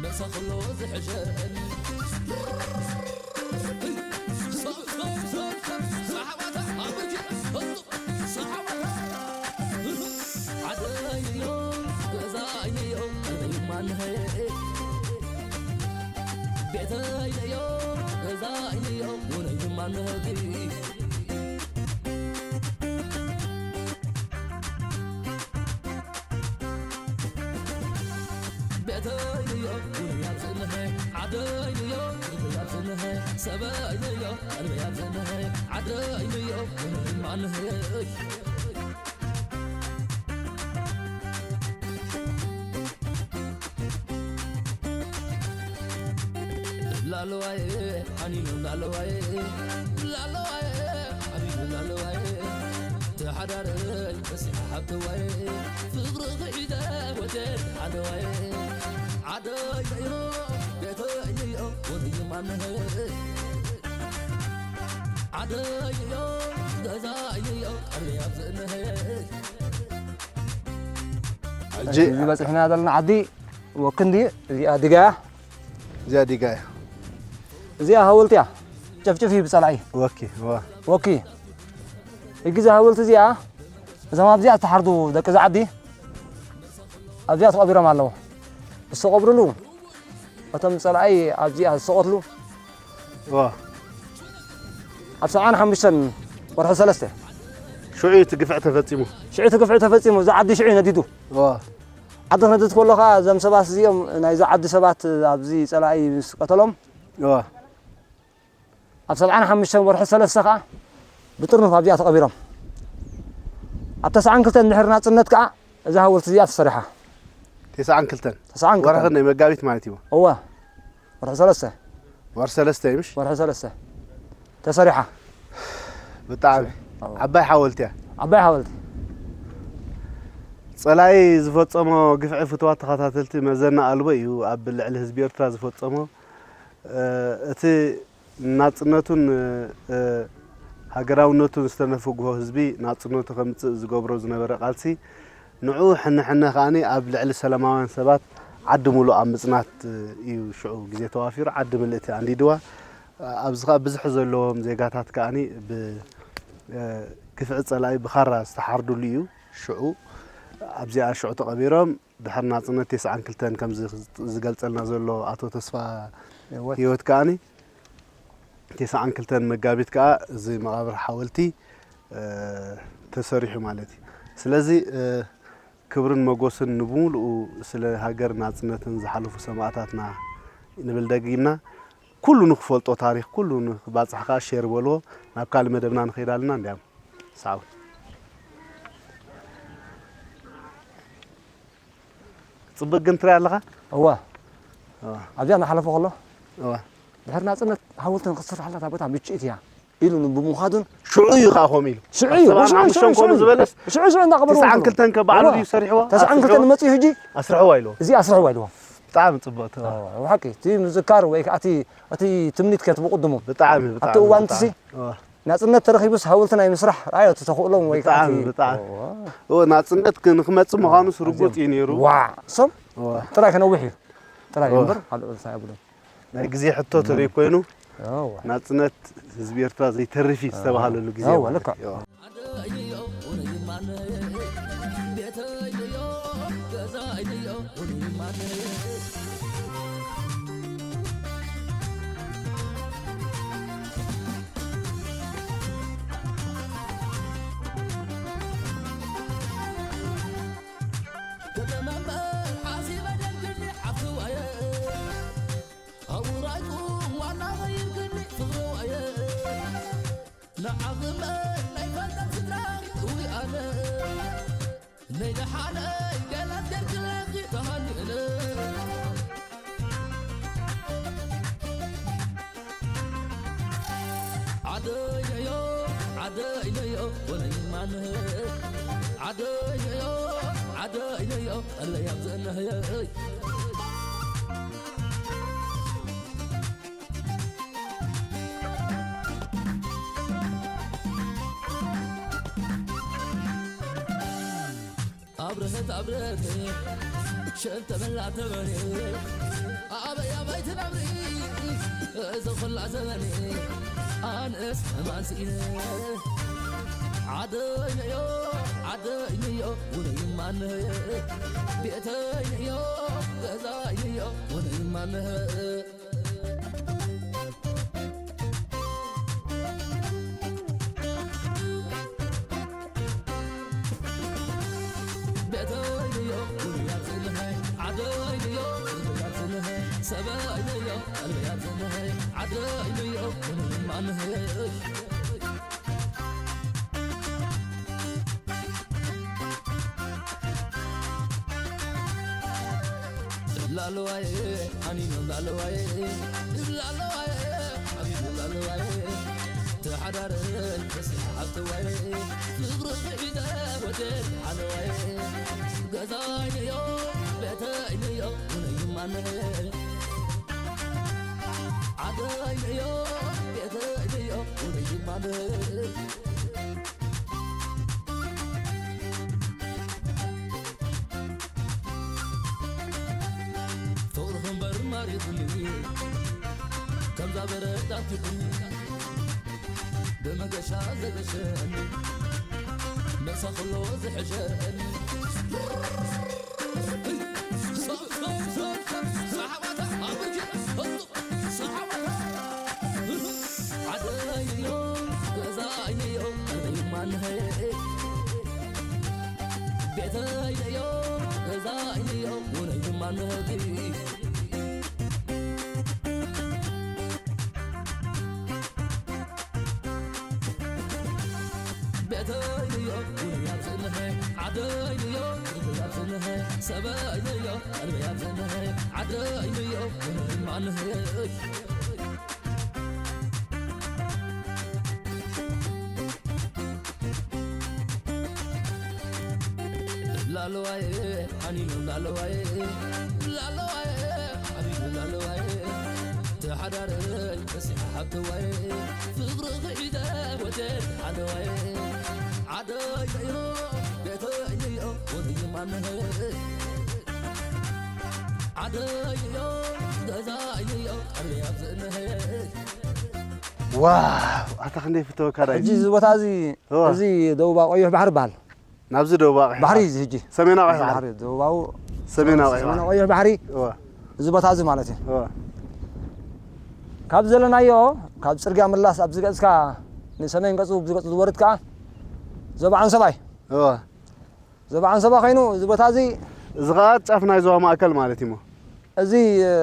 መሳ ከሎ ዝሕሸኒ። ቤተይንዮ፣ ውሉይ ኣብ ዝንሀ፣ ዓደይንዮ፣ ውሉይ ኣብ ዝንሀ፣ ሰበይንዮ፣ ቀልበይ ኣብ ዝንሀ፣ ዓደይንዮ፣ ውሉይ ማንሀ። ላለዋይ፣ ሓኒኑ ላለዋይ፣ ላለዋይ፣ ሓኒኑ ላለዋይ፣ ተሓዳረይ፣ በሲሓ ሓብተዋይ፣ ፍቕሪ ኺሒደ ወደ ሓለዋይ፣ ዓደይ ነዮ፣ ቤተይ ነዮ፣ ወንድይ ማነህ? ዓደይ ነዮ፣ ገዛይ ነዮ፣ ቀልበይ ኣብ ዝእነህ። ሕጂ እዚ በጺሕና ዘለና ዓዲ ወክንዲ፣ እዚኣ ዲጋ እያ። እዚኣ ዲጋ እያ። እዚኣ ሃወልቲ እያ። ጨፍጭፍ እዩ ብጸላኢ። ወኪ፣ እዋ። ወኪ። ሕጂ እዛ ሃወልቲ እዚኣ፣ እዞም ኣብዚኣ ዝተሓርዱ ደቂ እዛ ዓዲ፣ ኣብዚኣ ተቐቢሮም ኣለዉ። ዝተቐብሩሉ፣ እቶም ጸላኢ ኣብዚኣ ዝተቐትሉ፣ እዋ። ኣብ ሰብዓን ሓሙሽተን ወርሒ ሰለስተ። ሽዑ እቲ ግፍዒ ተፈጺሙ። ሽዑ እቲ ግፍዒ ተፈጺሙ። እዚ ዓዲ ሽዑ እዩ ነዲዱ። እዋ። ዓዲ ክነድድ ከሎ ኸዓ እዞም ሰባት እዚኦም ናይዚ ዓዲ ሰባት ኣብዚ ጸላኢ ምስ ቀተሎም፣ እዋ። ኣብ ሰብዓን ሓሙሽተን ወርሒ ሰለስተ ኸዓ ብጥርኑፍ ኣብዚኣ ተቐቢሮም። ኣብ ተስዓን ክልተን ድሕሪ ናጽነት ከኣ እዛ ሃወልቲ እዚኣ ተሰሪሓ። ተስዓን ክልተን? ተስዓን ክልተን። ወርሒ ክንደይ? መጋቢት ማለት እዩ። እወ። ወርሒ ሰለስተ። ወርሒ ሰለስተ እዩ፣ ምሽ? ወርሒ ሰለስተ። ተሰሪሓ። ብጣዕሚ እወ። ዓባይ ሓወልቲ እያ። ዓባይ ሓወልቲ። ጸላኢ ዝፈጸሞ ግፍዒ ፍትዋት ተኸታተልቲ መዘና ኣልቦ እዩ። ኣብ ልዕሊ ህዝቢ ኤርትራ ዝፈጸሞ፣ እ፣ እቲ ናጽነቱን፣ እ፣ ሃገራውነቱን ዝተነፍግሆ ህዝቢ ናጽነቱ ከምጽእ ዝገብሮ ዝነበረ ቃልሲ፣ ንዕኡ ሕነ ሕነ ከኣኒ ኣብ ልዕሊ ሰላማውያን ሰባት ዓዲ ሙሉእ ኣብ ምጽናት እዩ ሽዑ ግዜ ተዋፊሩ፣ ዓዲ ምልእቲ ኣንዲድዋ። ኣብዚ ኸኣ ብዝሒ ዘለዎም ዜጋታት ከኣኒ ብ-፣ እ፣ ግፍዒ ጸላኢ ብኻራ ዝተሓርድሉ እዩ። ሽዑ ኣብዚኣ ሽዑ ተቐቢሮም ድሕሪ ናጽነት ተስዓን ክልተን ከምዚ ዝገልጸልና ዘሎ ኣቶ ተስፋ ህይወት። ህይወት ከኣኒ ተስዓን ክልተን መጋቢት ከኣ እዚ መቓብር ሓወልቲ፣ እ፣ ተሰሪሑ ማለት እዩ። ስለዚ፣ እ፣ ክብርን መጎስን ንብሙሉኡ ስለ ሃገር ናጽነትን ዝሓለፉ ሰማእታትና ንብል ደጊምና። ኩሉ ንኽፈልጦ ታሪኽ፣ ኩሉ ንኽባጽሕ ከኣ ሼር በልዎ። ናብ ካልእ መደብና ንኸይድ ኣለና እንዲያም። ሰዓቡ። ጽቡቅ ግን ትሪኢ ኣለኻ? እወ። እወ። ኣብዚኣ እናሓለፈ ከሎ፣ እወ። ድሕሪ ናጽነት ሓወልቲ ንኽትስርሓላ እታ ቦታ ምችእቲ እያ ኢሉ ብምዃዱን ሽዑ እዩ ኸዓ ከምኡ ኢሉ። ሽዑ እዩ፣ ኣብ ሰብዓን ሓሙሽተን ሽዑ፣ ከምኡ ሽዑ። ዝበለስ ሽዑ፣ ሽዑ እንዳቐበርዎ ተስዓን ክልተን ከ ባዕሉ እወ። ድዩ ሰሪሕዎ? ተስዓን ክልተን ኣስርሕዎ? መጺኡ ሕጂ ኣስርሕዋ ኢልዎ። እዚ ኣስርሕዋ ኢልዎ። ብጣዕሚ ጽቡቅ ተባሂሉ። እወ፣ ብሓቂ፣ እቲ ምዝካር ወይ ከዓ እቲ፣ እቲ ትምኒት ከ እቲ ብቕድሙ ብጣዕሚ፣ ኣብቲ ብጣዕሚ፣ እዋን ብጣዕሚ። ትሲ እወ። ናጽነት ተረኺቡስ ሃወልቲ ናይ ምስራሕ ረኣዮ እቲ ተኽእሎም ወይ ከዓ ብጣዕሚ፣ እቲ ብጣዕሚ። እወ። እወ፣ ናጽነት ክ-፣ ንክመጽእ ምዃኑስ ርጉጽ እዩ ነይሩ። ዋዕ፣ እሶም እወ። ጥራይ ከነውሕ እዩ። ጥራይ እወ። እምበር ካልእ እንታይ የብሉን። ናይ ግዜ ሕቶ ተርኢ ኮይኑ እወ። ናጽነት ህዝቢ ኤርትራ ዘይተርፍ እዩ ዝተባሃለሉ ግዜ እወ፣ ማለት ልክዕ። እዩ። ንዓኽመ ናይ ፈልጠት ስድራ እዊ ኣነ ናይ ደሓነይ ገላት ገርግለኺ ተሃኒእነ ዓደይነዮ ዓደይነዮ ወለይማነ ዓደይነዮ ዓደይነዮ ኣለያብ ዘነህየይ ኣብረሀት ኣብረሀት ሸልተመላ ተበሬ ኣበይ ኣበይ ትነብሪ እዚ ኹላ ዘበኔ ኣነስ እማን ስኢነ ዓደይነዮ ዓደይነዮ ውነይማነየ ቤተይነዮ ገዛይነዮ ውነይማነየ ላለዋየ ኣኒኖም ላለዋየ ላለዋየ ሓቢቡ ላለዋየ ተሓዳረ ተስሓብተዋየ ፍቅሪ ብሒዘ ወደ ሓለዋየ ገዛይነዮ ቤተይነዮ ውነይማነ ዓደይነዮ ቤተይነዮ ውነይማነ ፍቕርኺ እምበር ማሪኹኒ ከምዛ በረድ ኣትኹኒ ብመገሻ ዘገሸኒ መሳ ከሎ ዝሕሸኒ ዓደይዮ ገዛይዮ ቤተይለዮ ገዛይለዮ ውነይ ድማ ንህቢ ቤተይለዮ ውነይ ኣብዝንሀ ዓደይለዮ ውነይ ኣብዝንሀ ሰበይለዮ ቀልበይ ኣብዝንሀ ዓደይለዮ ውነይ ድማ ንህቢ ላለዋየ ሓኒኑ ላለዋየ ላለዋየ ሓኒኑ ላለዋየ ተሓዳረይ በሲሓ ሓብተዋየ ፍቕሪ ክሒደ ወደ ሓለዋየ ዓደይዮ ቤተይዮ ወንድማንሀ ዓደይዮ ገዛይዮ ቀልቢ ኣብዝእንሀ ዋው ኣታ ክንደይ ፍተወካ ዳይ ሕጂ እዚ ቦታ እዚ እወ። እዚ ደቡባዊ ቀይሕ ባሕሪ ይበሃል። ናብዚ ደቡብ ኣቕሒ ባሕሪ እዩ እዚ ሕጂ ሰሜናዊ ኣቕሒ ባሕሪ ባሕሪ ደቡባዊ ሰሜናዊ ኣቕሒ ሰሜናዊ ባሕሪ ቀይሕ ባሕሪ እወ እዚ ቦታ እዚ ማለት እዩ። እወ ካብ ዘለናዮ ካብ ፅርግያ ምላስ ኣብዚ ገፅካ ንሰሜን ገፁ ብዚ ገፁ ዝወርድ ከዓ ዞባ ዓንሰባ እዩ። እወ ዞባ ዓንሰባ ኮይኑ እዚ ቦታ እዚ እዚ ኸዓ ጫፍ ናይ ዞባ ማእከል ማለት እዩ ሞ እዚ እ፣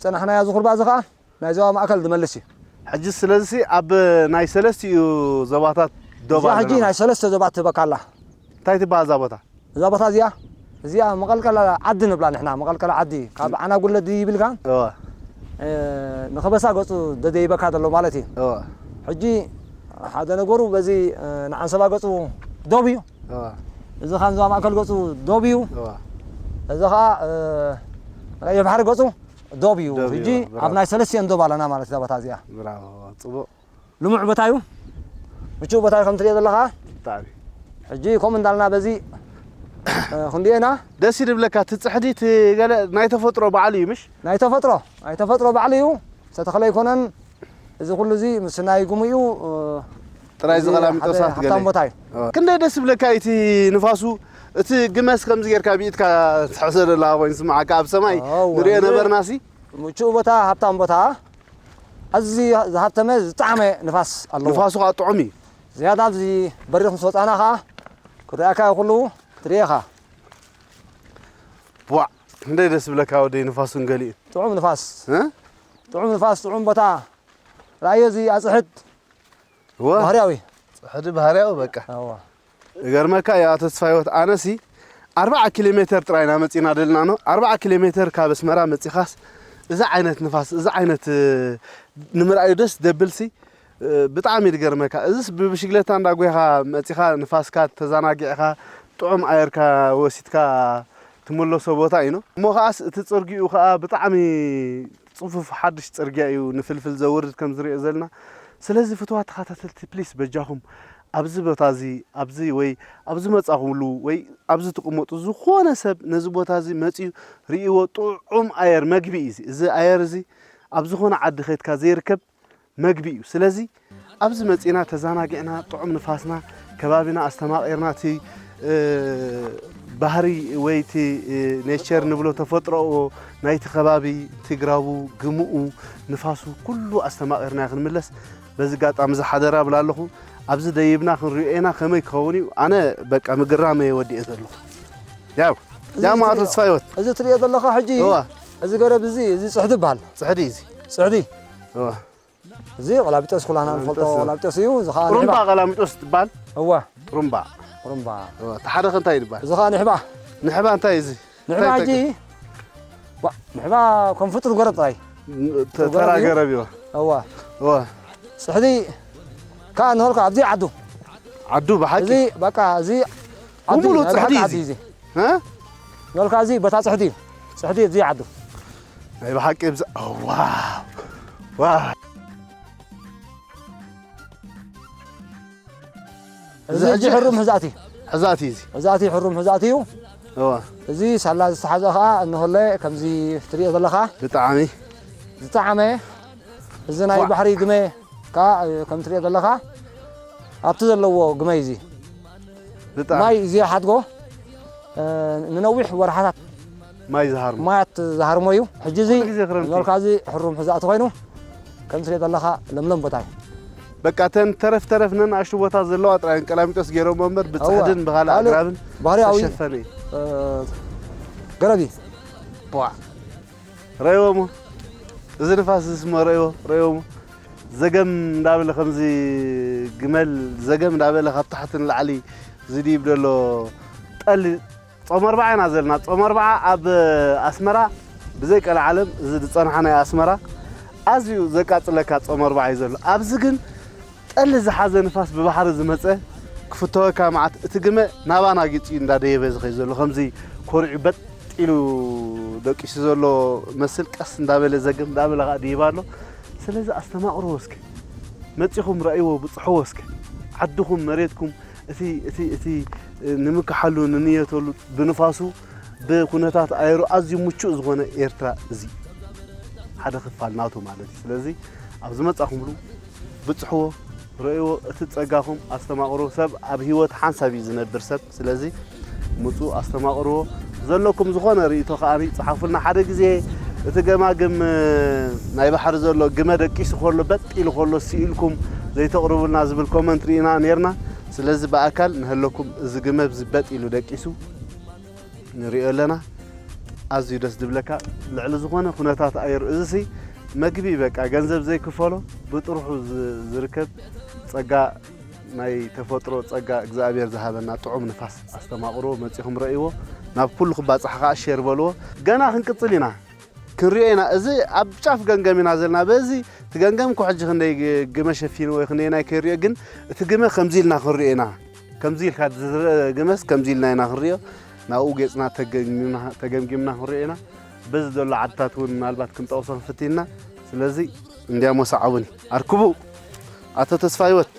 ዝፀናሕናዮ እዚ ኩርባ እዚ ከዓ ናይ ዞባ ማእከል ዝመልስ እዩ። ሕጂ ስለዚ ኣብ ናይ ሰለስቲኡ ዞባታት ዶብ እዚኣ ሕጂ ኣለና ናይ ሰለስተ ዞባ ትህበካ ኣላ። እንታይ ትበሃል እዛ ቦታ እዛ ቦታ እዚኣ እዚኣ መቐልቀላ ዓዲ ንብላ ንሕና መቐልቀላ ዓዲ ካብ ዓና ጉለዲ ይብልካ እወ እ፣ ንኸበሳ ገፁ ደደይበካ ዘሎ ማለት እዩ። እወ ሕጂ ሓደ ነገሩ በዚ እ፣ ንዓንሰባ ገፁ ዶብ እዩ። እወ እዚ ኻን ዞባ ማእከል ገፁ ዶብ እዩ። እወ እዚ ኸዓ እ፣ ንቀይሕ ባሕሪ ገፁ ዶብ እዩ። ዶብ እዩ፣ ሕጂ ብራቮ። ኣብ ናይ ሰለስቲኦን ዶብ ኣለና ማለት እዛ ቦታ እዚኣ ብራቮ ጽቡቕ ልሙዕ ቦታ እዩ። ምቹእ ቦታ እዩ ከም ትሪኦ ዘለኻ። ብጣዕሚ ሕጂ ከምኡ እንዳልና በዚ እ፣ ክንዲኤና ደስ ይድብለካ እቲ ጽሕዲ እቲ ገለ ናይ ተፈጥሮ ባዕሉ እዩ ምሽ ናይ ተፈጥሮ ናይ ተፈጥሮ ባዕሉ እዩ። ዝተተኸለ ኣይኮነን። እዚ ኩሉ እዚ ምስ ናይ ጉሙኡ እ፣ ጥራይ እዚ ዝቐላሚጦ ሓደ ሰባት ገለ ሃብታም ቦታ እዩ። ክንደይ ደስ ይብለካ እዩ እቲ ንፋሱ እቲ ግመስ ከምዚ ጌርካ ብኢድካ ትሕዞ ደላ ኮይኑ ስምዓካ ኣብ ሰማይ እወ፣ ንሪኦ እዚ- ነበርና ሲ ምቹእ ቦታ ሃብታም ቦታ ኣዝዩ ዝሃብተመ ዝጠዓመ ንፋስ ኣለዎ። ንፋሱ ከዓ ጥዑም እዩ ዝያዳ ኣብዚ በሪኽ ምስ ወፃና ከዓ ክረኣካ ኩሉ ትሪኤኻ ቧዕ ክንደይ ደስ ይብለካ ወደይ ንፋሱን ገሊኡ ጥዑም ንፋስ እ? ጥዑም ንፋስ ጥዑም ቦታ ረኣዮ እዚ ኣፅሕድ እወ ባህርያዊ ጽሕዲ ባህርያዊ በቃ እወ እገርመካ እዩ ኣቶ ተስፋ ህይወት ኣነሲ ኣርባዓ ኪሎ ሜተር ጥራይ ኢና መፂና ደልና ኖ ኣርባዓ ኪሎ ሜተር ካብ ኣስመራ መፂኻስ እዚ ዓይነት ንፋስ እዚ ዓይነት እ፣ ንምርኣዩ ደስ ደብልሲ እ፣ ብጣዕሚ እዩ ዝገርመካ እዚስ ብብሽግለታ እንዳጎይኻ መፂኻ ንፋስካ ተዘናጊዕኻ ጥዑም ኣየርካ ወሲድካ ትምለሶ ቦታ እዩ ኖ እሞ ከዓስ እቲ ፅርጊኡ ከዓ ብጣዕሚ ፅፉፍ ሓድሽ ፅርግያ እዩ ንፍልፍል ዘውርድ ከም ዝሪኦ ዘለና ስለዚ ፍትዋ ተኸታተልቲ ፕሊስ በጃኹም ኣብዚ ቦታ እዚ ኣብዚ ወይ ኣብዚ መጻኹምሉ ወይ ኣብዚ ትቕመጡ ዝኾነ ሰብ ነዚ ቦታ እዚ መጺኡ ርእይዎ ጥዑም ኣየር መግቢ እዩ እዚ እዚ ኣየር እዚ ኣብ ዝኾነ ዓዲ ከድካ ዘይርከብ መግቢ እዩ ስለዚ ኣብዚ መጺና ተዛናጊዕና ጥዑም ንፋስና ከባቢና ኣስተማቒርና እቲ ባህሪ ወይ እቲ ኔቸር ንብሎ ተፈጥሮኦ ናይቲ ከባቢ እቲ ግራቡ ግምኡ ንፋሱ ኩሉ ኣስተማቒርና ክንምለስ በዚ ኣጋጣሚ እዚ ሓደራ እብል ኣለኹ። ኣብዚ ደይብና ክንሪኦ ኢና ከመይ ክኸውን እዩ? ኣነ በቃ ምግራመይ እየ ወዲኤ ዘለኹ። ያው ያው ማዕረ ተስፋ ህይወት እዚ ትሪኦ ዘለኻ ሕጂ እዋ እዚ ገረብ እዚ እዚ ፅሕዲ ይበሃል። ፅሕዲ እዩ እዚ ፅሕዲ እዋ እዚ ቆላቢጦስ ኩላና ንፈልጦ ቆላቢጦስ። ቆላቢጦስ እዩ። እዚ ከዓ ጥሩምባ ንሕባ ቀላሚጦስ ትበሃል እዋ ጥሩምባ ጥሩምባ እዋ እቲ ሓደ ከ እንታይ ይበሃል? እዚ ከዓ ንሕባ ንሕባ እንታይ እዩ እዚ? ንሕባ እንታይ ሕጂ ይጠቅም? ዋ፣ ንሕባ ከም ፍጡር ገረብ ጥራይ ተ- ተራ ገረብ እዩ። እዋ እዋ ፅሕዲ ከዓ ንኸልካ ኣብዚ ዓዱ ዓዱ ብሓቂ እዚ በቃ እዚ ዓዱ ብሙሉ እዩ፣ ናይ ፅሕዲ ብሓቂ እዩ ዓዱ እዚ። እዩ እዚ እ? ንኸልካ እዚ ቦታ ፅሕዲ እዩ። ፅሕዲ እዚ ዓዱ ናይ ብሓቂ ብዛ ዋው ዋው እዚ እዚ ሕጂ ሕጂ- ሕሩም ህዛእቲ ሕዛእቲ እዩ እዚ። ህዛእቲ ሕሩም ህዛእቲ እዩ። እዋ እዚ ሳላ ዝተሓዘ ከዓ እንሆለ ከምዚ ትሪኦ ዘለኻ ብጣዕሚ ዝጠዓመ እዚ ናይ ዋ- ባሕሪ ግመ ከዓ ከም ትሪኦ ዘለኻ ኣብቲ ዘለዎ ግመ እዩ እዚ ብጣዕሚ ማይ እዚ ሓድጎ እ፣ ንነዊሕ ወርሓታት ማይ ዝሃርሙ ማያት ዝሃርሞ እዩ። ሕጂ እዚ ኩሉ ግዜ ክረምቲ። ዝበልካ እዚ ሕሩም ሕዛእቲ ኮይኑ ከም ትሪኦ ዘለኻ ለምለም ቦታ እዩ። በቃ፣ እተን ተረፍ ተረፍ ነንኣሽቱ ቦታ ዘለዋ ጥራይ ቀላሚጦስ ገይሮሞ እምበር፣ ብጻሕድን ብኻልእ ኣግራብን ባህርያዊ ዝተሸፈነ እዩ። እ፣ ገረብ እዩ። ቧዕ። ረእይዎሞ። እዚ ንፋስ እዚ ስሞ ረእይዎ፣ ረእይዎሞ። ዘገም እንዳበለ ከምዚ ግመል ዘገም እንዳበለ ካብ ታሕቲ ንላዕሊ ዝድይብ ዘሎ ጠሊ ጾም ኣርብዓ ኢና ዘለና። ጾም ኣርብዓ ኣብ ኣስመራ ብዘይ ቀልዓለም እዚ ዝጸንሓ ናይ ኣስመራ ኣዝዩ ዘቃጽለካ ጾም ኣርብዓ እዩ ዘሎ። ኣብዚ ግን ጠሊ ዝሓዘ ንፋስ ብባሕሪ ዝመጸ ክፍተወካ መዓት እቲ ግመ ናባና ጊጹ እዩ እንዳደየበ ዝኸይ ዘሎ። ከምዚ ኮሪዑ በጥ ኢሉ ደቂሱ ዘሎ መስል ቀስ እንዳበለ ዘገም እንዳበለ ከዓ ድይባ ኣሎ። ስለዚ ኣስተማቕርዎ እስከ። መጺኹም ረእይዎ፣ ብጽሕዎ እስከ። ዓድኹም፣ መሬትኩም፣ እቲ፣ እቲ፣ እቲ ንምክሓሉ፣ ንንየተሉ፣ ብንፋሱ፣ ብኩነታት ኣየሩ ኣዝዩ ምቹእ ዝኾነ ኤርትራ እዚ ሓደ ክፋል ናቱ ማለት እዩ። ስለዚ ኣብ ዝመጻኹምሉ ብጽሕዎ፣ ረእይዎ፣ እቲ ጸጋኹም ኣስተማቕርዎ። ሰብ ኣብ ህይወት ሓንሳብ እዩ ዝነብር ሰብ። ስለዚ ምጹ፣ ኣስተማቕርዎ። ዘለኩም ዝኾነ ርእይቶ ከኣ ጸሓፉልና። ሓደ ግዜ እቲ ገማግም ናይ ባሕሪ ዘሎ ግመ ደቂሱ ከሎ በጥ ኢሉ ከሎ ስኢልኩም ዘይተቕርቡልና ዝብል ኮመንት ርኢና ኔርና። ስለዚ ብኣካል ንሀለኩም እዚ ግመ ብዚ በጥ ኢሉ ደቂሱ ንሪኦ ኣለና። ኣዝዩ ደስ ዝብለካ ልዕሊ ዝኾነ ኩነታት ኣየር። እዚሲ መግቢ በቃ ገንዘብ ዘይክፈሎ ብጥርሑ ዝ-፣ ዝርከብ ጸጋ፣ ናይ ተፈጥሮ ጸጋ እግዚኣብሔር ዝሃበና ጥዑም ንፋስ ኣስተማቕርዎ፣ መጺኹም ረእይዎ፣ ናብ ኩሉ ክባጻሕ ከኣ ሼር በልዎ። ገና ክንቅጽል ኢና። ክንሪኦ ኢና። እዚ ኣብ ጫፍ ገምገም ኢና ዘለና። በዚ እቲ ገምገም እኮ ሕጂ ክንደይ ግ-፣ ግመ ሸፊኑ ወይ ክንደይ ናይ ከይሪኦ፣ ግን እቲ ግመ ከምዚ ኢልና ክንሪኦ ኢና። ከምዚ ኢልካ ዝረአ ግመስ ከምዚ ኢልና ኢና ክንሪኦ። ናብኡ ጌጽና ተገምጊምና፣ ተገምጊምና ክንሪኦ ኢና። በዚ ዘሎ ዓድታት እውን ምናልባት ክንጠቕሶ ክንፍትን ኢና። ስለዚ እንዲያሞ ሰዓቡኒ። ኣርክቡ ኣቶ ተስፋ ህይወት።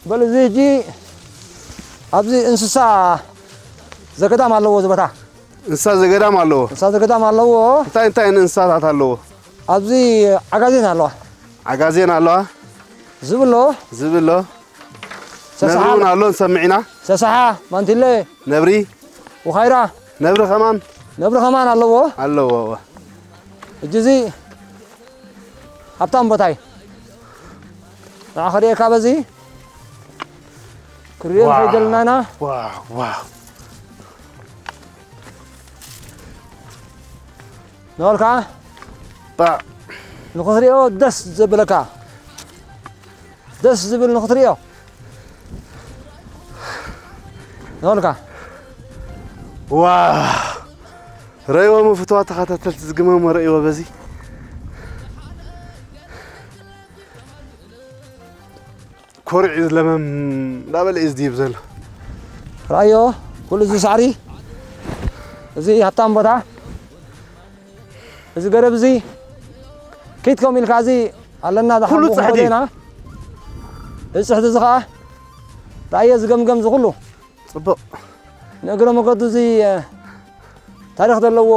በል፣ እዚ ሕጂ ኣብዚ እንስሳ ዘገዳም ኣለዎ፣ እዚ ቦታ። እንስሳ ዘገዳም ኣለዎ? እንስሳ ዘገዳም ኣለዎ። እንታይ እንታይ እንስሳታት ኣለዎ? ኣብዚ ዓጋዜን ኣለዋ። ዓጋዜን ኣለዋ? ዝብሎ። ዝብሎ። ነብሪ ሰስሓ እውን ኣሎ፣ ንሰምዕ ኢና። ሰስሓ፣ ማንቲለ። ነብሪ። ውኻይራ። ነብሪ ከማን? ነብሪ ከማን ኣለዎ። ኣለዎ፣ እወ። ሕጂ እዚ ሃብታም ቦታ እዩ። ንዓ ክርእየካ በዚ ክርእዮ ዋው፣ ንኽእል ዘለና ኢና። ዋው፣ ዋው። ነበልካ? ባ። ንኽትርእዮ ደስ ዘብለካ። ደስ ዝብል ንኽትርእዮ። ነበልካ? ዋው። ረእይዎ ፍትዋ ተኸታተልቲ ዝግመሞ ረእይዎ በዚ። ኮሪዑ ለመም እንዳበለ እዩ ዝድይብ ዘሎ። ራእዮ፣ ኩሉ እዚ ሳዕሪ፣ እዚ ሃብታም ቦታ፣ እዚ ገረብ እዚ፣ ኪድ ከም ኢልካ እዚ ኣለና፣ ኩሉ ዝሓምቡ ጽሕዲ። ክንከዶ ኢና። እዚ ጽሕዲ እዚ ኸዓ፣ ራእዮ ዝገምገም እዚ ኩሉ። ጽቡቕ። ንእግረ መገዱ እዚ፣ እ፣ ታሪኽ ዘለዎ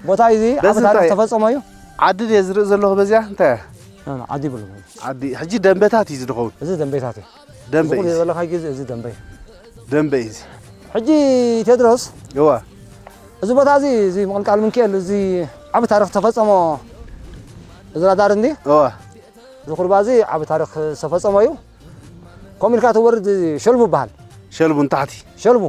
ቦታ እዩ። እዚ በዚ ዓቢ ታሪኽ እንታይ? ተፈጸሞ እዩ። ዓዲ ድየ ዝርኢ ዘለኹ በዚኣ? እንታይ እያ? እ፣ ዓዲ ይብሉ። ዓዲ፣ ሕጂ ደንበታት እዩ ዝኸውን። እዚ ደንበታት እዩ። ደንበ እዚ ኩሉ እዩ። ዘለኻ ግዜ እዚ ደንበ እዩ። ደንበ እዩ እዚ። ሕጂ ቴድሮስ፣ እዋ። እዚ ቦታ እዚ፣ እዚ ምቕልቃል ምንክኤል፣ እዚ ዓቢ ታሪኽ ተፈጸሞ እዚ ራዳር እንዲ? እዋ። እዚ ኩርባ እዚ ዓቢ ታሪኽ ዝተፈጸሞ እዩ። ከምኡ ኢልካ ትወርድ ሸልቡ ይበሃል። ሸልቡ ንታሕቲ። ሸልቡ።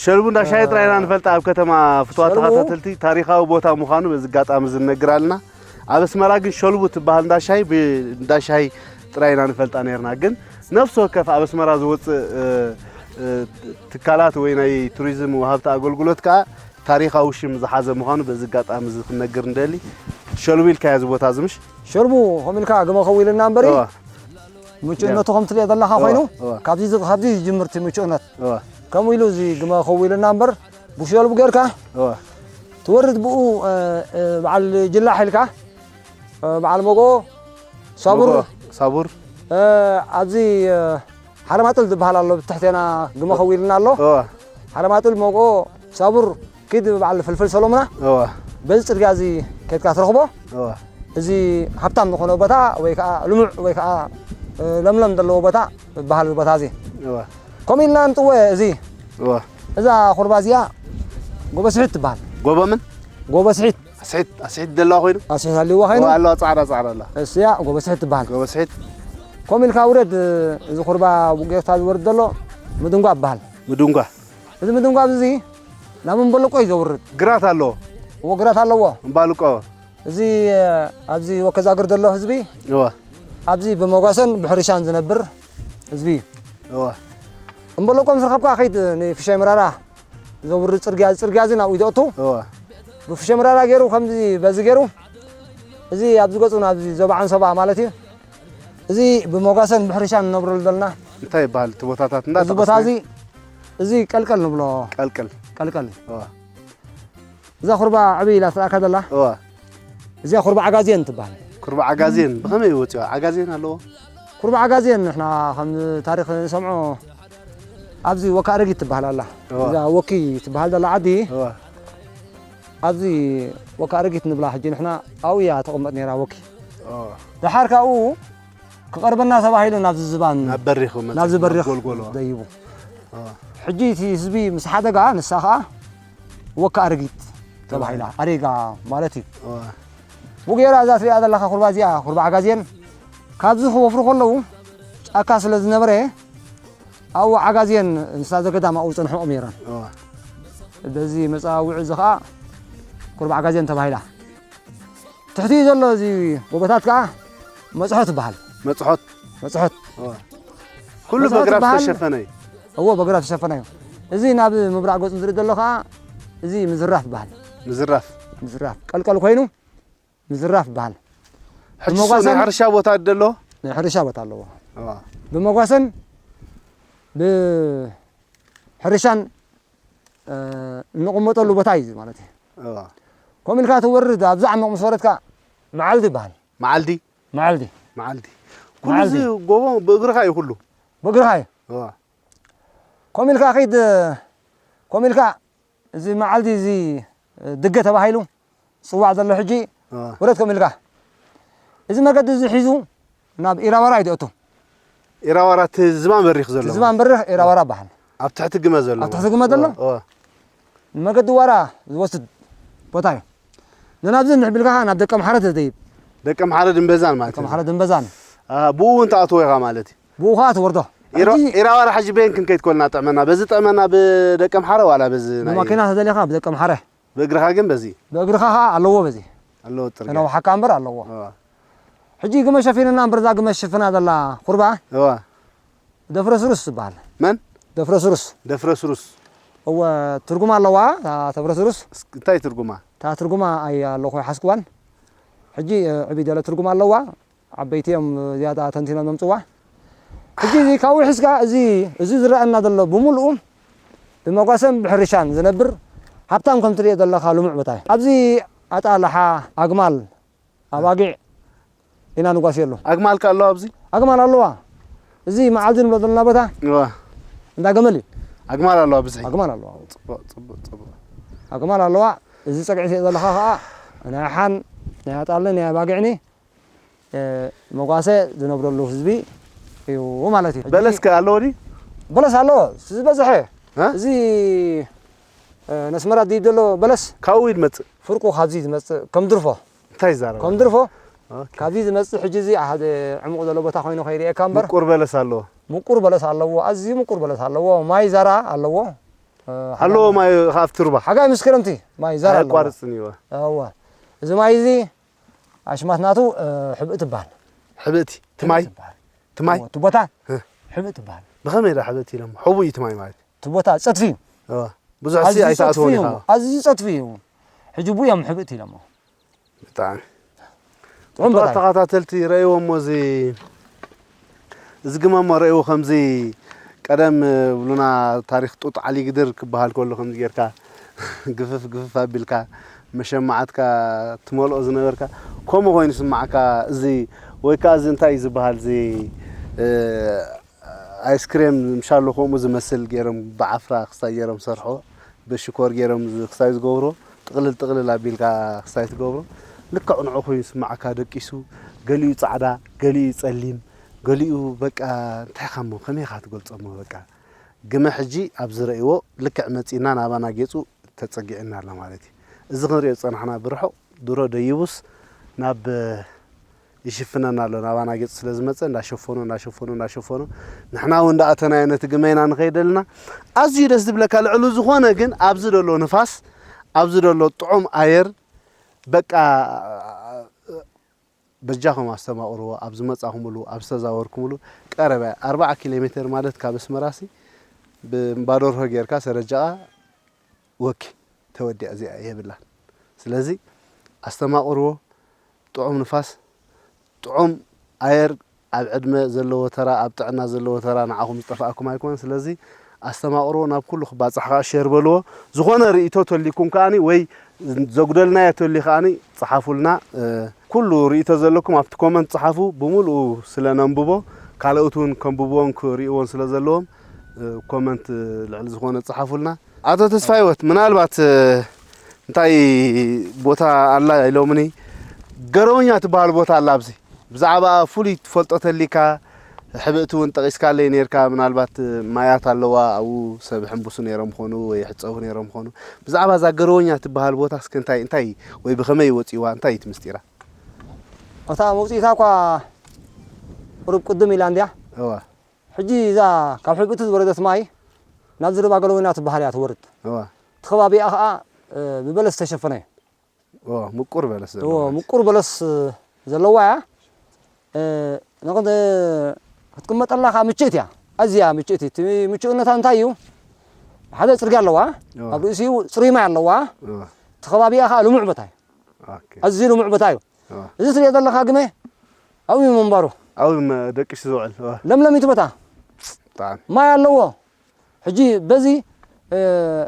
ሸልቡ እንዳ ሻሂ ጥራይ ኢና ንፈልጣ ኣብ ከተማ ፍትዋት ሸልቡ። ተኸታተልቲ ታሪኻዊ ቦታ ምዃኑ በዚ ኣጋጣሚ እዚ ንነግር ኣለና። ኣብ ኣስመራ ግን ሸልቡ ትበሃል እንዳ ሻሂ ብ-፣ እንዳ ሻሂ ጥራይ ኢና ንፈልጣ ነርና። ግን ነፍሲ ወከፍ ኣብ ኣስመራ ዝወጽእ፣ እ፣ እ፣ ትካላት ወይ ናይ ቱሪዝም ወሃብቲ ኣገልግሎት ከኣ ታሪኻዊ ሽም ዝሓዘ ምዃኑ በዚ ኣጋጣሚ እዚ ክንነግር ንደሊ። ሸልቡ ኢልካዮ እዚ ቦታ እዚ ምሽ? ሸልቡ ከምኡ ኢልካ ግመ ከው ኢልና እምበሪ። እዋ። ምቹእነቱ ከም ትሪኦ ዘለኻ እዋ፣ ኮይኑ፣ እዋ። ካብዚ ዝ-፣ ካብዚ ዝጅምር እቲ ምቹእነት። እዋ። ከምኡ ኢሉ እዚ ግመ ከው ኢልና እምበር፣ ብሸልቡ ጌርካ እዋ። ትወርድ ብኡ፣ እ፣ እ፣ በዓል ጅላሕ ኢልካ፣ እ፣ በዓል መጎ፣ ሳቡር፣ መጎ፣ ሳቡር። እ፣ ኣብዚ፣ እ፣ ሓረማጥል ዝበሃል ኣሎ፣ ብትሕቴና ግመ ከው ኢልና ኣሎ። እዋ። ሓረማጥል፣ መጎ፣ ሳቡር፣ ኪድ በዓል ፍልፍል ሰሎምና። እዋ። በዚ ጽርግያ እዚ ኬድካ ትረኽቦ። እዋ። እዚ ሃብታም ዝኾነ ቦታ ወይ ከዓ ልሙዕ ወይ ከዓ፣ እ፣ ለምለም ዘለዎ ቦታ ዝበሃል ቦታ እዚ። እወ። ከምኡ ኢልና ንጥወ እዚ። እወ። እዛ ኩርባ እዚኣ ጎበ ስሒት ትበሃል። ጎበ ምን? ጎበ ስሒት። ኣስሒት፣ ኣስሒት ዘለዋ ኮይኑ? ኣስሒት ሃልይዋ ኮይኑ? እወ፣ ኣለዋ፣ ጻዕዳ፣ ጻዕዳ ኣላ። እዚኣ ጎበ ስሒት ትበሃል። ጎበ ስሒት። ከምኡ ኢልካ ውረድ፣ እዚ ኩርባ ቡጌታ ዝወርድ ዘሎ ምድንጓ ይበሃል። ምድንጓ። እዚ ምድንጓ እዚ ናብ እምበለቆ እዩ ዘውርድ። ግራት ኣለዎ። እዎ፣ ግራት ኣለዎ። እምባልቆ። እዚ ኣብዚ ወከዛግር ዘሎ ህዝቢ፣ እወ። ኣብዚ ብመጓሰን ብሕርሻን ዝነብር ህዝቢ እዩ። እወ። እምበለቆ ምስ ረኸብካ ከይድ ንፍሻይ መራራ ዘውርድ ጽርግያ፣ እዚ ጽርግያ እዚ ናብኡ ይደእቱ። እወ። ብፍሻይ መራራ ገይሩ ከምዚ በዚ ገይሩ፣ እዚ ኣብዚ ገጹ ናብዚ ዞባ ዓንሰባ ማለት እዩ። እዚ ብመጓሰን ብሕርሻን ንነብረሉ ዘለና። እንታይ ይበሃል እቲ ቦታታት እንዳ እዚ ቦታ ጠቐስና? እዚ፣ እዚ ቀልቀል ንብሎ። ቀልቀል። ቀልቀል። እወ። እዛ ኩርባ ዕብይ ኢላ ትረኣካ ዘላ? እወ። እዚኣ ኩርባ ዓጋዜን ትበሃል። ኩርባ ዓጋዜን ብኸመይ ወፂዋ? ዓጋዜን ኣለዎ? ኩርባ ዓጋዜን ንሕና ከም ታሪኽ ንሰምዖ ኣብዚ ወካ ኣረጊት ትበሃል ኣላ። እወ። እዛ ወኪ ትበሃል ዘላ ዓዲ እወ። ኣብዚ ወካ ኣረጊት ንብላ ሕጂ ንሕና ኣብኡ እያ ተቐመጥ ነይራ ወኪ። እወ። ደሓር ካብኡ ክቐርበና ተባሂሉ ናብዚ ዝባን፣ ናብ በሪኽ መጽ-፣ ናብዚ በሪኽ ጎልጎል፣ እወ። ደይቡ። እወ። ሕጂ እቲ ህዝቢ ምስ ሓደጋ ንሳ ኸኣ ወካ ኣረጊት ተባሂላ፣ ተባሂላ። ኣሬጋ ማለት እዩ። እወ። ቡጌራ እዛ ትሪኣ ዘለኻ ኩርባ እዚኣ፣ ኩርባ ዓጋዜን፣ ካብዚ ክወፍሩ ከለዉ ጫካ ስለ ዝነበረ፣ ኣብኡ ዓጋዜን እንስሳ ዘገዳም ኣብኡ ጸንሖም ነይረን። እወ። በዚ መጻውዒ እዚ ኸኣ ኩርባ ዓጋዜን ተባሂላ። ትሕቲ ዘሎ እዚ ጎቦታት ከኣ መጽሖት ይበሃል። መጽሖት? መጽሖት። እወ። ኩሉ መጽሖት በግራፍ ይበሃል። ዝተሸፈነ እዩ? እዎ፣ በግራፍ ዝተሸፈነ እዩ። እዚ ናብ ምብራቕ ገጹ ዝርኢ ዘሎ ከኣ እዚ ምዝራፍ ይበሃል። ምዝራፍ። ምዝራፍ። ቀልቀል ኮይኑ ምዝራፍ ይበሃል። ሕጂ እሱ ብመጓሰን ናይ ሕርሻ ቦታ ደሎ? ናይ ሕርሻ ቦታ ኣለዎ። እዋ። ብመጓሰን ብሕርሻን፣ እ፣ እንቕመጠሉ ቦታ እዩ ማለት እዩ። እዋ። ከምኡ ኢልካ ትወርድ፣ ኣብዛ ዓሚቕ ምስ ወረድካ መዓልዲ ይበሃል። መዓልዲ? መዓልዲ። መዓልዲ። ኩሉ መዓልዲ። እዚ ጎቦ ብእግርኻ እዩ ኩሉ? ብእግርኻ እዩ። እዋ። ከምኡ ኢልካ ከይድ፣ ከምኡ ኢልካ እዚ መዓልዲ እዚ ድገ ተባሂሉ ዝጽዋዕ ዘሎ ሕጂ እዋ። ውረድ ከምኡ ኢልካ። እዚ መገዲ እዚ ሒዙ ናብ ኢራዋራ እዩ ዝእቱ። ኢራዋራ እቲ ዝባን በሪኽ ዘሎ። እቲ ዝባን በሪኽ ኢራዋራ ይበሃል። ኣብ ትሕቲ ግመ ዘሎ ኣብ ትሕቲ ማለት። ግመ ዘሎ? እዋ፣ እዋ። ንመገዲ ዋራ ዝወስድ ቦታ እዩ። ንናብዚ እንድሕር ቢልካ ኸዓ ናብ ደቀምሓረ ትደይብ። ደቀምሓረ ድንበዛን ማለት እዩ። ደቀምሓረ ድንበዛን። አ፣ ብኡ እውን ትኣትዎ ኢኻ ማለት እዩ። ብኡ ኸዓ ትወርዶ። ኢሮ-፣ ሕጂ ኢራዋራ ሕጂ በየን ክንከይድ ኮልና ጥዕመና? በዚ ጥዕመና ብደቀምሓረ ዋላ በዚ ናይ ብማኪና ተደሊኻ ብደቀምሓረ። ብእግርኻ ግን በዚ? ብእግርኻ ኸዓ ኣለዎ በዚ። ኣለዎ ጽርግያ። ተነውሓካ እምበር ኣለዎ። እዋ። ሕጂ ግመ ሸፊንና እምበር እዛ ግመ ሸፍና ዘላ ኹርባ እዋ። ደፍረስሩስ ትበሃል። መን? ደፍረስሩስ። ደፍረስሩስ። እወ፣ ትርጉም ኣለዋ፣ እታ ተፍረስሩስ። እስ-፣ እንታይ ትርጉማ? እታ ትርጉማ ኣይ ኣለኹ ኣይሓዝክዋን። ሕጂ፣ እ፣ ዕብይ ዝበለ ትርጉም ኣለዋ። ዓበይቲ እዮም ዝያዳ ተንቲኖም ዘምጽዋ። ሕጂ እዚ ካብኡ ሒዝካ እዚ፣ እዚ ዝረኣየና ዘሎ ብምሉኡ ብመጓሰን ብሕርሻን ዝነብር ሃብታም ከም ትርእዮ ዘለኻ ልሙዕ ቦታ እዩ። ኣብዚ ኣጣልሓ፣ ኣግማል፣ ኣባጊዕ ኢና ንጓስየሉ። ኣግማል ከ ኣለዋ ኣብዚ? ኣግማል ኣለዋ። እዚ መዓልዲ ንብሎ ዘለና ቦታ እዋ። እንዳ ገመል እዩ። ኣግማል ኣለዋ ብዝሒ? ኣግማል ኣለዋ። ጽቡቕ፣ ጽቡቕ፣ ጽቡቕ። ኣግማል ኣለዋ። እዚ ጸግዒ ትሪኦ ዘለኻ ኸኣ ናይ ሓን፣ ናይ ኣጣልን፣ ናይ ኣባጊዕን፣ እ፣ መጓሰ ዝነብረሉ ህዝቢ እዩ ማለት እዩ። በለስ ከ ኣለዎ ድዩ? በለስ ኣለዎ። ዝበዝሐ እ? እዚ፣ እ፣ ነስመራ ድዩ ዘሎ በለስ? ካብኡ እዩ ዝመጽእ? ፍርቁ ካብዚ ዝመጽእ ከም ድርፎ። እንታይ ይዛረብ? ከም ድርፎ ኦኬ። ካብዚ ዝመጽእ ሕጂ እዚ ሓደ ዕሙቕ ዘሎ ቦታ ኮይኑ ከይርእየካ እምበር። ምቁር በለስ ኣለዎ? ምቁር በለስ ኣለዎ። ኣዝዩ ምቁር በለስ ኣለዎ። ማይ ዛራ ኣለዎ። እ፣ ኣለዎ ሓደ ማይ ካብ ትርባ? ሓጋይ ምስ ክረምቲ ማይ ዛራ ኣለዎ። ኣየቋርጽን እዩ። እዋ። እዚ ማይ እዚ ኣሽማት ናቱ፣ እ፣ ሕብእ ትበሃል። ሕብእቲ? እቲ ማይ? ሕብእ ትበሃል። እቲ ማይ? እዎ፣ እቲ ቦታ እ። ሕብእ ትበሃል። ብኸመይ ዳ ሕብእቲ ኢሎሞ? ሕቡእ እዩ እቲ ማይ ማለት? እቲ ቦታ ጸድፊ እዩ። እዋ። ብዙሕ ሲ ኣዝዩ ኣይተኣትዎን ጸድፊ ኢኻ? እዩ። ኣዝዩ ጸድፊ እዩ። ሕጂ ብኡ እዮም ሕብእቲ ኢሎሞ። ብጣዕሚ። ጥዑም ጥዑም በላይ። ተኸታተልቲ ረእይዎ እሞ እዚ፣ እዚ ግመ እሞ ረእይዎ ከምዚ ቀደም ብሉና ታሪኽ ጡጥ ዓሊ ግድር ክበሃል ከሎ ከምዚ ጌርካ ግፍፍ ግፍፍ ኣቢልካ መሸማዓትካ ትመልኦ ዝነበርካ ከምኡ ኮይኑ ስማዓካ እዚ ወይ ከኣ እዚ እንታይ እዩ ዝበሃል እዚ፣ እ፣ ኣይስክሬም ምሻሎ ከምኡ ዝመስል ገይሮም ብዓፍራ ክስታይ ገይሮም ዝሰርሖ፣ ብሽኮር ገይሮም ዝ-፣ ክስታይ ዝገብሮ፣ ጥቕልል ጥቕልል ኣቢልካ ክስታይ ትገብሮ። ልክዕ ንዕኡ ኮይኑ ይስምዓካ፣ ደቂሱ፣ ገሊኡ ጻዕዳ፣ ገሊኡ ጸሊም፣ ገሊኡ በቃ እንታይ ኢኻ እሞ፣ ከመይ ኢኻ ትገልጾ እሞ በቃ። ግመ ሕጂ ኣብ ዝረእይዎ ልክዕ መጺእና ናባና ጌጹ ተጸጊዕና ኣሎ ማለት እዩ። እዚ ክንሪኦ ዝጸናሕና ብርሑቕ ድሮ ደይቡስ ናብ ይሽፍነና ኣሎ። ናባና ጌጽ ስለ ዝመጸ እንዳሸፈኖ፣ እንዳሸፈኖ፣ እንዳሸፈኖ ንሕና እውን እንዳኣተናዮ ነቲ ግመ ኢና ንኸይድ ኣለና። ኣዝዩ ደስ ዝብለካ ልዕሉ ዝኾነ ግን ኣብዚ ዘሎ ንፋስ፣ ኣብዚ ዘሎ ጥዑም ኣየር በቃ በጃኹም ኣስተማቕርዎ። ኣብ ዝመጻኹምሉ፣ ኣብ ዝተዛወርኩምሉ ቀረበ ኣርብዓ ኪሎ ሜተር ማለት ካብ ኣስመራሲ ብባዶርሆ ጌርካ ሰረጃኣ ወኪ ተወዲኣ እዚኣ የብላን። ስለዚ ኣስተማቕርዎ፣ ጥዑም ንፋስ፣ ጥዑም ኣየር ኣብ ዕድመ ዘለዎ ተራ፣ ኣብ ጥዕና ዘለዎ ተራ ንዓኹም ዝጠፍኣኩም ኣይኮነን። ስለዚ ኣስተማቕርዎ ናብ ኩሉ ክባጻሕ ከኣ ሸር በልዎ። ዝኾነ ርእይቶ ተልይኩም ከኣኒ ወይ ዘጉደልናዮ ተልዩ ከኣኒ ጽሓፉልና። እ፣ ኩሉ ርእይቶ ዘለኩም ኣብቲ ኮመንት ጽሓፉ፣ ብምሉኡ ስለ ነንብቦ ካልኦት እውን ከንብብዎን ክርእይዎን ስለ ዘለዎም፣ እ፣ ኮመንት ልዕሊ ዝኾነ ጽሓፉልና። ኣቶ ተስፋ ህይወት፣ ምናልባት፣ እ፣ እንታይ ቦታ ኣላ ኢሎምኒ፣ ገረወኛ ትበሃል ቦታ ኣላ ኣብዚ። ብዛዕባ ፍሉይ ትፈልጦ ተሊካ፣ ሕብእቲ እውን ጠቒስካለይ ነይርካ፣ ምናልባት ማያት ኣለዋ፣ ኣብኡ ሰብ ሕንቡሱ ነይሮም ኾኑ ወይ ሕጸቡ ነይሮም ኾኑ። ብዛዕባ እዛ ገረወኛ ትበሃል ቦታ እስከ እንታይ፣ እንታይ ወይ ብኸመይ ወጺዋ፣ እንታይ እዩ እቲ ምስጢራ? እታ መውጽኢታ እኳ ቁሩብ ቅድም ኢላ እንድያ። እዋ። ሕጂ እዛ ካብ ሕብእቲ ዝወረደት ማይ ናብዚ ሩባ ገረወኛ ትበሃል እያ ትወርድ። እዋ። እቲ ከባቢኣ ኸኣ፣ እ፣ ብበለስ ዝተሸፈነ እዩ። ኦ፣ ምቁር በለስ እዎ፣ ዘለዋ። ምቁር በለስ ዘለዋ እያ። እ፣ ንኽን-፣ ክትቅመጠላ ከዓ ምችእቲ እያ። ኣዝያ ምችእቲ። እቲ ምችእነታ እንታይ እዩ? ሓደ ጽርግያ ኣለዋ። እዎ። ኣብ ርእሲኡ ጽሩይ ማይ ኣለዋ። እዎ። እቲ ከባቢኣ ከዓ ልሙዕ ቦታ እዩ። ኦኬ። ኣዝዩ ልሙዕ ቦታ እዩ። እዎ። እዚ ትሪኦ ዘለኻ ግመ ኣብኡ እዩ ምንባሩ። ኣብኡ መ-፣ ደቂሱ ዝውዕል። እዎ። ለምለሚት ቦታ። ብጣዕሚ። ማይ ኣለዎ። ሕጂ በዚ፣ እ፣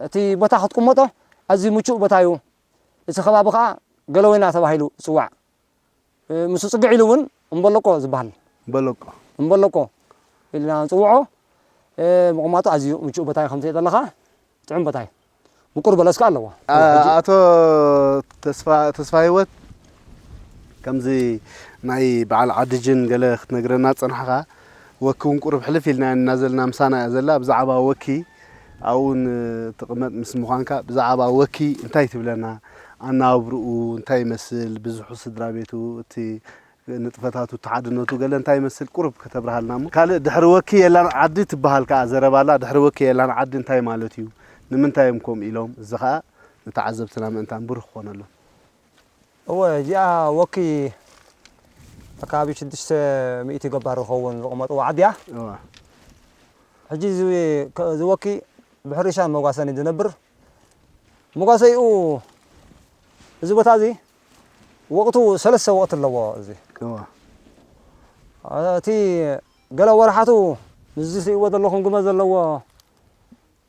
እቲ ቦታ ክትቅመጦ ኣዝዩ ምቹእ ቦታ እዩ። እቲ ከባቢ ኸዓ ገለወይና ተባሂሉ ይጽዋዕ። እ፣ ምስ ጽግዕ ኢሉ እውን እምበለቆ ዝበሃል። እምበለቆ። እምበለቆ ኢልና ንጽውዖ። እ፣ ምቕማጡ ኣዝዩ ምቹእ ቦታ እዩ፣ ከምቲ ዘለኻ ጥዑም ቦታ እዩ። ምቁር በለስ ከኣ ኣለዎ። ኣ-፣ ሕጂ ኣቶ ተስፋ፣ ተስፋ ህይወት፣ ከምዚ ናይ በዓል ዓዲ ጅን ገለ ክትነግረና ጸናሕካ፣ ወኪ እውን ቁሩብ ሕልፍ ኢልና ኢና ዘልና፣ ምሳና እያ ዘላ። ብዛዕባ ወኪ ኣብኡ እውን ትቕመጥ ምስ ምዃንካ፣ ብዛዕባ ወኪ እንታይ ትብለና? ኣነባብርኡ እንታይ ይመስል? ብዝሑ ስድራ ቤቱ፣ እቲ ንጥፈታቱ፣ ተሓድነቱ ገለ እንታይ ይመስል? ቁሩብ ከተብርሃልና እሞ። ካልእ ድሕሪ ወኪ የላን ዓዲ ትበሃል ከኣ ዘረባ ኣላ። ድሕሪ ወኪ የላን ዓዲ እንታይ ማለት እዩ? ንምንታይ እዮም ከምኡ ኢሎም? እዚ ከኣ ንተዓዘብትና ምእንታን ብሩህ ክኾነሎም። እወ፣ እዚኣ ወኪ ኣከባቢ ሽዱሽተ ሚእቲ ገባር ዝኸውን ዝቕመጥዎ ዓዲ እያ። እወ። ሕጂ እዚ ከ-፣ እዚ ወኪ ብሕርሻን መጓሰን እዩ ዝነብር። መጓሰይኡ እዚ ቦታ እዚ ወቕቱ ሰለስተ ወቕቲ ኣለዎ። እዚ እወ። እቲ ገለ ወርሓቱ ምስዚ ትሪእዎ ዘለኹም ግመ ዘለዎ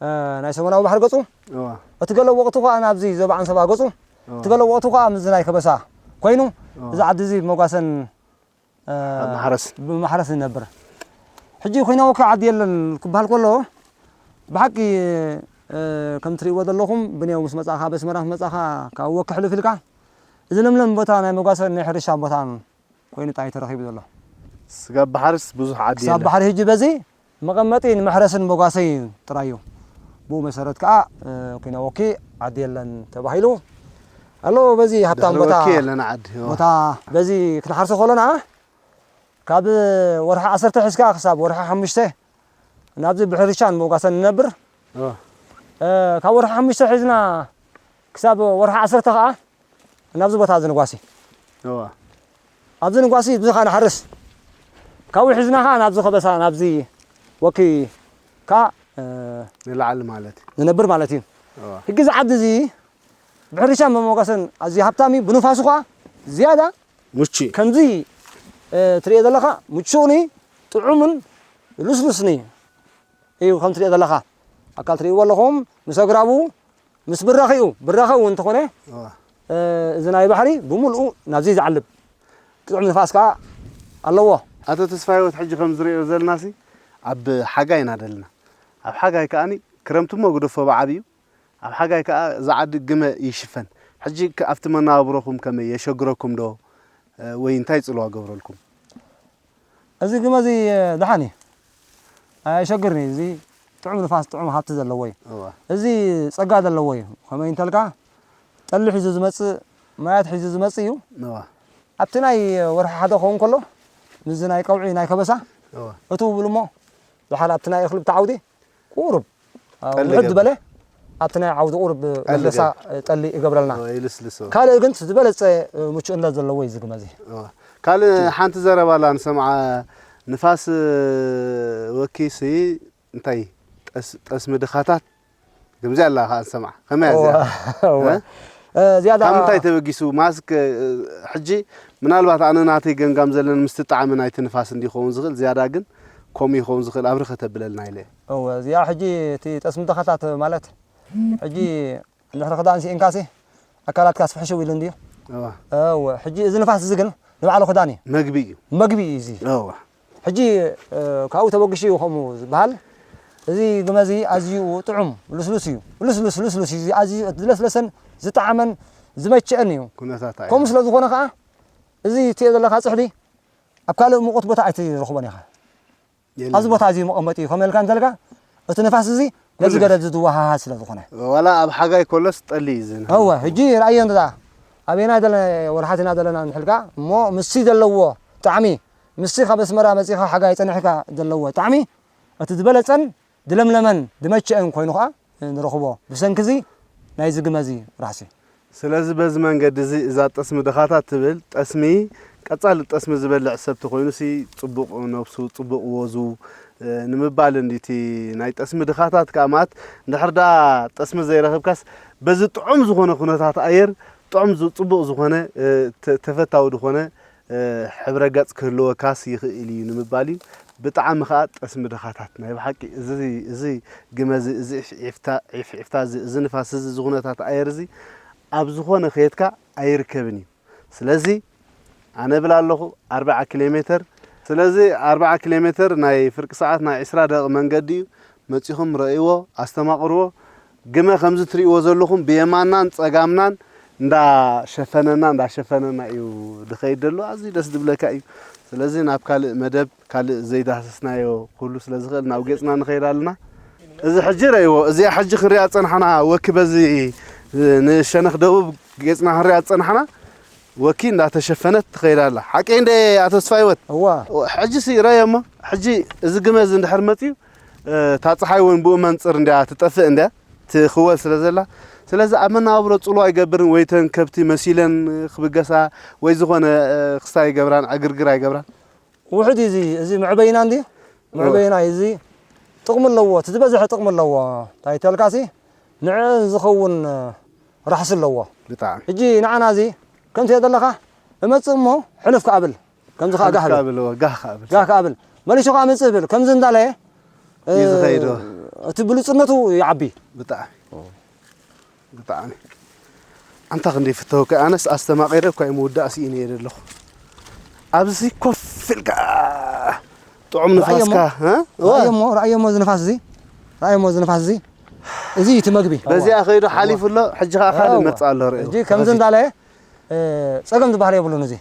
እ፣ ናይ ሰሜናዊ ባሕሪ ገጹ፣ እዋ። እቲ ገለ ወቕቱ ኸኣ ናብዚ ዞባ ዓንሰባ ገጹ፣ እዋ። እቲ ገለ ወቕቱ ኸኣ ምስዚ ናይ ከበሳ ኮይኑ፣ እዋ። እዚ ዓዲ እዚ ብመጓሰን፣ እ፣ ኣብ ማሕረስ። ብማሕረስ ይነብር። ሕጂ ኮይና ወኪ ዓዲ የለን ክበሃል ከሎ፣ ብሓቂ፣ እ፣ ከም ትርእይዎ ዘለኹም፣ ብኔው ምስ መጻኻ፣ በስመራ ምስ መጻኻ፣ ካብ ወኪ ሕልፍ ኢልካ፣ እዚ ለምለም ቦታ ናይ መጓሰን ናይ ሕርሻ ቦታን ኮይኑ ጥራይ ተረኺቡ ዘሎ። ስጋብ ባሕርስ ብዙሕ ዓዲ ክሳብ የለን። ባሕሪ ሕጂ በዚ መቐመጢ ንመሕረስን መጓሰይ ጥራይ እዩ። ብኡ መሰረት ከኣ፣ እ፣ ኩና ወኪ ዓዲ የለን ተባሂሉ ኣሎ። በዚ ሃብታም ድሕሪ ቦታ፣ ወኪ የለን ዓዲ፣ ኦ። ቦታ በዚ ክንሓርሶ ከሎና ካብ ወርሒ ዓሰርተ ሒዝካ ክሳብ ወርሒ ሓሙሽተ ናብዚ ብሕርሻን መጓሰን ንነብር። ኦ። እ፣ ካብ ወርሒ ሓሙሽተ ሒዝና ክሳብ ወርሒ ዓሰርተ ከኣ ናብዚ ቦታ እዚ ንጓሲ። እዋ። ኣብዚ ንጓሲ፣ ብዚ ኸኣ ንሓርስ። ካብኡ ሒዝና ኸኣ ናብዚ ከበሳ፣ ናብዚ ወኪ ከኣ፣ እ፣ ንላዕሊ ማለት እዩ። ንነብር ማለት እዩ። እዋ። ሕጊ እዚ ዓዲ እዚ ብሕርሻን መመጓሰን ኣዝዩ ሃብታም እዩ። ብንፋሱ ኸኣ ዝያዳ ምቹእ እዩ። ከምዚ፣ እ፣ ትሪኦ ዘለኻ ምቹእን ጥዑምን ልስሉስን እዩ። እዩ ከም ትሪኦ ዘለኻ። ኣካል ትሪእዎ ኣለኹም፣ ምስ ኣግራቡ፣ ምስ ብራኺኡ፣ ብራኺ እውን እንተኾነ፣ እዋ። እ፣ እዚ ናይ ባሕሪ ብምልኡ ናብዚ ዝዓልብ ጥዑም ንፋስ ከኣ ኣለዎ። ኣቶ ተስፋ ህይወት፣ ሕጂ ከም ዝርእዮ ዘለናሲ ኣብ ሓጋይ ኢና ደለና። ኣብ ሓጋይ ከኣኒ ክረምቲ እሞ ግደፎ ብዓቢኡ፣ ኣብ ሓጋይ ከኣ እዚ ዓዲ ግመ ይሽፈን። ሕጂ ከ ኣብቲ መነባብሮኹም ከመይ የሸግረኩም ዶ? እ፣ ወይ እንታይ ጽልዋ ገብረልኩም? እዚ ግመ እዚ፣ እ፣ ደሓን እዩ። ኣየሸግርን እዩ። እዚ ጥዑም ንፋስ፣ ጥዑም ሃብቲ ዘለዎ እዩ። እዋ። እዚ ጸጋ ዘለዎ እዩ። ከመይ እንተልካ፣ ጠሊ ሒዙ ዝመጽእ፣ ማያት ሒዙ ዝመጽእ እዩ። እዋ። ኣብቲ ናይ ወርሒ ሓደ ክኸውን ከሎ፣ ምስዚ ናይ ቀውዒ፣ ናይ ከበሳ፣ እዋ። እትው ይብል እሞ፣ ዝሓል ኣብቲ ናይ እኽሊ ብቲ ዓውዲ ቁሩብ፣ አ፣ ጠሊ ውሕድ ይገብር። ዝበለ፣ ኣብቲ ናይ ዓውዲ ቁሩብ ጠሊ ለስለሳ፣ ይገብር። ጠሊ ይገብረልና። እዋ፣ ይልስልሶ። ካልእ ግን ዝበለጸ፣ እ፣ ምቹእነት ዘለዎ እዩ እዚ ግመ እዚ። እዋ። ካልእ ሓንቲ ዘረባ ኣላ ንሰምዓ፣ ንፋስ፣ እ፣ ወኪሲ እንታይ ጠስ-፣ ጠስሚ ድኻታት ከምዚ ኣላ ከኣ ንሰምዓ። ከመይ እያ እዚኣ? እዋ፣ እዋ። እ? እ፣ ዝያዳ ካብ ምንታይ ተበጊሱ? ማስክ፣ እ፣ ሕጂ ምናልባት ኣነ ናተይ ገምጋም ዘለኒ ምስቲ ጣዕሚ ናይቲ ንፋስ እንዲ ይኸውን ዝኽእል፣ ዝያዳ ግን ከምኡ ይኸውን ዝኽእል ኣብርኸ ተብለልና ኢለ። እወ፣ እዚኣ ሕጂ እቲ ጠስሚ ድኻታት ማለት ሕጂ እንድሕሪ ክዳን ስኢንካሲ ኣካላትካ ስፍሕሽው ኢሉ እንድዩ። እዋ። እወ፣ ሕጂ እዚ ንፋስ እዚ ግን ንባዕሉ ክዳን እዩ። መግቢ እዩ። መግቢ እዩ እዚ። እዋ። ሕጂ፣ እ፣ ካብኡ ተበጊሱ እዩ ከምኡ ዝበሃል። እዚ ግመ እዚ ኣዝዩ ጥዑም፣ ልስሉስ እዩ። ልስሉስ፣ ልስሉስ እዩ። እዚ ኣዝዩ ዝለስለሰን ዝጠዓመን ዝመቸአን እዩ። ኩነታት ኣየር። ከምኡ ስለ ዝኾነ ከኣ፣ እዚ እትሪኦ ዘለኻ ጽሕዲ ኣብ ካልእ ሙቐት ቦታ ኣይትረኽቦን ኢኻ። የለን። ኣብዚ ቦታ እዚ መቐመጢ እዩ። ከመይ ኢልካ እንተልካ፣ እቲ ንፋስ እዚ ነዚ ኩሉ ገደል እዚ ዝወሃሃድ ስለ ዝኾነ። ዋላ ኣብ ሓጋይ ኮሎስ ጠሊ እዩ ዝንህ። እወ፣ ሕጂ ረኣዮ እንተ ደኣ ኣበየናይ ደለ-፣ ወርሓት ኢና ዘለና ንሕልካ እሞ፣ ምስቲ ዘለዎ ጣዕሚ፣ ምስቲ ካብ ኣስመራ መጺኻ ሓጋይ ጸኒሕካ ዘለዎ ጣዕሚ፣ እቲ ዝበለጸን ዝለምለመን ዝመቸአን ኮይኑ ኸኣ ንረኽቦ። ብሰንኪ እዚ ናይዚ ግመ እዚ ራህሲ። ስለዚ በዚ መንገዲ እዚ እዛ ጠስሚ ድኻታት ትብል ጠስሚ፣ ቀጻሊ ጠስሚ ዝበልዕ ሰብ ተኾይኑሲ ጽቡቕ ነብሱ፣ ጽቡቕ ወዙ፣ እ፣ ንምባል እንዲ እቲ ናይ ጠስሚ ድኻታት ከኣ ማለት እንድሕር ደኣ ጠስሚ ዘይረኽብካስ በዚ ጥዑም ዝኾነ ኩነታት ኣየር ጥዑም ዝ-፣ ጽቡቕ ዝኾነ፣ እ፣ ተ-፣ ተፈታዊ ዝኾነ፣ እ፣ ሕብረ ገጽ ክህልወካስ ይኽእል እዩ ንምባል እዩ። ብጣዕሚ ከኣ ጠስሚ ድኻታት ናይ ብሓቂ እዚ፣ እዚ ግመ እዚ፣ እዚ ዒፍዒፍታ፣ ዒፍዒፍታ እዚ፣ እዚ ንፋስ እዚ፣ እዚ ኩነታት ኣየር እዚ ኣብ ዝኾነ ከየድካ ኣይርከብን እዩ። ስለዚ ኣነ እብል ኣለኹ ኣርብዓ ኪሎ ሜተር። ስለዚ ኣርብዓ ኪሎ ሜተር ናይ ፍርቂ ሰዓት ናይ ዕስራ ደቂቕ መንገዲ እዩ። መጺኹም ረእይዎ፣ ኣስተማቕርዎ። ግመ ከምዚ ትርእይዎ ዘለኹም ብየማናን ጸጋምናን እንዳሸፈነና፣ እንዳሸፈነና እዩ ዝኸይድ ዘሎ። ኣዝዩ ደስ ዝብለካ እዩ። ስለዚ ናብ ካልእ መደብ፣ ካልእ ዘይዳህሰስናዮ ክህሉ ስለ ዝኽእል ናብ ጌጽና ንኸይድ ኣለና። እዚ ሕጂ ረእይዎ፣ እዚኣ ሕጂ ክንሪኣ ዝጸናሕና ወኪ በዚ ንሸነኽ ደቡብ ጌጽና ክንሪኣ ዝጸናሕና ወኪ እንዳተሸፈነት ትኸይድ ኣላ። ሓቀይ እንደ ኣቶ ተስፋ ህይወት? እዋ። ሕጂ ሲ ረእዮ እሞ፣ ሕጂ እዚ ግመ እዚ እንድሕር መጽዩ፣ እ፣ እታ ጸሓይ እውን ብኡ መንጽር እንድያ ትጠፍእ እንድያ ትኽወል ስለ ዘላ። ስለዚ ኣብ መነባብሮ ጽልዋ ኣይገብርን ወይ ተን ከብቲ መሲለን ክብገሳ ወይ ዝኾነ፣ እ፣ ክስታይ ኣይገብራን፣ ዕግርግር ኣይገብራን። ውሑድ እዩ እዚ፣ እዚ መዕበይና እንድዩ። እወ። መዕበይና እዩ እዚ። ጥቕሚ ኣለዎ፣ እቲ ዝበዝሐ ጥቕሚ ኣለዎ። እንታይ ተልካሲ ንዕአን ዝኸውን ራሕሲ ኣለዎ። ብጣዕሚ። ሕጂ ንዓና እዚ ከምቲ ዘለኻ እመጽእ እሞ ሕልፍ ክኣብል። ከምዚ ከኣ ሕልፍ ጋህ ብል። ክኣብል፣ እወ፣ ጋህ ክኣብል። ጋህ ክኣብል። መሊሱ ከኣ ምጽእ ብል። ከምዚ እንዳለየ፣ እዩ እ፣ ዝኸይድ፣ እወ። እቲ ብሉጽነቱ ይዓቢ። ብጣዕሚ። ብጣዕሚ። ኣንታ ክንደይ ፍተወካ፣ ኣነስ ኣስተማቒረ እኳ እየ ምውዳእ ስኢነ እየ ዘለኹ። ኣብዚ ኮፍ ኢልካ ጥዑም ንፋስካ፣ ረኣዮሞ፣ እ? እወ። ረኣዮሞ፣ ረኣዮሞ እዚ ንፋስ እዚ። ረኣዮሞ እዚ ንፋስ እዚ። እዚ እቲ መግቢ። በዚኣ ከይዱ ሓሊፉ ኣሎ፣ ሕጂ ኸዓ ካልእ እወ። መጽእ ኣሎ፣ ርእዩ። ሕጂ ከምዚ እንዳለ፣ እ፣ ጸገም ዝበሃል የብሉን እዚ።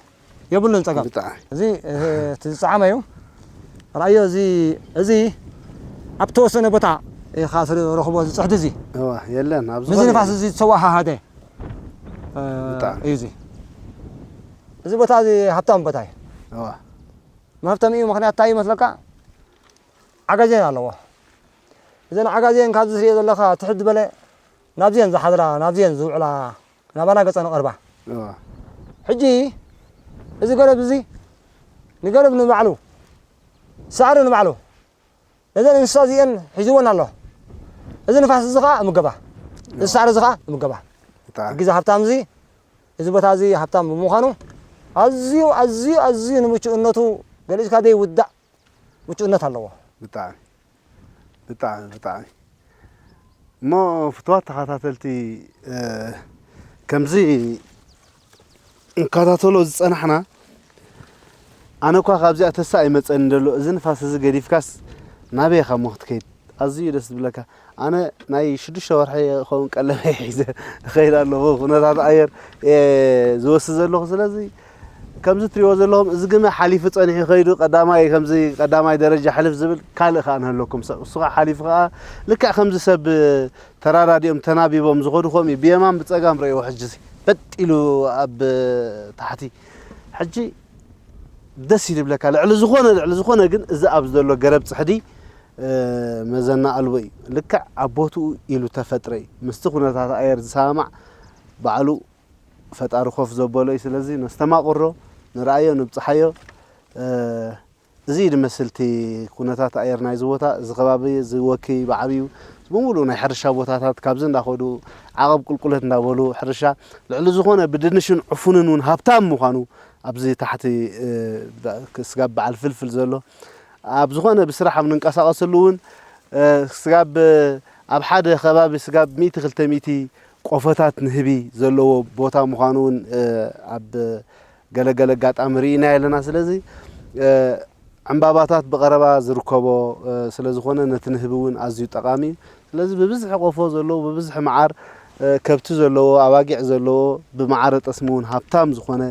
የብሉን ጸገም። ብጣዕሚ። እዚ፣ እ፣ እቲ ዝጸዓመ እዩ። ረኣዮ፣ እዚ፣ እዚ ኣብ ተወሰነ ቦታ ኢኻ ትረኽቦ፣ እዚ ጽሕዲ እዚ። እወ፣ የለን፣ ኣብ ምስዚ ዝኾነ ንፋስ የለን። እዚ ዝተወሃሃደ፣ እ፣ ብጣዕሚ። እዩ እዚ። እዚ ቦታ እዚ ሃብታም ቦታ እዩ። እወ። መሃብታም እዩ፣ ምኽንያት እንታይ እዩ መስለካ? ዓጋዜን ኣለዎ። እዘን ዓጋዜን ካብዚ ትሪኦ ዘለኻ ትሕት ዝበለ ናብዚአን ዝሓድራ፣ ናብዚአን ዝውዕላ፣ ናባና ገጸን ይቐርባ። እወ። ሕጂ እዚ ገረብ እዚ ንገረብ ንባዕሉ፣ ሳዕሪ ንባዕሉ፣ ነዘን እንስሳ እዚአን ሒዝወን ኣሎ። እዚ ንፋስ እዚ ኸዓ እምገባ፣ እዚ እወ። ሳዕሪ እዚ ኸዓ እምገባ። ብጣዕሚ። ግዜ ሃብታም እዚ፣ እዚ ቦታ እዚ ሃብታም ብምዃኑ ኣዝዩ፣ ኣዝዩ፣ ኣዝዩ ንምቹእነቱ ገሊጽካ ዘይውዳእ ምቹእነት ኣለዎ። ብጣዕሚ፣ ብጣዕሚ፣ ብጣዕሚ። እሞ ፍቱዋት ተኸታተልቲ፣ እ፣ ከምዚ እንከታተሎ ዝጸናሕና፣ ኣነ እኳ ካብዚኣ ተስፋ ኣይመጸንን ዘሎ። እዚ ንፋስ እዚ ገዲፍካስ ናበይ ኢኻ እሞ ክትከይድ? ኣዝዩ እዩ ደስ ዝብለካ። ኣነ ናይ ሽዱሽተ ወርሒ ክኸውን ቀለበይ ሒዘ እኸይድ ኣለኹ። ኩነታት ኣየር እየ ዝወስድ ዘለኹ። ስለዚ ከምዚ ትሪእዎ ዘለኹም እዚ ግመ ሓሊፉ ጸኒሑ ከይዱ ቀዳማይ፣ ከምዚ ቀዳማይ ደረጃ ሕልፍ ዝብል ካልእ ከኣ ንህለኩም ሰብ። እሱ ከኣ ሓሊፉ ከኣ ልክዕ ከምዚ ሰብ ተራዳዲኦም ተናቢቦም ዝኸዱ ከምኡ እዩ። ብየማን ብጸጋም ረእይዎ ሕጂ በጥ ኢሉ ኣብ ታሕቲ። ሕጂ ደስ እዩ ዝብለካ። ልዕሊ ዝኾነ፣ ልዕሊ ዝኾነ ግን እዚ ኣብዚ ዘሎ ገረብ ጽሕዲ፣ እ፣ መዘና ኣልቦ እዩ። ልክዕ ኣብ ቦትኡ ኢሉ ተፈጥረ እዩ። ምስቲ ኩነታት ኣየር ዝሰማማዕ ባዕሉ ፈጣሪ ኮፍ ዘበሎ እዩ። ስለዚ ነስተማቕሮ፣ ንርኣዮ፣ ንብጽሓዮ። እ፣ እዚ እዩ ዝመስል እቲ ኩነታት ኣየር ናይዚ ቦታ። እዚ ከባቢ እዚ ወኪ ብዓብዩ ብምሉእ ናይ ሕርሻ ቦታታት ካብዚ እንዳኸዱ ዓቐብ ቁልቁለት እንዳበሉ ሕርሻ ልዕሊ ዝኾነ ብድንሽን ዕፉንን እውን ሃብታም ምዃኑ ኣብዚ ታሕቲ፣ እ፣ ብ-፣ ስጋብ በዓል ፍልፍል ዘሎ ኣብ ዝኾነ ብስራሕ ኣብ ንንቀሳቐሰሉ እውን፣ እ፣ ስጋብ ኣብ ሓደ ከባቢ ስጋብ ሚእቲ ክልተ ሚእቲ ቆፎታት ንህቢ ዘለዎ ቦታ ምዃኑ እውን፣ እ፣ ኣብ ገለ ገለ ኣጋጣሚ ርኢና ኣለና። ስለዚ፣ እ፣ ዕምባባታት ብቐረባ ዝርከቦ፣ እ፣ ስለ ዝኾነ ነቲ ንህቢ እውን ኣዝዩ ጠቓሚ እዩ። ስለዚ ብብዝሒ ቆፎ ዘለዎ፣ ብብዝሒ መዓር፣ እ፣ ከብቲ ዘለዎ፣ ኣባጊዕ ዘለዎ፣ ብመዓረ ጠስሚ እውን ሃብታም ዝኾነ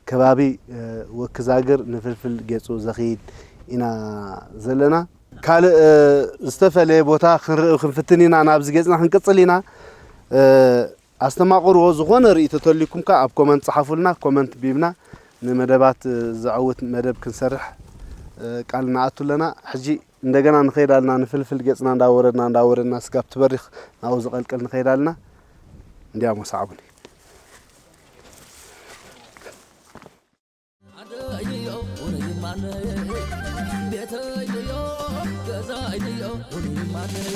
ከባቢ፣ እ፣ ወኪ ዛግር ንፍልፍል ጌጹ ዘኽይድ ኢና ዘለና። ካልእ፣ እ፣ ዝተፈለየ ቦታ ክንርኢ ክንፍትን ኢና፣ ናብዚ ጌጽና ክንቅጽል ኢና። እ፣ ኣስተማቕርዎ፣ ዝኾነ ርእይቶ ተልዩኩም ከኣ ኣብ ኮመንት ጸሓፉልና። ኮመንት ቢብና ንመደባት፣ እ፣ ዘዕውት መደብ ክንሰርሕ፣ እ፣ ቃል ንኣቱ ኣለና። ሕጂ እንደገና ንኸይድ ኣለና፣ ንፍልፍል ጌጽና እንዳወረድና፣ እንዳወረድና ስጋብ ትበሪኽ ናብኡ ዝቐልቅል ንኸይድ ኣለና። እንዲያሞ ሰዓቡኒ። ዓደይንዮ ውነይ ማነይ፣ ቤተይንዮ ገዛይንዮ ውነይ ማነይ።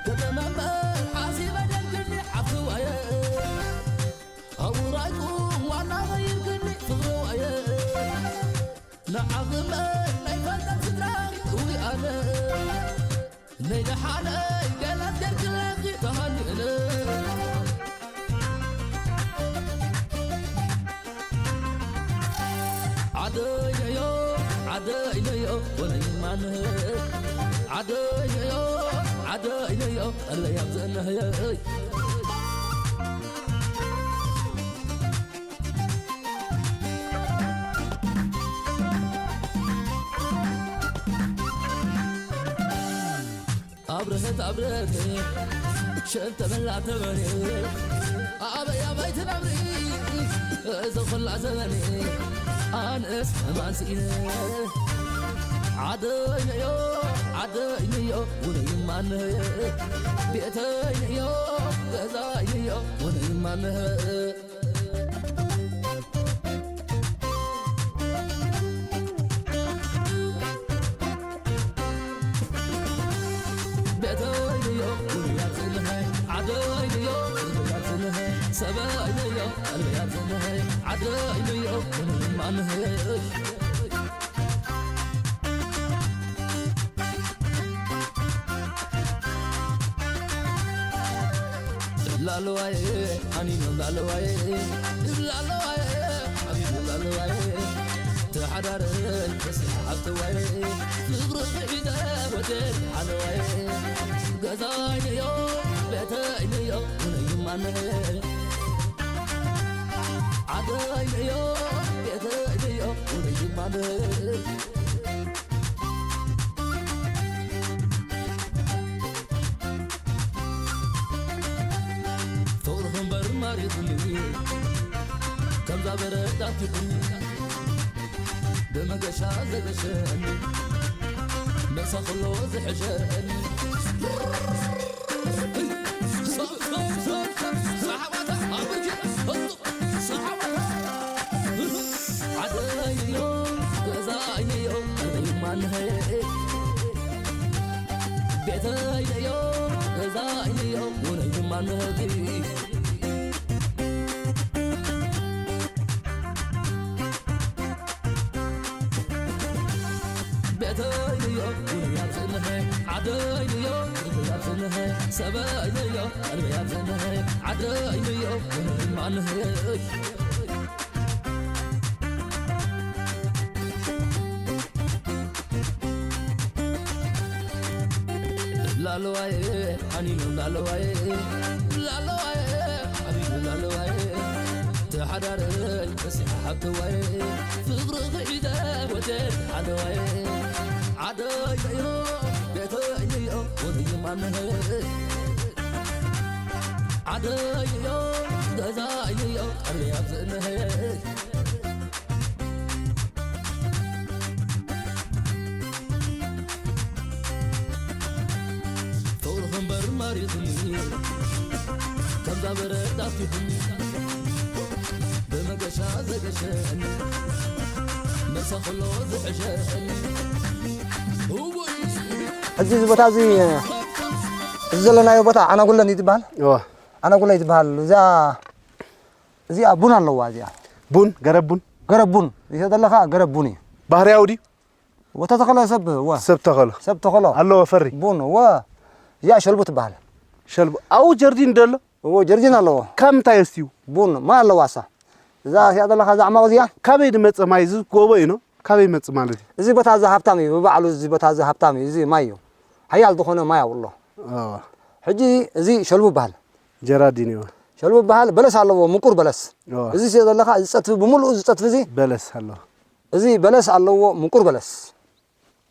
ከተማ እምበር ሓሲበ ደልክኒ ሓፍትዋየ፣ ኣብ ውራይኩም ዋና ቐይርክኒ ፍቕርዋየ። ንዓኽመ ናይ ፈንጠር ስድራ እውይ ኣነ፣ ናይ ደሓነይ ገላት ገርክለኺ ተሃኒእነ። ዓደይነዮ፣ ዓደይነዮ፣ ወነይ ማንህ። ዓደይነዮ፣ ዓደይነዮ፣ ኣለይ ኣብዘነህየይ። ኣብርህት ኣብርህት ሸንተመላ ተበኔ ኣበይ ኣበይ ትነብሪ እዚ ኹላ ዘበኔ ኣንስ ማንስኢነ ዓደይነዮ ዓደይነዮ ውነይ ማንህ ቤተይነዮ ገዛይነዮ ውነይ ማንህ ላለዋየ ኣኒኖ ላለዋየ ላለዋየ ሓቢቢ ላለዋየ ተሓዳረን ተስሓብተዋየ ፍቕሪ ሒዘ ወደል ሓለዋየ ገዛይንዮ ቤተይንዮ ውነይማነ ዓደይንዮ ቤተይንዮ ውነይማነ ፍቕርኺ እምበር ማሪኹኒ ከምዛ በረድ ኣትኹኒ ብመገሻ ዘገሸኒ መሳ ኩሎ ዝሕሸኒ ዓደይዮ ገዛይዮ ማንሀ ቤተይዮ ገዛይዮ ውነይ ማንሀ ቤተይዮ ውነይ ኣብዝንሀ ዓደይዮ ውነይ ኣብዝንሀ ሰበይንዮ ቀልብያ ዘመይ ዓደይንዮ ማንህይ ላለዋይ ሓኒኑ ላለዋይ ላለዋይ ሓኒኑ ላለዋይ ተሓዳረይ በሲሓ ሓብተዋይ ፍቕሪ ኺዒደ ወደድ ሓለዋይ ዓደይዮ ቤተይዮ ወንድማንህ ዓደይዮ ገዛይዮ ቀልብያ ዘመይ ፍቕርኺ እምበር ማሪኽኒ ከምዛ በረድ ኣፊኹኒ ብመገሻ ዘገሸኒ መሳ ከሎ ዝሕሸኒ እውይ ሕጂ እዚ ቦታ እዚ እዚ ዘለናዮ ቦታ ዓናጉለን እዩ ዝበሃል። እዋ ዓናጉለን እዩ ዝበሃል። እዚኣ እዚኣ ቡን ኣለዋ። እዚኣ ቡን ገረብ ቡን ገረብ ቡን እዩ ዘለኻ ገረብ ቡን እዩ። ባህርያዊ ድዩ? ወተተኸለ ሰብ ወ ሰብ ተኸሎ ሰብ ተኸሎ ኣለዎ ፈሪ ቡን ወ እዚኣ ሸልቡ ትበሃል። ሸልቡ ኣብኡ ጀርዲን ደሎ እዎ ጀርዲን ኣለዎ። ካብ ምንታይ ኣስትዩ? ቡን ማ ኣለዋ እሳ እዛ እዚኣ ዘለኻ እዛ ዓማቕ እዚኣ ካበይ ዝመፀ ማይ እዚ ጎቦ እዩ ኖ? ካበይ ይመፅእ ማለት እዩ? እዚ ቦታ እዚ ሃብታም እዩ ብባዕሉ። እዚ ቦታ እዚ ሃብታም እዩ። እዚ ማይ እዩ ሓያል ዝኾነ ማይ ኣብሎ። ኣዋ። ሕጂ እዚ ሸልቡ ይበሃል። ጀራዲን እዩ ሸልቡ ይበሃል። በለስ ኣለዎ ምቁር በለስ። ኣዋ። እዚ ስለ ዘለኻ ዝፀትፊ ብምሉኡ ዝፀትፊ እዚ በለስ ኣለዎ እዚ በለስ ኣለዎ ምቁር በለስ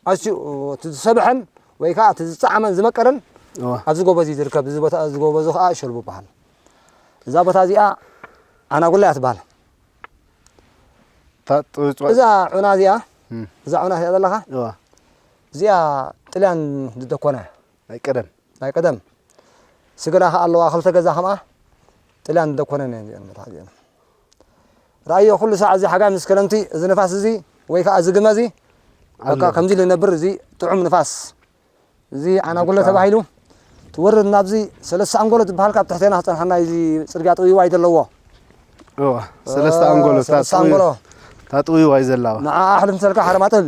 ኣዝዩ እቲ ዝሰብሐን ወይ ከዓ እቲ ዝፀዓመን ዝመቀረን ኣዋ። ኣብዚ ጎቦ እዚ ዝርከብ። እዚ ቦታ እዚ ጎቦ እዚ ከዓ ሸልቡ ይበሃል። እዛ ቦታ እዚኣ ዓናጉላ እያ ትበሃል። ታጥፅዋ እዛ ዑና እዚኣ እም። እዛ ዑና እዚኣ ዘለኻ እዋ እዚኣ ጥልያን ዝደኮነ ናይ ቀደም ናይ ቀደም ስግራ ከኣ ኣለዋ ክልተ ገዛ ከምኣ ጥልያን ዝደኮነን እየን እዚአን መትሓዚአን። ረኣዮ ኩሉ ሳዕ እዚ ሓጋይ ምስ ክረምቲ እዚ ንፋስ እዚ ወይ ከዓ እዚ ግመ እዚ በቃ ኣሎ። ከምዚ ኢሉ ይነብር። እዚ ጥዑም ንፋስ እዚ ዓናጉለ ተባሂሉ ትወርድ ናብዚ ሰለስተ ኣንጎሎ ዝበሃል ካብ ትሕቴና ክፀንሓና እዚ ፅርግያ ጥውይዋይ ዘለዎ እዋ ሰለስተ ኣንጎሎ ሰለስተ ኣንጎሎ ታጥዊዋይ ዘላዋ ንዓ ሕልምሰልካ ሓረማጥል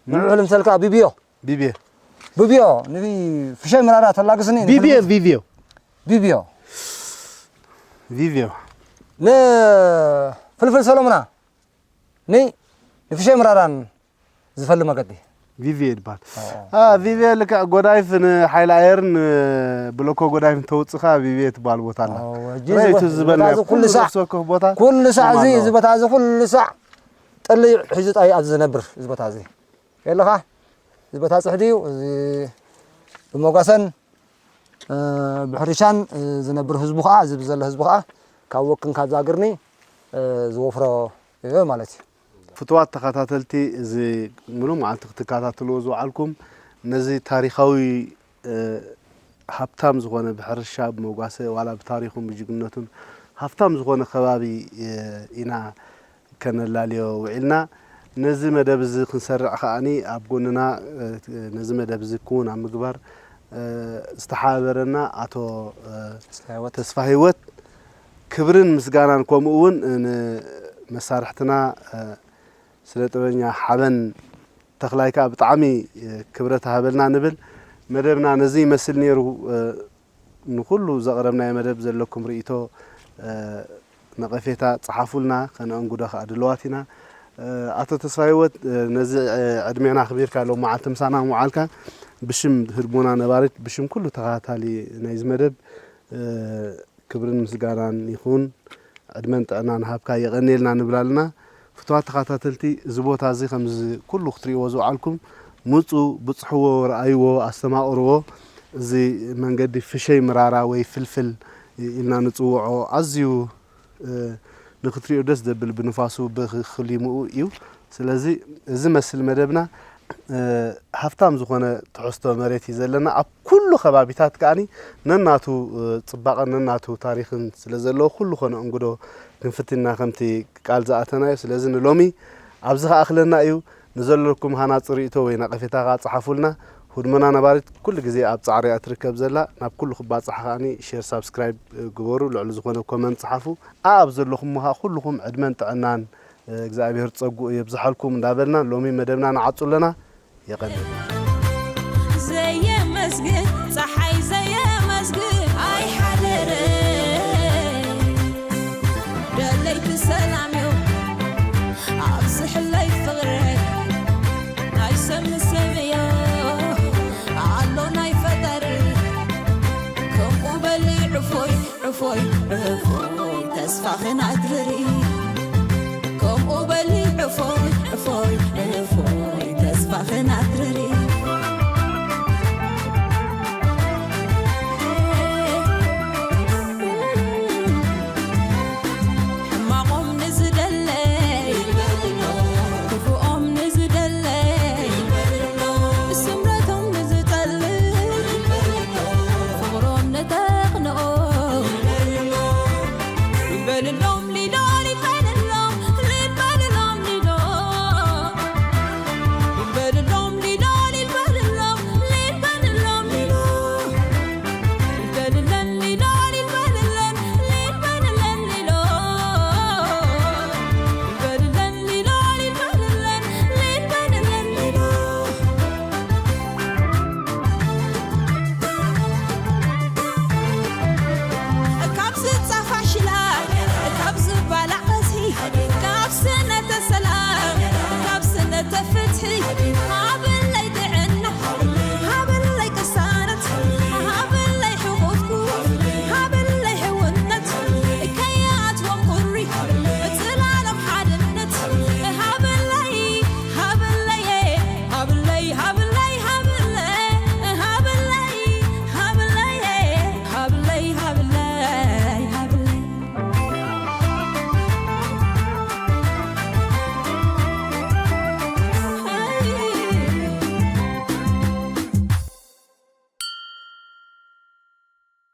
ንዑ ሕልምሰልካ ቢብዮ ቢብየ ቢብዮ ንፍሸ ምራራ ተላግስኒ ቢብየ ቪቭዮ ቢብዮ ቪቭዮ ንፍልፍል ሰሎሙና ኒ ንፍሸ ምራራን ዝፈሊ መገዲ ቪቪየ ይበሃል ቪቪየ ልክዕ ጎዳይፍ ንሓይሊ ኣየርን ብሎኮ ጎዳይፍ ተውፅኻ ቪቪየ ትበሃል ቦታ ኣላ ሕጂ ራይቱ እዚ ዝበልና ቦታ እዚ ኩሉ ሳዕ ነፍሲ ወከፍ ቦታ ኩሉ ሳዕ እዚ ኣለዎ። እዚ ቦታ እዚ ኩሉ ሳዕ ጠሊ ሒዙ ጣይ ኣብዚ ዝነብር እዚ ቦታ እዚ የለኻ እዚ ቦታ ፅሕዲ እዩ እዚ ብመጓሰን ብሕርሻን ዝነብር ህዝቡ ከዓ እዚ ዘሎ ህዝቡ ከዓ ካብ ወክን ካብ ዛግርኒ ዝወፍሮ እዩ ማለት እዩ ፍትዋት ተኸታተልቲ እዚ ሙሉ መዓልቲ ክትከታተልዎ ዝወዓልኩም ነዚ ታሪኻዊ ሃብታም ዝኾነ ብሕርሻ ብመጓሰ ዋላ ብታሪኹን ብጅግነቱን ሃብታም ዝኾነ ከባቢ ኢና ከነላልዮ ውዒልና ነዚ መደብ እዚ ክንሰርዕ ከዓኒ ኣብ ጎንና ነዚ መደብ እዚ ክውን ኣብ ምግባር ዝተሓባበረና ኣቶ ተስፋ ህይወት ክብርን ምስጋናን ከምኡ እውን ንመሳርሕትና ስነ ጥበበኛ ሓበን ተኽላይ ከዓ ብጣዕሚ ክብረት ሃበልና ንብል መደብና ነዚ ይመስል ነይሩ ንኩሉ ዘቕረብናዮ መደብ ዘለኩም ርእይቶ ነቐፌታ ጸሓፉልና ከነእንግዶ ከዓ ድልዋት ኢና ኣቶ ተስፋ ህይወት ነዚ ዕድሜና ኣኽቢርካ ሎም መዓልቲ ምሳና ምውዓልካ ብሽም ህድሞና ነባሪት ብሽም ኩሉ ተኸታታሊ ናይዚ መደብ ክብርን ምስጋናን ይኹን ዕድመን ጥዕናን ሃብካ የቐንየልና ንብል ኣለና ፍትዋት ተኸታተልቲ እዚ ቦታ እዚ ከምዚ ኩሉ ክትሪእዎ ዝውዓልኩም ምፁ ብፅሕዎ ረኣይዎ ኣስተማቕርዎ እዚ መንገዲ ፍሸይ ምራራ ወይ ፍልፍል ኢልና ንፅውዖ ኣዝዩ ንክትሪኦ ደስ ዘብል ብንፋሱ ብክሊምኡ እዩ ስለዚ እዚ መስል መደብና ሃፍታም ዝኾነ ትሕዝቶ መሬት እዩ ዘለና ኣብ ኩሉ ከባቢታት ከዓኒ ነናቱ ፅባቐን ነናቱ ታሪኽን ስለ ዘለዎ ኩሉ ኮነ እንግዶ ክንፍትና ከምቲ ቃል ዝኣተናዮ ስለዚ ንሎሚ ኣብዚ ከኣኽለና እዩ ንዘለኩም ሃናፂ ርእቶ ወይ ነቐፌታ ከዓ ፀሓፉልና ህድሞና ነባሪት ኩሉ ግዜ ኣብ ፃዕሪ እያ ትርከብ ዘላ ናብ ኩሉ ክባፃሕ ከዓኒ ሼር ሳብስክራይብ ግበሩ ልዕሊ ዝኾነ ኮመንት ፀሓፉ ኣብ ዘለኹም ከዓ ኩልኹም ዕድመን ጥዕናን እግዚኣብሔር ፀጉኡ የብዝሓልኩም እንዳበልና ሎሚ መደብና ንዓፁ ኣለና የቐንየልና ዘየመስግን ጸሓይ ዘየመስግን ኣይሓደረ። ደለይቲ ሰላም እዩ ኣብዚ ሕለይ ፍቕሪ። ናይ ሰብ ንሰብ እዮ ኣሎ ናይ ፈጣሪ። ከምኡ በሊ ዕፎይ ዕፎይ ዕፎይ ተስፋኽን ኣትርሪ። ከምኡ በሊ ዕፎይ ዕፎይ ዕፎይ ተስፋኽን ኣትርሪ። ሕማቖም ንዝደለይ ክፉኦም ንዝደለይ ስም